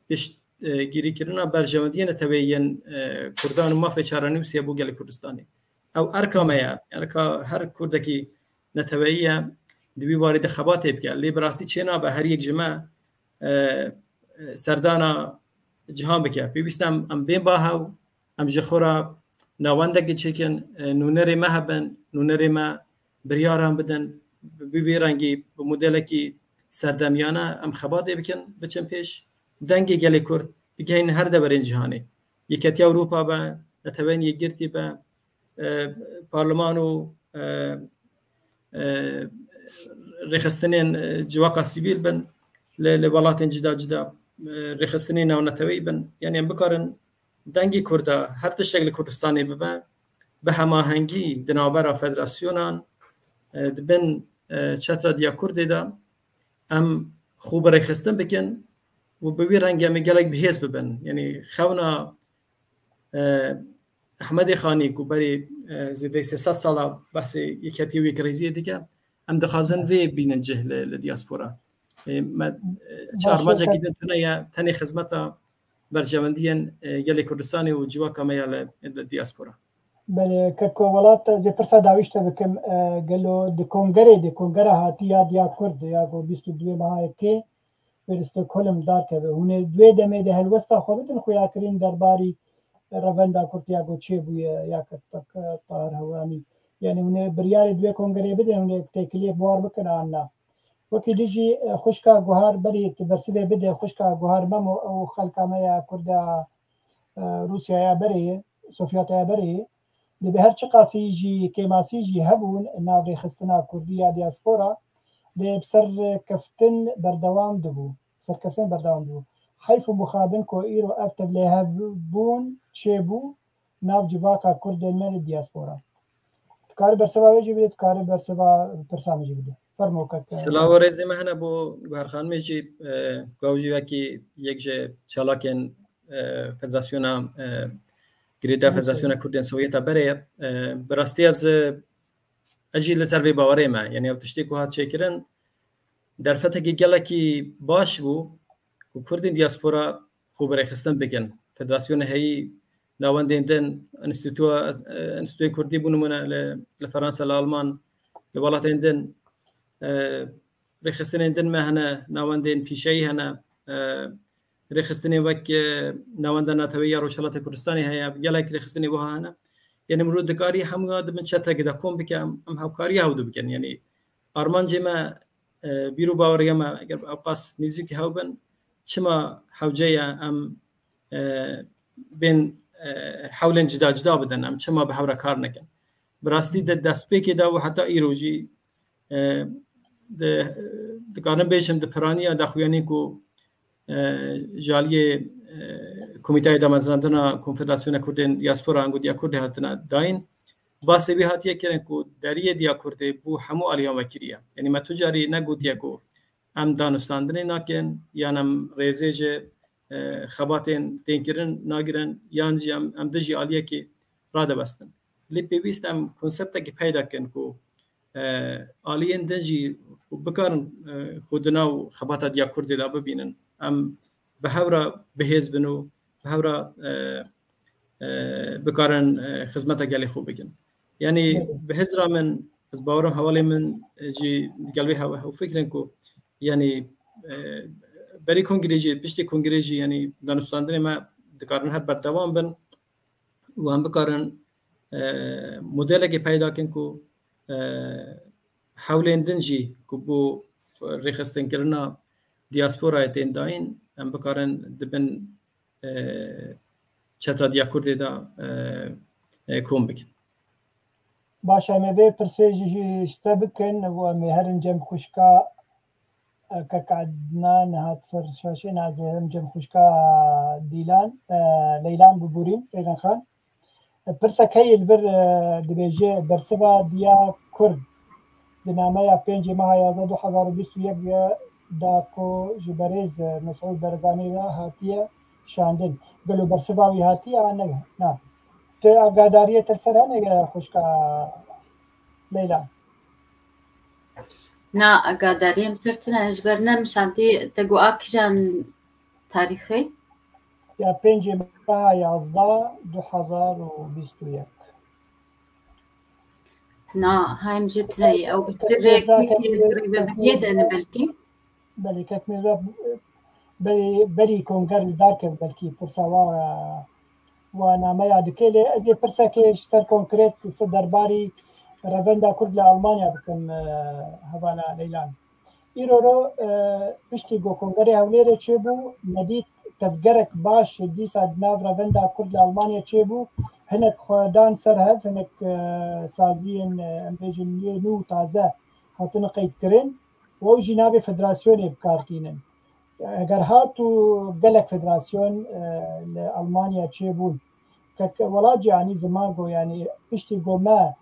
pişt, e, girîkirina berjewendiyên neteweyî yên, e, Kurdan û mafê çarenivîsê bo gelê Kurdistanê. Ew erka me ye, erka her Kurdekî neteweyî ye, di vî warî de xebatê bike. Lê bi rastî çênabe her yek ji me, e, e, serdana cihan bike. Pêwîst e em, em bên ba hev, em ji xwe re navendekê çêkin, e, nûnerê me hebin, nûnerê me biryaran bidin, bi vî rengî, bi modelekî serdemiyane em xebatê bikin, biçin pêş, dengê gelê Kurd bigihînin her deverên cîhanê. Yeketiya Ewropa be, Neteweyên Yekgirtî be, e, parleman û, e, e, rêxistinên, e, civaka sivîl bin, li, li welatên cida cida, e, rêxistinên navneteweyî bin. Yanî em bikarin dengê Kurda her tiştek li Kurdistanê bibe, bi hemahengî di navbera federasyonan, e, di bin, e, çetra Diyakurdê de em xwe bi rêxistin bikin û bi wî rengî em ê gelek bi hêz bibin. Yanî xewna, e, Ehmedê Xanî ku berî, e, zêdeyî sê sed sala behsê yeketî û yekrêziyê dike, em dixwazin vê bînin cih li, li diaspora. E, me, e, çi armancekî din tune ye, tenê xizmeta berjewendiyên, e, gelê Kurdistanê û civaka me ya li, li diaspora. Belê, keko welat, ez ê pirsa dawî ji te bikim, e, gelo di kongerê de, kongera hatî ya Diya Kurd, ya ku bîst û duyê meha yekê, li Stockholm darkeve. Hûn ê di wê demê de helwesta xwe bidin xuyakirin derbarî revenda Kurd ya ku çêbûye, ya ku Tahir Hewranî. Yanî hûn ê biryarê di wê kongerê bidin, hûn ê têkiliyê bi war bikin an na. Wekî dijî, e, xwişka Guhar, berî tu bersivê bide, xwişka Guhar Memo, ew xelka me ya Kurda, e, Rûsyaya berê ye, Sovyetaya berê ye. Dibê her çiqasî jî kêmasî jî hebûn, nav rêxistina Kurdî ya diaspora, lê bi serkeftin berdewam dibû. Serkeftin berdewam dibû. Heyf û mixabin ku îro ev tevlihevbûn çêbû, nav civaka Kurdên me li diaspora. Dikarî bersiva wê jî bidî, dikarî bersiva pirsa min jî bidî. Fermo kek. Silav û rêzê me hene bo Guher Xanimê jî, e, ku ew jî wekî yek ji çalakên, e, federasyona, e, girêdayî Federasyona Kurdên Sovyeta berê ye. E, bi rastî ez, e, ez jî li ser vê bawerê me. Yanî ew tiştê ku hat çêkirin, derfetekî gelekî baş bû ku Kurdên diaspora xwe bi rêxistin bikin. Federasyonê heyî navendên din, enstîtuya, e, enstîtuyên Kurdî bû nimûne li, li Feransa, li Alman, li welatên din, e, rêxistinên din me hene, navendên pîşeyî hene, e, rêxistinên wek, e, Navenda Neteweyî ya Rojhilatê Kurdistanê heye, gelek rêxistinê wiha hene. Yanî mirov dikarî hemûya di bin çetrekê de kom bike, em, em hevkariya hev dibikin. Yanî armancê me, e, bîr û baweriya me, eger ew qas nêzîkî hew bin, çima hewce ye em, e, bên, e, hewlên cida cida bidin, em çima bi hev re kar nekin? Bi rastî de destpêkê de û heta îro jî, e, di, dikarim bêjim di piraniya daxuyanî ku, e, ji aliyê, e, Komîteya Damezrandina Konfederasyona Kurdên Diaspora ango Diya Kurdê hatine dayîn, basê wî hatiye kirin ku deriyê Diya Kurdê bû hemû aliyan vekirî ye. Yanî me tu carî negotiye ku em danûstandinê nakin, yan em rêzê ji, e, xebatên tên kirin nagirin, yan jî em, em dijî aliyekê radibestin. Lê pêwîst em konseptekî peyda kin ku e, aliyên din jî bikarin, e, xwe di nav xebata Diya Kurdê de bibînin. Em bi hev re bihêz bin û bi hev re, e, e, bikarin, e, xizmeta gelê xwe bikin. Yanî bi hizra min, ez bawerim hevalê min, e, jî digel wê hev-, hevfikr in ku, yanî, e, berî kongrê jî, piştî kongrê jî, yanî danûstandinê me dikarin her berdewam bin û em bikarin, e, modelekê peyda kin ku, e, hewlên din jî ku bo rêxistinkirina diasporayê tên dayîn, em bikarin di bin, e, çetra Diya Kurdê de, e, e, kom bikin. Baş e, em ê vê pirsê jî, jî ji te bikin û em ê herin cem xwişka, e, kek Ednan hat ser şaşê, na ez ê herim cem xwişka Dîlan, e, Leylan bibûrîm, Leylan Xan. E, pirsek heye li vir, e, dibêje, bersiva Diya Kurd di nameya pêncê meha yazdeh du hezar û bîst û yek de ku ji berêz, e, Mesûd Barzanî re hatiye şandin. Gelo bersiva wî hatiye an ne? Na. Tu agadariyê te li ser hene, xwişka Leyla? Na, agadariyê min ser tine, ji ber ne min şandî. Te got a kîjan tarîxê? Ya pêncê meha yazdeh du hezar û bîst û yek. Na, hay min jê tine ye. Ew bi rêvebiriyê de ne belkî. Belê, kek Mirza, berî, berî konger li dar kir belkî pirsa wa, wa nameya dike, lê ez ê pirsekê ji te konkret ser derbarî revenda Kurd li Almanya bikim, e, hevala Leylan. Îro ro, e, piştî ku Kongerê Hewlêrê çêbû, me dît tevgerek baş dîsa di nav revenda Kurd li Almanya çêbû, hinek xwe dan ser hev, hinek, e, saziyên, e, em bêjin nû û taze hatine qeydkirin. Û ew jî navê federasyonê bi kar tînin. Eger hat û gelek federasyon, e, li Almanya çêbûn. Kek Welaciyanî ziman got, yanî piştî ku me,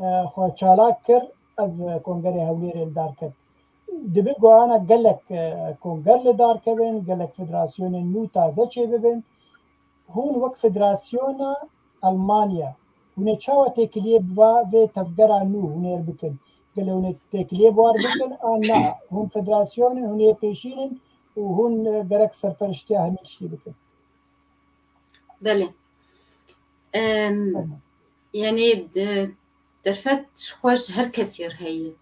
e, xwe çalak kir, ev kongerê Hewlêrê li dar ket. Dibe ku ana gelek, e, konger li dar kevin, gelek federasyonên nû taze çêbibin. Hûn wek federasyona Almanya, hûn ê çawa têkiliyê bi va vê tevgera nû hûn ê bikin? Gelo hûn ê têkiliyê bi war bikin an na? Hûn federasyon in, hûn ê pêşîn in û hûn, e, gerek serperiştiya hemî tiştî bikin. Belê. Em, Tamam. Yanî de-, derfet ji xwe ji her kesî re heye.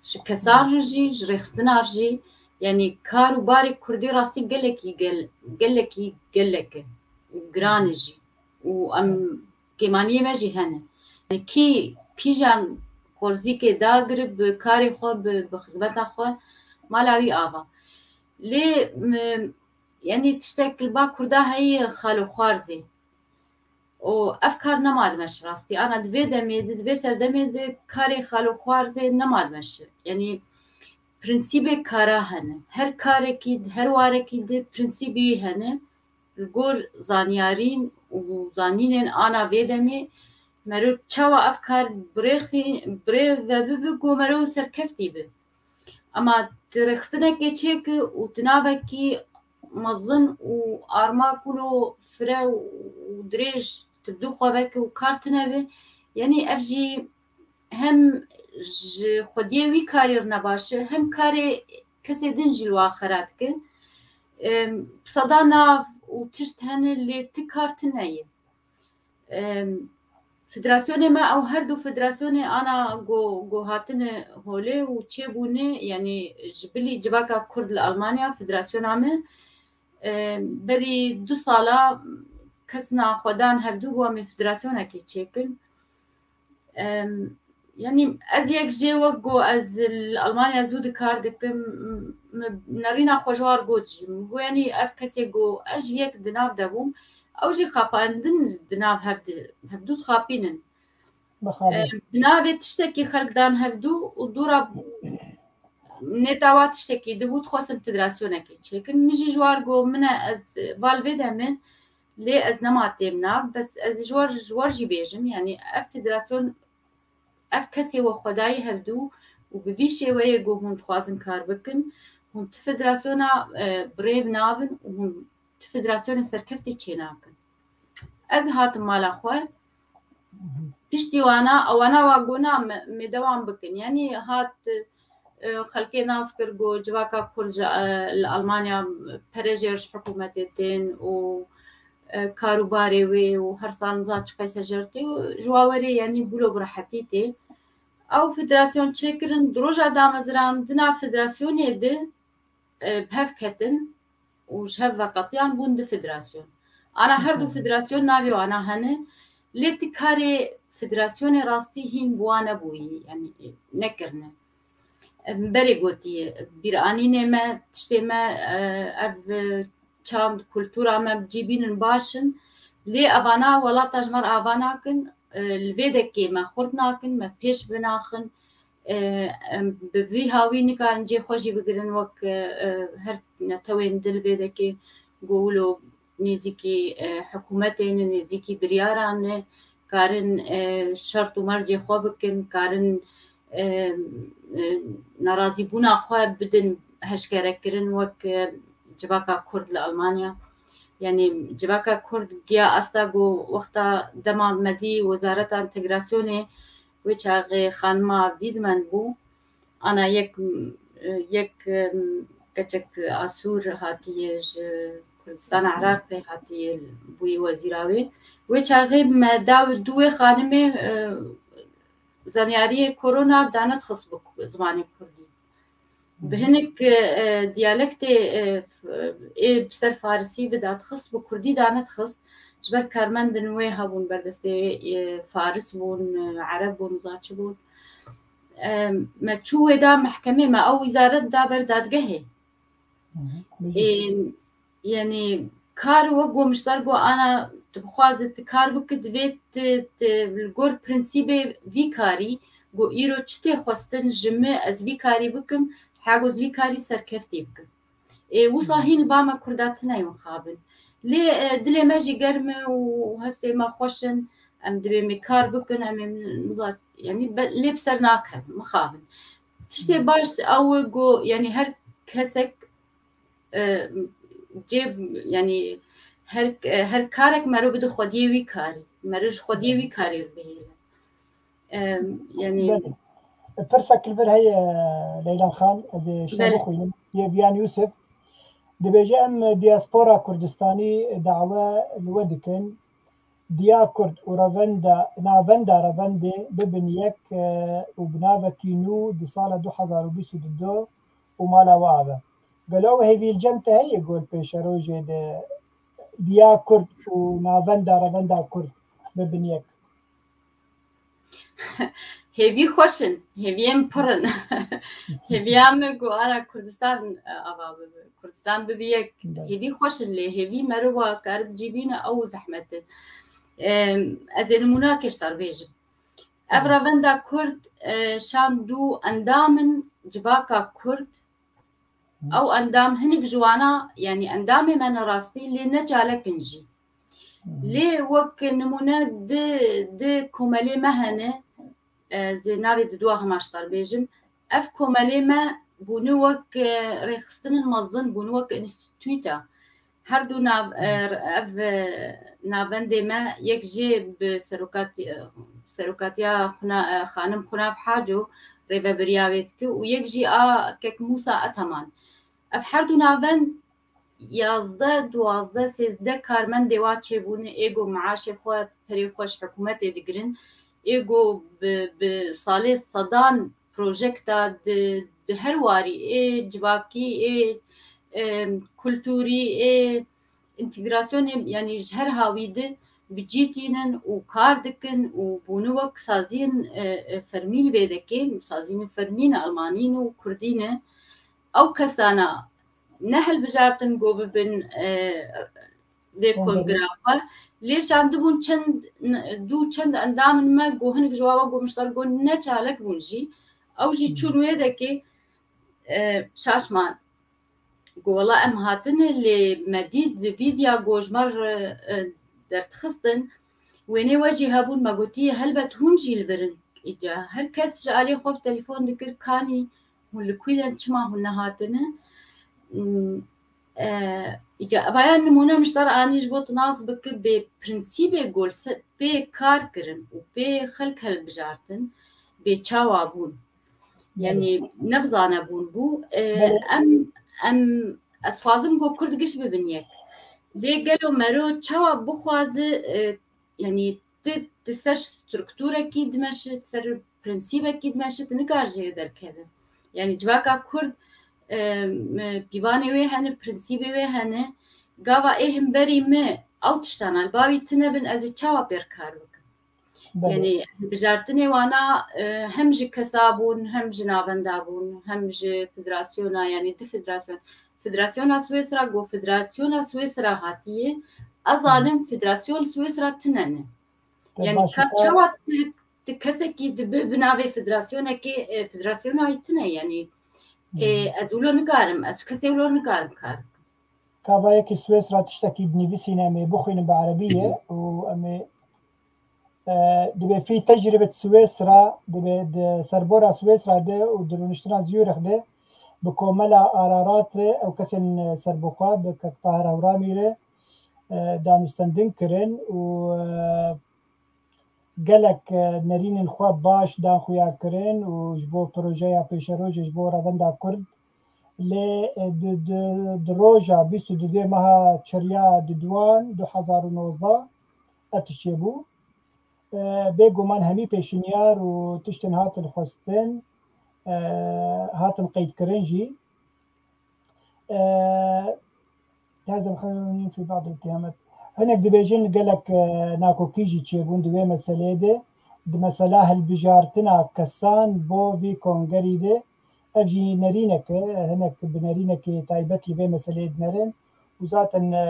Ji kesar re jî, ji rêxistina re jî, yanî kar û barê Kurdî rastî gelekî gel-, gelekî gelek e û giran e jî. Û em kêmaniyê me jî hene. Yanî kî kîjan qorzîkê dagir bi karê xwe, bi, bi xizmeta xwe, mala wî ava. Lê, m-, yanî tiştek li ba Kurda heye xalo xwarzê. Û ev kar nema di me şi rastî. Ana di vê demê de, di vê serdemê de karê xalo xwarzê nema di me şi. Yanî prensîbê kara hene. Her karekî, her warekî de prensîbê wî hene. Li gor zanyarîn û zanînên ana vê demê mero çawa ev kar birêxî, birê ve bibi ku mero serkeftî bi. Ema tu rêxistinekê çêki û tu navekî mezin û arma kulo fire û dirêj tu bi dû xwe veke û kar tine bi, yanî ev jî hem ji xwediyê wî karî re nebaş e, hem karê kesê din jî li wa xera dike. Em, bi seda nav û tişt hene, lê ti kar tine ye. Em, federasyonê me, ew her du federasyonê ana go, go hatine holê û çêbûne, yanî ji bilî civaka Kurd li Almanya federasyona me, em, berî du sala kes naxwedan hevdû go em ê federasyonekê çêkin. Em, yanî ez yek jê wek go ez li Almanya zû di kar dikim, m-, m-, nerîna xwe ji war got jî. Min got, yanî ev kesê go ez jî yek di nav de bûm, ew jî xapandin di nav hev di, hevdû dixapînin. Bixapin. Em, bi navê tiştekî xelk dan hevdû û dûra nêtawa tiştekî dibû, dixwestin federasyonekê çêkin. Min jî ji war got, min e, ez val vê demê, lê ez nema têm nav, bes ez ji war, ji war jî bêjim, yanî ev federasyon, ev kesê we xwedayî hevdû û bi vî şêweyê got hûn dixwazin kar bikin, hûn ti federasyona, e, birêv nabin û hûn ti federasyonên serkeftî çênakin. Ez hatim mala xwe. Piştî wana, wana wa gona me, me dewam bikin. Yanî hat, e, xelkê nas kir ku civaka Kurd ji, e, li Almanya pere jê ji hikûmetê tên û, e, karûbarê wê û her sal niza çi qeyse jer tê û ji wa werê yanî bûlo bi rehetî tê. Ew federasyon çêkirin, di roja damezrandina federasyonê de, e, bi hev ketin û ji hev veqetiyan bûn du federasyon. Ana her du federasyon navê wana hene, lê ti karê federasyonê rastî hîn bi wan nebûyî, yanî, e, nekirine. Em berê gotiye, bîranînê me, tiştê me, e, ev, e, çand, kultura me bi cî bînin baş in. Lê evana welata ji me re ava nakin, e, li vê dekê me xurt nakin, me pêş binaxin. E, em bi vî hawî nikarin cê xwe jî bigirin wek, e, e, her netewên di li vê dekê ku wilo nêzîkî, e, hikûmetê ne, nêzîkî biryaran ne, karin, e, şert û mercê xwe bikin, karin, e, e, nerazîbûna xwe bidin heşkerekirin wek, e, civaka Kurd li Almanya. Yanî civaka Kurd giya asta ku wexta dema me dî Wezareta Entegrasyonê wê çaxê xanima Wiedmann bû. Ana yek, yek keçek Asûr hatiye ji Kurdistana Iraqê hatiye bûyî wezîra wê. Wê çaxê me da du wê xanimê, e, zanyariyê korona danedixist bi zimanê kurdî. Bi hinek, e, diyalektê, e, ê bi ser farisî bidatixist, bi kurdî danedixist. Ji ber karmendin wê hebûn berdestê, e, faris bûn, e, ereb bûn, za çi bûn. E, me çû wê da mehkemê, me ew wîzaret da ber dadgehê. Hı hı. E, yanî kar wek gomişdar got, ana tu bixwaze tu kar bikî, divê tu, tu li gor prensîbê vî karî, got îro çi tê xwestin ji min ez vî karî bikim, hego ez vî karî serkeftî bikim. Ê, wisa hîn li ba me Kurda tune ye mixabin. Lê, e, dilê me jî germ e û hestê me xweş in. Em divê me kar bikin, em ê miza-, yanî be-, lê bi ser nakevin, mixabin. Tiştê baş ew e ku, yanî her kesek, e, cê, yanî her, e, her karek mero bide xwediyê wî karî. Mero ji xwediyê wî karî bihêle. Em, yanî Belê. Pirsek li vir heye, Leyla Xan, ez ê şte Belê. bixwînim. Yê Viyan Yusuf dibêje, em diaspora Kurdistanî dawe li we dikin. Diya Kurd û revenda, navenda revendê bibin yek, e, û bi navekî nû di sala du hezar û bîst û du û mala we ave. Gelo ew hêvî li cem te heye ku li pêşerojê de diya Kurd û navenda revenda Kurd bibin yek? Hêvî xweş in, hêviyên pir in. Hêviya min ku ara Kurdistan, e, ava bibe, Kurdistan bibe yek. Evet. Hêvî xweş in, lê hêvî meriva kar bi cî bîne ew zehmet e. Em, ez ê nimûnakê ji te re bêjim. Ev Evet. revenda Kurd, e, şan du endam in, civaka Kurd. Hı. Ew endam hinek ji wana, yanî endamê me ne rastî, lê ne çalek in jî. Hı. Lê wek nimûne di, di komelê me hene, e, ez ê navê di dua hema ji te re bêjim. Ev komelê me bûne wek, e, rêxistinên mezin, bûne wek înstîtûta. Her du nav, e, ev, e, navendê me yek jê bi serokatî-, e, serokatiya xuna-, e, xanim Xunav Haco rêvebiriya wê dike û yek jî a kek Mûsa Ataman. Ev her du navend yazdeh, duwazdeh, sêzdeh karmendê wa çêbûne, ê ku meaşê xwe, perê xwe ji hikûmetê digirin, ê ku bi, bi salê sedan projekta di, di her warî, ê civakî, ê, ê kulturî, ê întegrasyonê, yanî ji her hawî di bi cî tînin û kar dikin û bûne wek saziyên, e, e, fermî li vê dekê, saziyên fermî ne, almanî ne û kurdî ne. Ew kesana ne hilbijartin ku bibin, e, vê Kongre. Kongra xwe. Lê şandibûn çend, du çend endamên me ku hinek ji wan ve gomişdar ku ne çalak bûn jî. Ew jî Hmm. çûn wê dekê, e, şaş man. Ku wela em hatine lê me dît di vîdya ku ji me re, e, derdixistin, wênê we jî hebûn, me gotiye, helbet hûn jî li vir in. Îca her kes ji alî xwe bi telefon dikir, kanî hûn li kwî ne, çima hûn nehatine? Hmm, E, îca-, vaya nimûne min ji te re anî ji bo tu nas bike bê prensîbê ku li ser pê kar kirin û pê xelk hilbijartin bê çawa bûn. Yanî ne bi zane bûn bû. E, Belê. em, em, ez xwazim ku Kurd giş bibin yek. Lê gelo mero çawa bixwaze, e, yanî tu, tu ser strukturekî dimeşe, tu ser prensîbekî dimeşe, tu nikar jê derkeve. Yanî civaka Kurd, e, me, pîvanê wê hene, prensîbê wê hene. Gava ê himberî me ew tiştana li bavî tune bin, ez ê çawa pêr kar bikim? Belê. Yanî bijartinê wana, e, hem ji kesa bûn, hem ji navenda bûn, hem ji federasyona, yanî di federasyon, federasyona Swêsra, ku federasyona Swêsra hatiye, ez zanim federasyon Swêsra tune ne. Te Yanî baş ka û çawa tu, tu kesekî dibe bi navê federasyonekê, e, federasyona wî tune, yanî, e, Hmm. ez wilo nikarim, ez kesê wilo nikarim kar bikim. Ka vayekî Swêsra tiştekî dinivîsîne, em ê bixwînin bi erebî ye û em ê, e, dibê fî tecribet Swêsra, dibê di serbora Swêsra de û di rûniştina Zurîx de bi komela Ararat re ew kesên serbixwe bi kek Tahir Hewramî re, e, danûstendin kirin û, e, gelek, e, nerînên xwe baş dan xuya kirin û ji bo projeya pêşerojê ji bo revenda Kurd. Lê, e, di, di, di roja bîst û duyê meha Çirya di duan du hezar û nozdeh ev tişt çêbû. E, bêguman hemî pêşinyar û tiştên hatin xwestin, e, hatin qeydkirin jî. E, Lezim heyranîn fî ba'd îttihamat. Hinek dibêjin gelek, e, nakokî jî çêbûn di wê meseleyê de. Di mesela hilbijartina kesan bo vî kongerî de, ev jî nerînek e, hinek bi nerînekê taybet li vê meseleyê dinerin. Û zaten, e,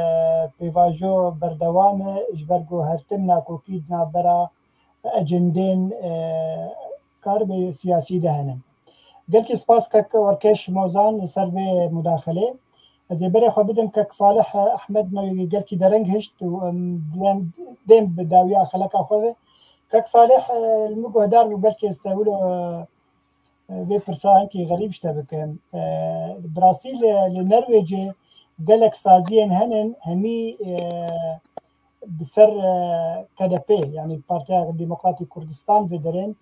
pêvajo berdewam e, ji ber ku her tim nakokî di navbera ecendên, e, karibe siyasî de hene. Gelkî spas kek Orkeş Mozan li ser vê mudaxilê. Ez ê berê xwe bidim kek Salih Ehmed, me gelkî dereng hişt û em duyem dêm bi dawiya xeleka xwe ve. Kek Salih, e, li min guhdar bû, belkî ez te wilo, e, vê pirsa hinkî xerîb ji te bikim. E, bi rastî li, li Nerwêcê gelek saziyên henin, hemî, e, bi ser, e, K D P, yanî Partiya Demokratîk Kurdistan vedirin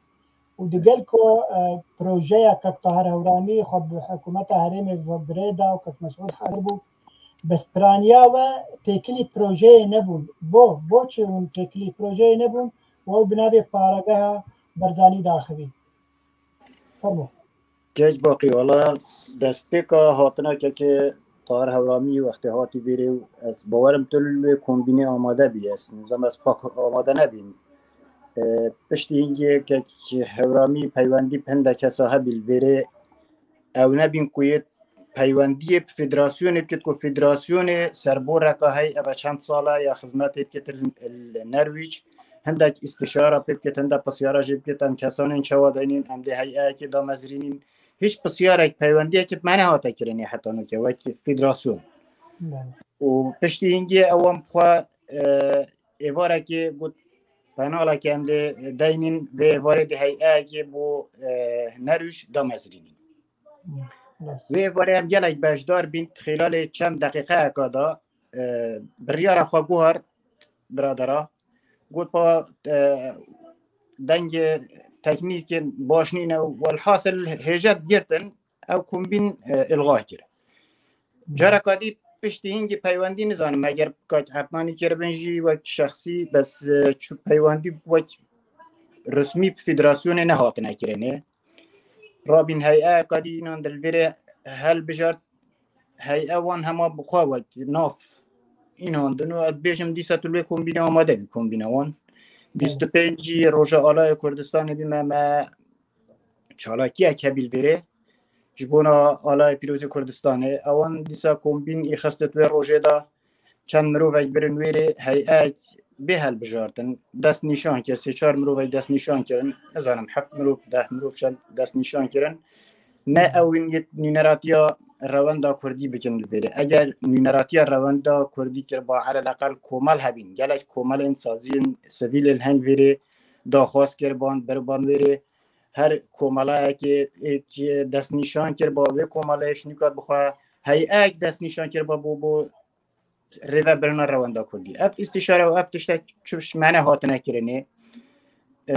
û digel ku, e, projeya kek Tahir Hewramî xwe bi hikûmeta herêmê ve bi rê da û kek Mesûd hazir bû, bes piraniya we têkilî projeyê nebûn. Bo, bo çi hûn têkilî projeyê nebûn û ew bi navê parageha Barzanî daxivî? Fermo. Kek Baqî, wala destpêka hatina kekê Tahir Hewramî wextê hatî vêrê û ez bawerim tu li wê kombînê amade bî. Ez nizam ez pak amade nebîm. E, piştî hingê kek Hewramî peywendî bi hindek kesa hebî li vêrê ew nebîn ku yê peywendiyê bi federasyonê bikit ku federasyonê serboreka hey eve çend sal e ya xizmetê dikit li, li Nerwîc. Hindek îstişara pê bikit, hindek pisyara jê bikit, em kesanên çawa deynîn, em dê heyeyekê damezrînîn. Hiç pisyarek, peywendiyekê bi me nehate kirinê heta nûke wek federasyon. Belê. Û piştî hingê ewan bi xwe, e, êvarekê got, penalekê em dê deynîn, vê êvarê dê heyeyekê bo, e, Nerwîc damezrînîn. Rast. Wê êvarê em gelek beşdar bîn, xîlalê çend deqîqeyeka da, e, biryara xwe guhart biradera. Got pa, e, dengê teknîkên baş nîne û welhasil hêje digirtin, ew kombîn, e, ilga kir. Careka dî piştî hingî peywendî nizanim, eger kak Efnanî kiribin jî wek şexsî, bes, e, çu peywendî wek resmî bi federasyonê nehatine kirinê. Rabîn heyeyeka dî înan dilvêrê helbijart, heye wan hema bi xwe wek nav înan din û ez dibêjim dîsa tu li wê kombînê amade bî, kombîna wan. Bîst û pêncî roja Alaya Kurdistanê bî me, me çalakiyek hebî li vêrê ji bona Alaya Pîrozê Kurdistanê. Ewan dîsa kombîn î xistit wê rojê de çend mirovek birin wêrê heyek bê helbijartin. Dest nîşan kir, sê çar mirovek dest nîşan kirin. Nizanim heft mirov, deh mirov çend dest nîşan kirin. Ne ew in yê nûneratiya rewenda kurdî bikin li vêrê. Eger nûneratiya rewenda kurdî kir ba eleleqel komel hebîn. Gelek komelên saziyên sivîlên heng vêrê daxwaz kir ban, beriban vêrê. Her komelayekê êk destnîşan kir ba wê komeleyê şinîka bixwe heyek destnîşan kiriba bo bo rêvebirina rewenda kurdî. Ev îstîşare û ev tiştek çiş me ne hatine kirinê. E,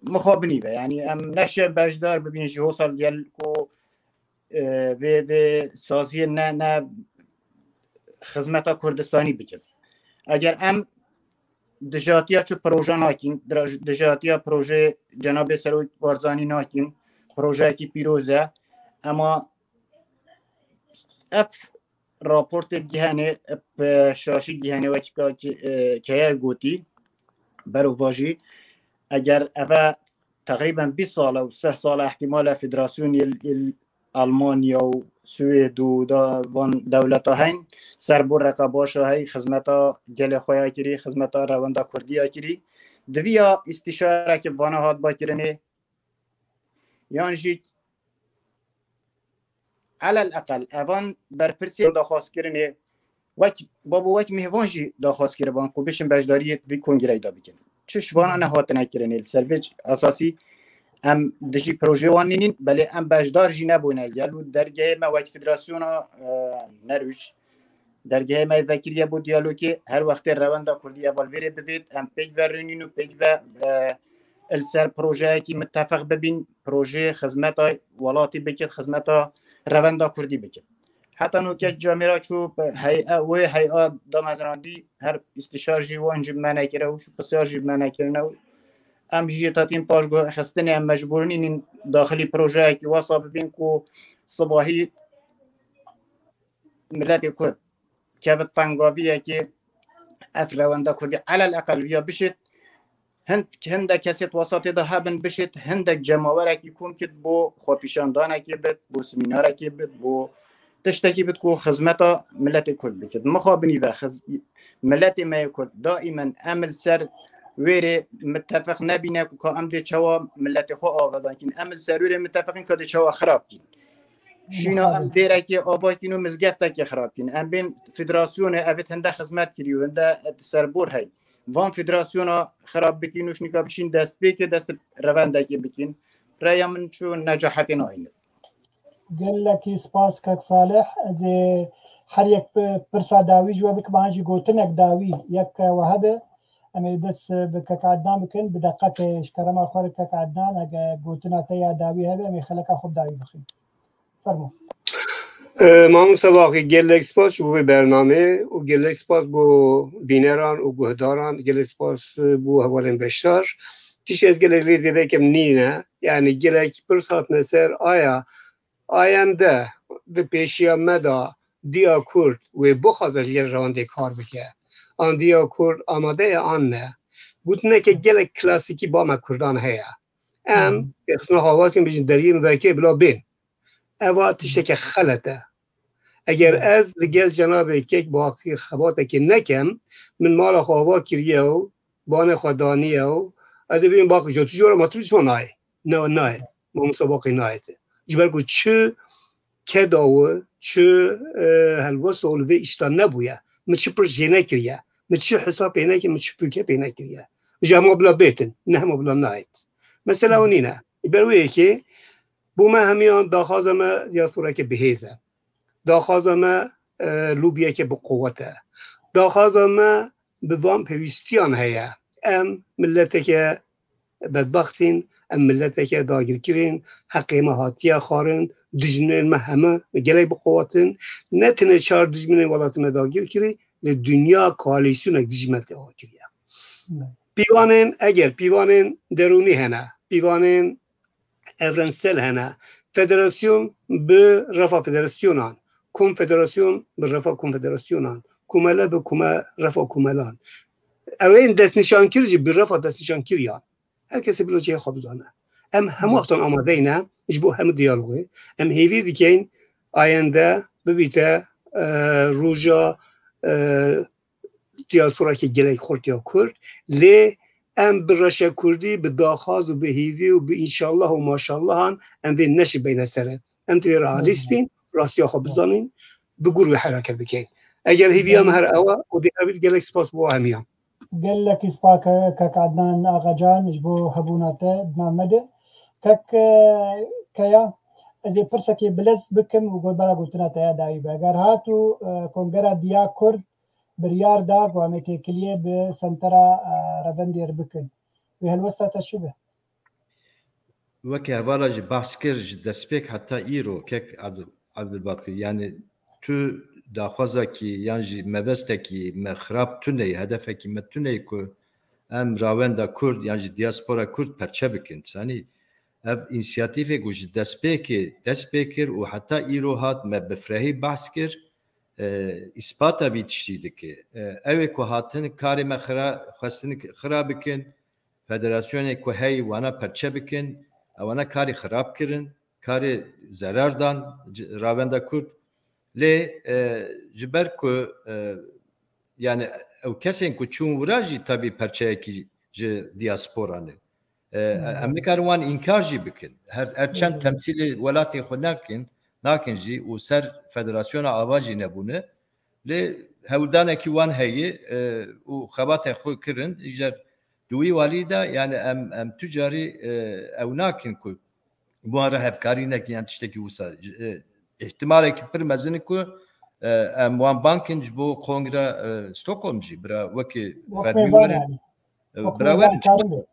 mixabinî ve, yanî em neşe beşdar bibîn ji hosa gel ku, e, vê, vê saziyê ne, ne xizmeta Kurdistanî bikin. Eger em dijatiya çi proje nakîn, dira-, dijatiya projeyê Cenabê Serok Barzanî nakîn, projeyekî pîroz e, ema ev raportê gihenê, bi şaşî gihenê wekî ka ki, e, keye gotî, berovajî, eger eve teqrîben bîst sal e û sih sal e, ihtimal e federasyonê il, il Almanya û Swêd û da van dewleta heyn, ser bo reqa başa hey xizmeta gelê xwe ya kirî, xizmeta rewenda kurdî ya kirî. Diviya îstîşareke vana hat ba kirinê, yan jî elel eqel evan berpirsên daxwazkirinê wek, babo wek mêvan jî daxwaz kiriban ku bişin beşdariyê vî kongreyê de bikin. Çi ji vana nehatine kirinê li ser vê esasî em dijî projê wan nînin, belê em beşdar jî nebûne. Gel û dergehê me wek federasyona, e, Nerwîc, dergehê me vekiriye bo diyalogê, her wextê rewenda kurdî hevalvêrê bivêt, em pêk ve rûnîn û pêk ve, e, li ser projeyekî mitefeq bibîn, projeyê xizmeta welatî bikit, xizmeta rewenda kurdî bikit. Heta nûke camêra çû hey'a, wê hey'a damezrandî, her îstîşar jî wan jî me nekire û pisyar jî me nekirine û em jî tatîn paş guhxistinê em mecbûr nînin daxilî projeyekî wesa bibîn ku sibahî miletê Kurd kevit tengaviyekê ev rewenda Kurdî elel eqel viya bişit. Hind, hindek kesê di wesatê de hebin bişit, hindek cemawerekî kom kit bo xwepîşandanekê bit, bo semînarekê bit, bo tiştekî bit ku xizmeta miletê Kurd bikit. Mixabinî ve xiz-, miletê me yê Kurd daîmen em li ser wêrê mitefeq nebîne ku ka em dê çawa miletê xwe avedan kîn. Em li ser wêrê mitefeqîn ka dê çawa xirab kîn. Şîna em dêrekê ava kîn û mizgeftekê xirab kîn. Em bên federasyonê evê hinde xizmet kirî û hinde serbor hey. Van federasyona xirab bikîn û şnîka bişîn destpêkê dest revendekê bikîn. Reya min çû necahetê nayîne. Gelekî spas kek Salih. Ez ê her yek pi-, pirsa dawî ji we bikim, an jî gotinek dawî yek we hebe. Em ê dest bi kek Ednan bikin. Bi deqetê ji kerema xwe re kek Ednan, ege gotina te ya dawî hebe, em ê xeleka xwe bi dawî bixin. Fermo. E, mamoste Baqî, gelek spas ji bo vê bernamê û gelek spas bo bîneran û guhdaran, gelek spas bo hevalên beşdar. Tişt ez gelek lê zêde kem nîne, yani gelek pirs hatine ser, aya ayende di pêşiya me de diya Kurd wê bixwaze ji gel rewandê kar bike. An diya Kurd amade ye an ne? Gotineke gelek klasîkî ba me Kurdan heye. Em, hmm, xisna hawatin bijin deriyê min vekê bila bên. Eva tişteke xelet e. Eger, hmm, ez li gel cenabê kek Baqî xebatekê nekem, min mala xwe ava kiriye û banê xwe daniye û ez dibînim Baqî jo tu jora ma tu ji ma nayê. Ne, nayê. Mamosta Baqî nayê te. Ji ber ku çi keda û çi, e, helwesta û li vê îşta nebûye. Min çi pir jê nekiriye. Min çi hesab pê nekiriye, min çi pûke pê nekiriye. Ji hema bila bêtin, ne hema bila nayêt. Mesela o nîne. Ji ber wê yekê, bo me hemiyan daxwaza me diasporeke bihêz e. Daxwaza me, e, lobiyeke bi quwet e. Daxwaza me bi van pêwîstiyan heye. Em mileteke bedbaxtîn, em mileteke dagirkirîn, heqê me hatiye xwarin, dijminên me heme gelek bi quwet in. Ne tenê çar dijminên welatê me dagir kirî, lê dinya koalîsyonek dijî me teva kiriye. Pîvanên, eger pîvanên derûnî hene, pîvanên evrensel hene. Federasyon bi refa federasyonan, konfederasyon bi refa konfederasyonan, komele bi kome-, refa komelan. Ew ên destnîşankir jî bi refa destnîşankiriyan. Her kesê bila cihê xwe bizane. Em hemû wextan amadeyne ji bo hemû diyalogê. Em hêvî dikeyn ayende bibîte, e, roja, e, diasporakê gelek xurt ya Kurd. Lê em bi reşa Kurdî, bi daxwaz û bi hêvî û bi înşallah û maşallahan em vê neşibeyne sere. Em divê realîst bîn, rastiya xwe bizanîn, bi gûr wê hereket bikeyn. Eger hêviya me her ew e, û dê ew gelek spas bo hemiyan. Gelekî spas ke-, kek Ednan Axacan ji bo hebûna te di nav me de. Kek, e, Keya, Ez ê pirsekê bilez bikim û got bera gotina te ya dawî be. Eger hat û, e, Kongera Diya Kurd biryar da ku em ê têkiliyê bi sentera, e, revendê re bikin. Wê helwesta te çi be? Weke hevala jî behs kir, ji destpêk heta îro, kek Abdul-, Abdulbakî, yani tu daxwazakî yan jî mebestekî me xirab tune ye, hedefekî me tune ye ku em rawenda Kurd yan jî diaspora Kurd perçe bikin. Sanî ev însiyatîfê ku ji destpêkê dest pê kir û heta îro hat me bi firehî behs kir, e, îspata vî tiştî dike. E, ew ê ku hatin karê me xira-, xwestin xira bikin, federasyonê ku heyî wana perçe bikin, ewana karê xirab kirin, karê zerar dan ci-, rawenda Kurd. Lê, e, ji ber ku, e, yani ew kesên ku çûn wira jî tabî perçeyekî ji diaspora ne. E, em nikarin wan înkar jî bikin. Her, her çend temsîlê welatê xwe nakin, nakin jî û ser federasyona ava jî nebûne. Lê hewldanekî wan heye, e, û xebatê xwe kirin, îcar di wî walî de, yani em, em tu carî, e, ew nakin ku wan re hevkarî nekin yan tiştekî wisa. E, îhtimalekî pir mezin e ku, e, em wan bankin ji bo Kongra, e, Stockholm jî, bira wekî Wek fermî mêvan werin. Yani. E, Wek bira mêvan werin, çima, karin be.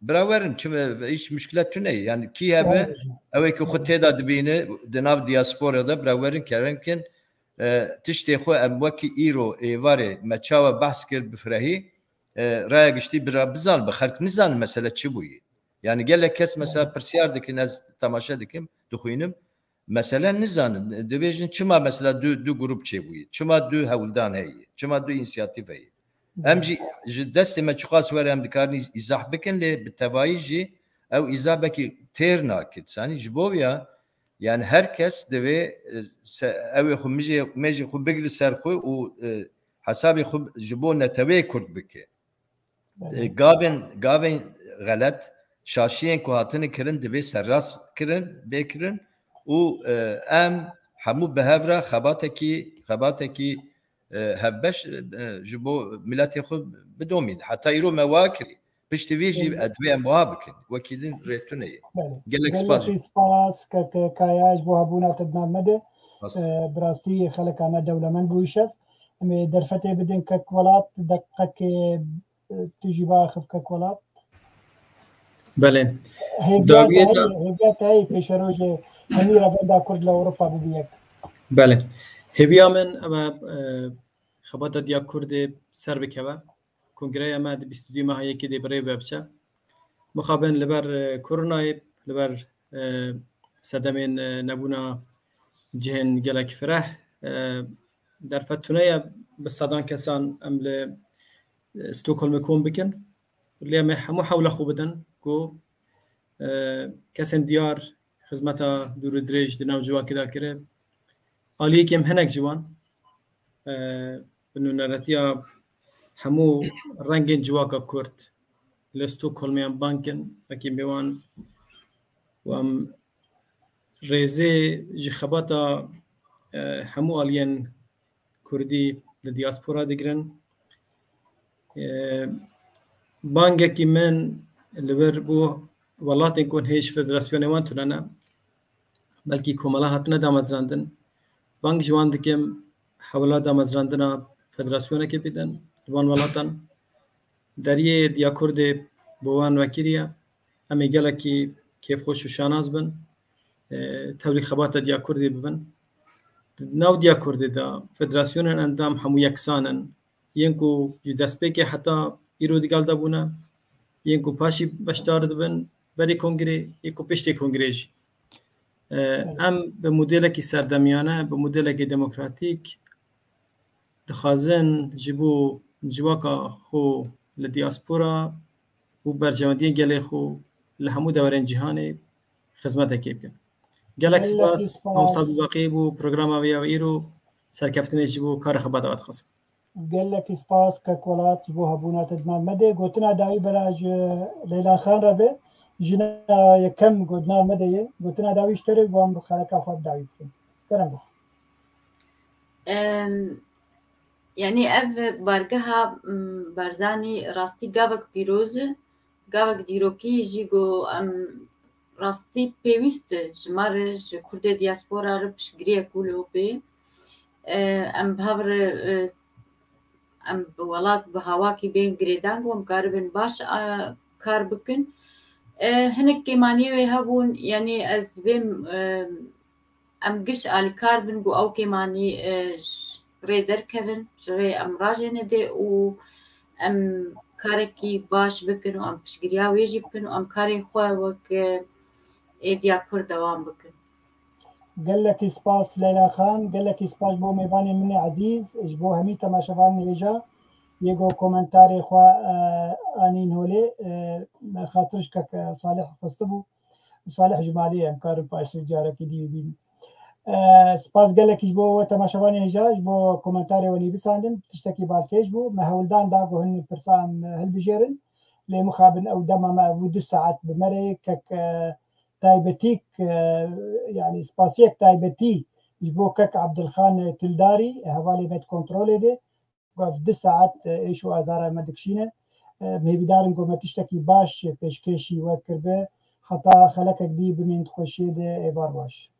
Bira werin, çima hiç muşkile tune ye. Yani kî hebe, Yani. Ew ê ku xwe tê de dibîne, di nav diaspora de, bira werin kerem kin, e, tiştê xwe em wekî îro êvarê me çawa behs kir bi firehî, e, raya giştî bira bizan be, xelk nizanin mesele çi bûye. Yani gelek kes mesela pirsiyar dikin, ez temaşe dikim, dixwînim. Mesele nizanin, dibêjin çima mesela du, du grup çêbûye, çima du hewldan heye, çima du însiyatîf heye. Em jî ji destê me çiqas were em dikarin îz-, îzah bikin, lê bi tevayî jî ew îzah belkî têr nakit. Sanî ji bo ya, yani her kes divê, e, se-, ew ê xwe mijê, mêjê xwe bigri ser xwe û, e, hesabê xwe ji bo neteweyê Kurd bike. E, gavên, gavên xelet, şaşiyên ku hatine kirin divê serrast kirin, bê kirin û, e, em hemû bi hev re xebatekî, xebatekî, e, hevbeş, e, ji bo miletê xwe bidomîn. Heta îro me wa kirî. Piştî vî jî, belê, e, divê em wiha bikin. Wekî din rê tune ye. Belê. Gelek spas. Gelekî spas, kek Kaya, ji bo hebûna te di nav me de. Spas. E, bi rastî xeleka me dewlemend bû îşev. Em ê derfetê bidin kek Welat, deqekê, e, tu jî biaxiv kek Welat. Belê. Hêviya te heye, hêviya te heye pêşerojê hemî revenda Kurd li Ewropa bibî yek. Belê. Hêviya min ew e, e, xebata Diya Kurdê ser bikeve. Kongreya me di bîst û duyê meha yekê de bi rê ve biçe. Mixabin li ber, e, koronayê, li ber, e, sedemên, e, nebûna cihên gelek fireh, e, derfet tune ye, bi sedan kesan em li, e, Stockholmê kom bikin. Lê em ê hemû hewla xwe bidin ku, e, kesên diyar xizmeta dûr û dirêj di nav civakê de kire. Aliyekî em hinek ji wan, e, bi nûneretiya hemû rengên civaka Kurd li Stockholmê em bang kin, wekî mêwan û em rêzê ji xebata, e, hemû aliyên Kurdî li diaspora digirin. E, bangekî min li wir bû welatên ku hêj federasyonê wan tune ne, belkî komela hatine damezrandin. Bang ji wan dikim hewla damezrandina federasyonekê bidin li van welatan. Deriyê Diya Kurdê bo wan vekirî ye. Em ê gelekî kêfxweş û şanaz bin. E, tevlî xebata Diya Kurdê bibin. Di nav Diya Kurdê de federasyonên endam hemû yeksan in. Yên ku ji destpêkê heta îro digel de bûne, yên ku paşî beşdar dibin berê kongrê, yên ku piştê kongrê jî. E, Evet. Em bi modelekî serdemiyane, bi modelekî demokratîk dixwazin ji bo civaka xwe li diaspora û berjewendiyên gelê xwe li hemû deverên cîhanê xizmetekê bikin. Gelek Gelekî spas, spas. Mamosta Abdulbaqî, bo programa vê ya îro, serkeftinê ji bo kar û xebata we dixwazim. Gelekî spas, kek Welat, ji bo hebûna te di nav me de. Gotina dawî bera ji Leyla Xan re be. Jina yekem ku di nav me de ye. Gotina dawî ji te re, wan bi xeleka xwe bi dawî bikin. Kerem bixwe. Em, yanî ev bargeha, m, Barzanî rastî gavek pîroz e, gavek dîrokî jî ku em rastî pêwîst e ji me re, ji Kurdê diaspora re piştgiriyek wilo bê. E, em bi hev re, e, em bi welat bi hawakî bên girêdang û em karibin baş, e, kar bikin. E, hinek kêmaniyê wê hebûn, yanî ez vêm, e, em giş alîkar bin ku ew kêmanî, e, ji rê derkevin, ji rê em rajêne dê û em karekî baş bikin û em piştgiriya wê jî bikin û em karê xwe wek, e, êdiya Kurd dewam bikin. Gelekî spas Leyla Xan, gelekî spas bo mêvanê min ê ezîz, ji bo hemî temaşevanên hêja yê ku komentarê xwe, e, anîn holê, e, me xatir ji kek, e, Salih xwestibû. Salih ji malê ye, em karin paştir carekî dî bînin. E, spas gelekî ji bo we temaşevanê hêja, ji bo komentarê we nivîsandin, tiştekî balkêş bû. Me hewldan da ku hin pirsa em hilbijêrin. Lê mixabin ew dema me bû du saet bi me re ye, kek, e, taybetîk, e, yanî spasiyek taybetî ji bo kek Abdilxan Tildarî, hevalê me di kontrolê de, ku ev du saet, e, êş û azara me dikişîne. E, em hêvîdar in ku me tiştekî baş pêşkêşî we kiribe. Heta xelekek dî bimîn di xweşiyê de, êvar baş.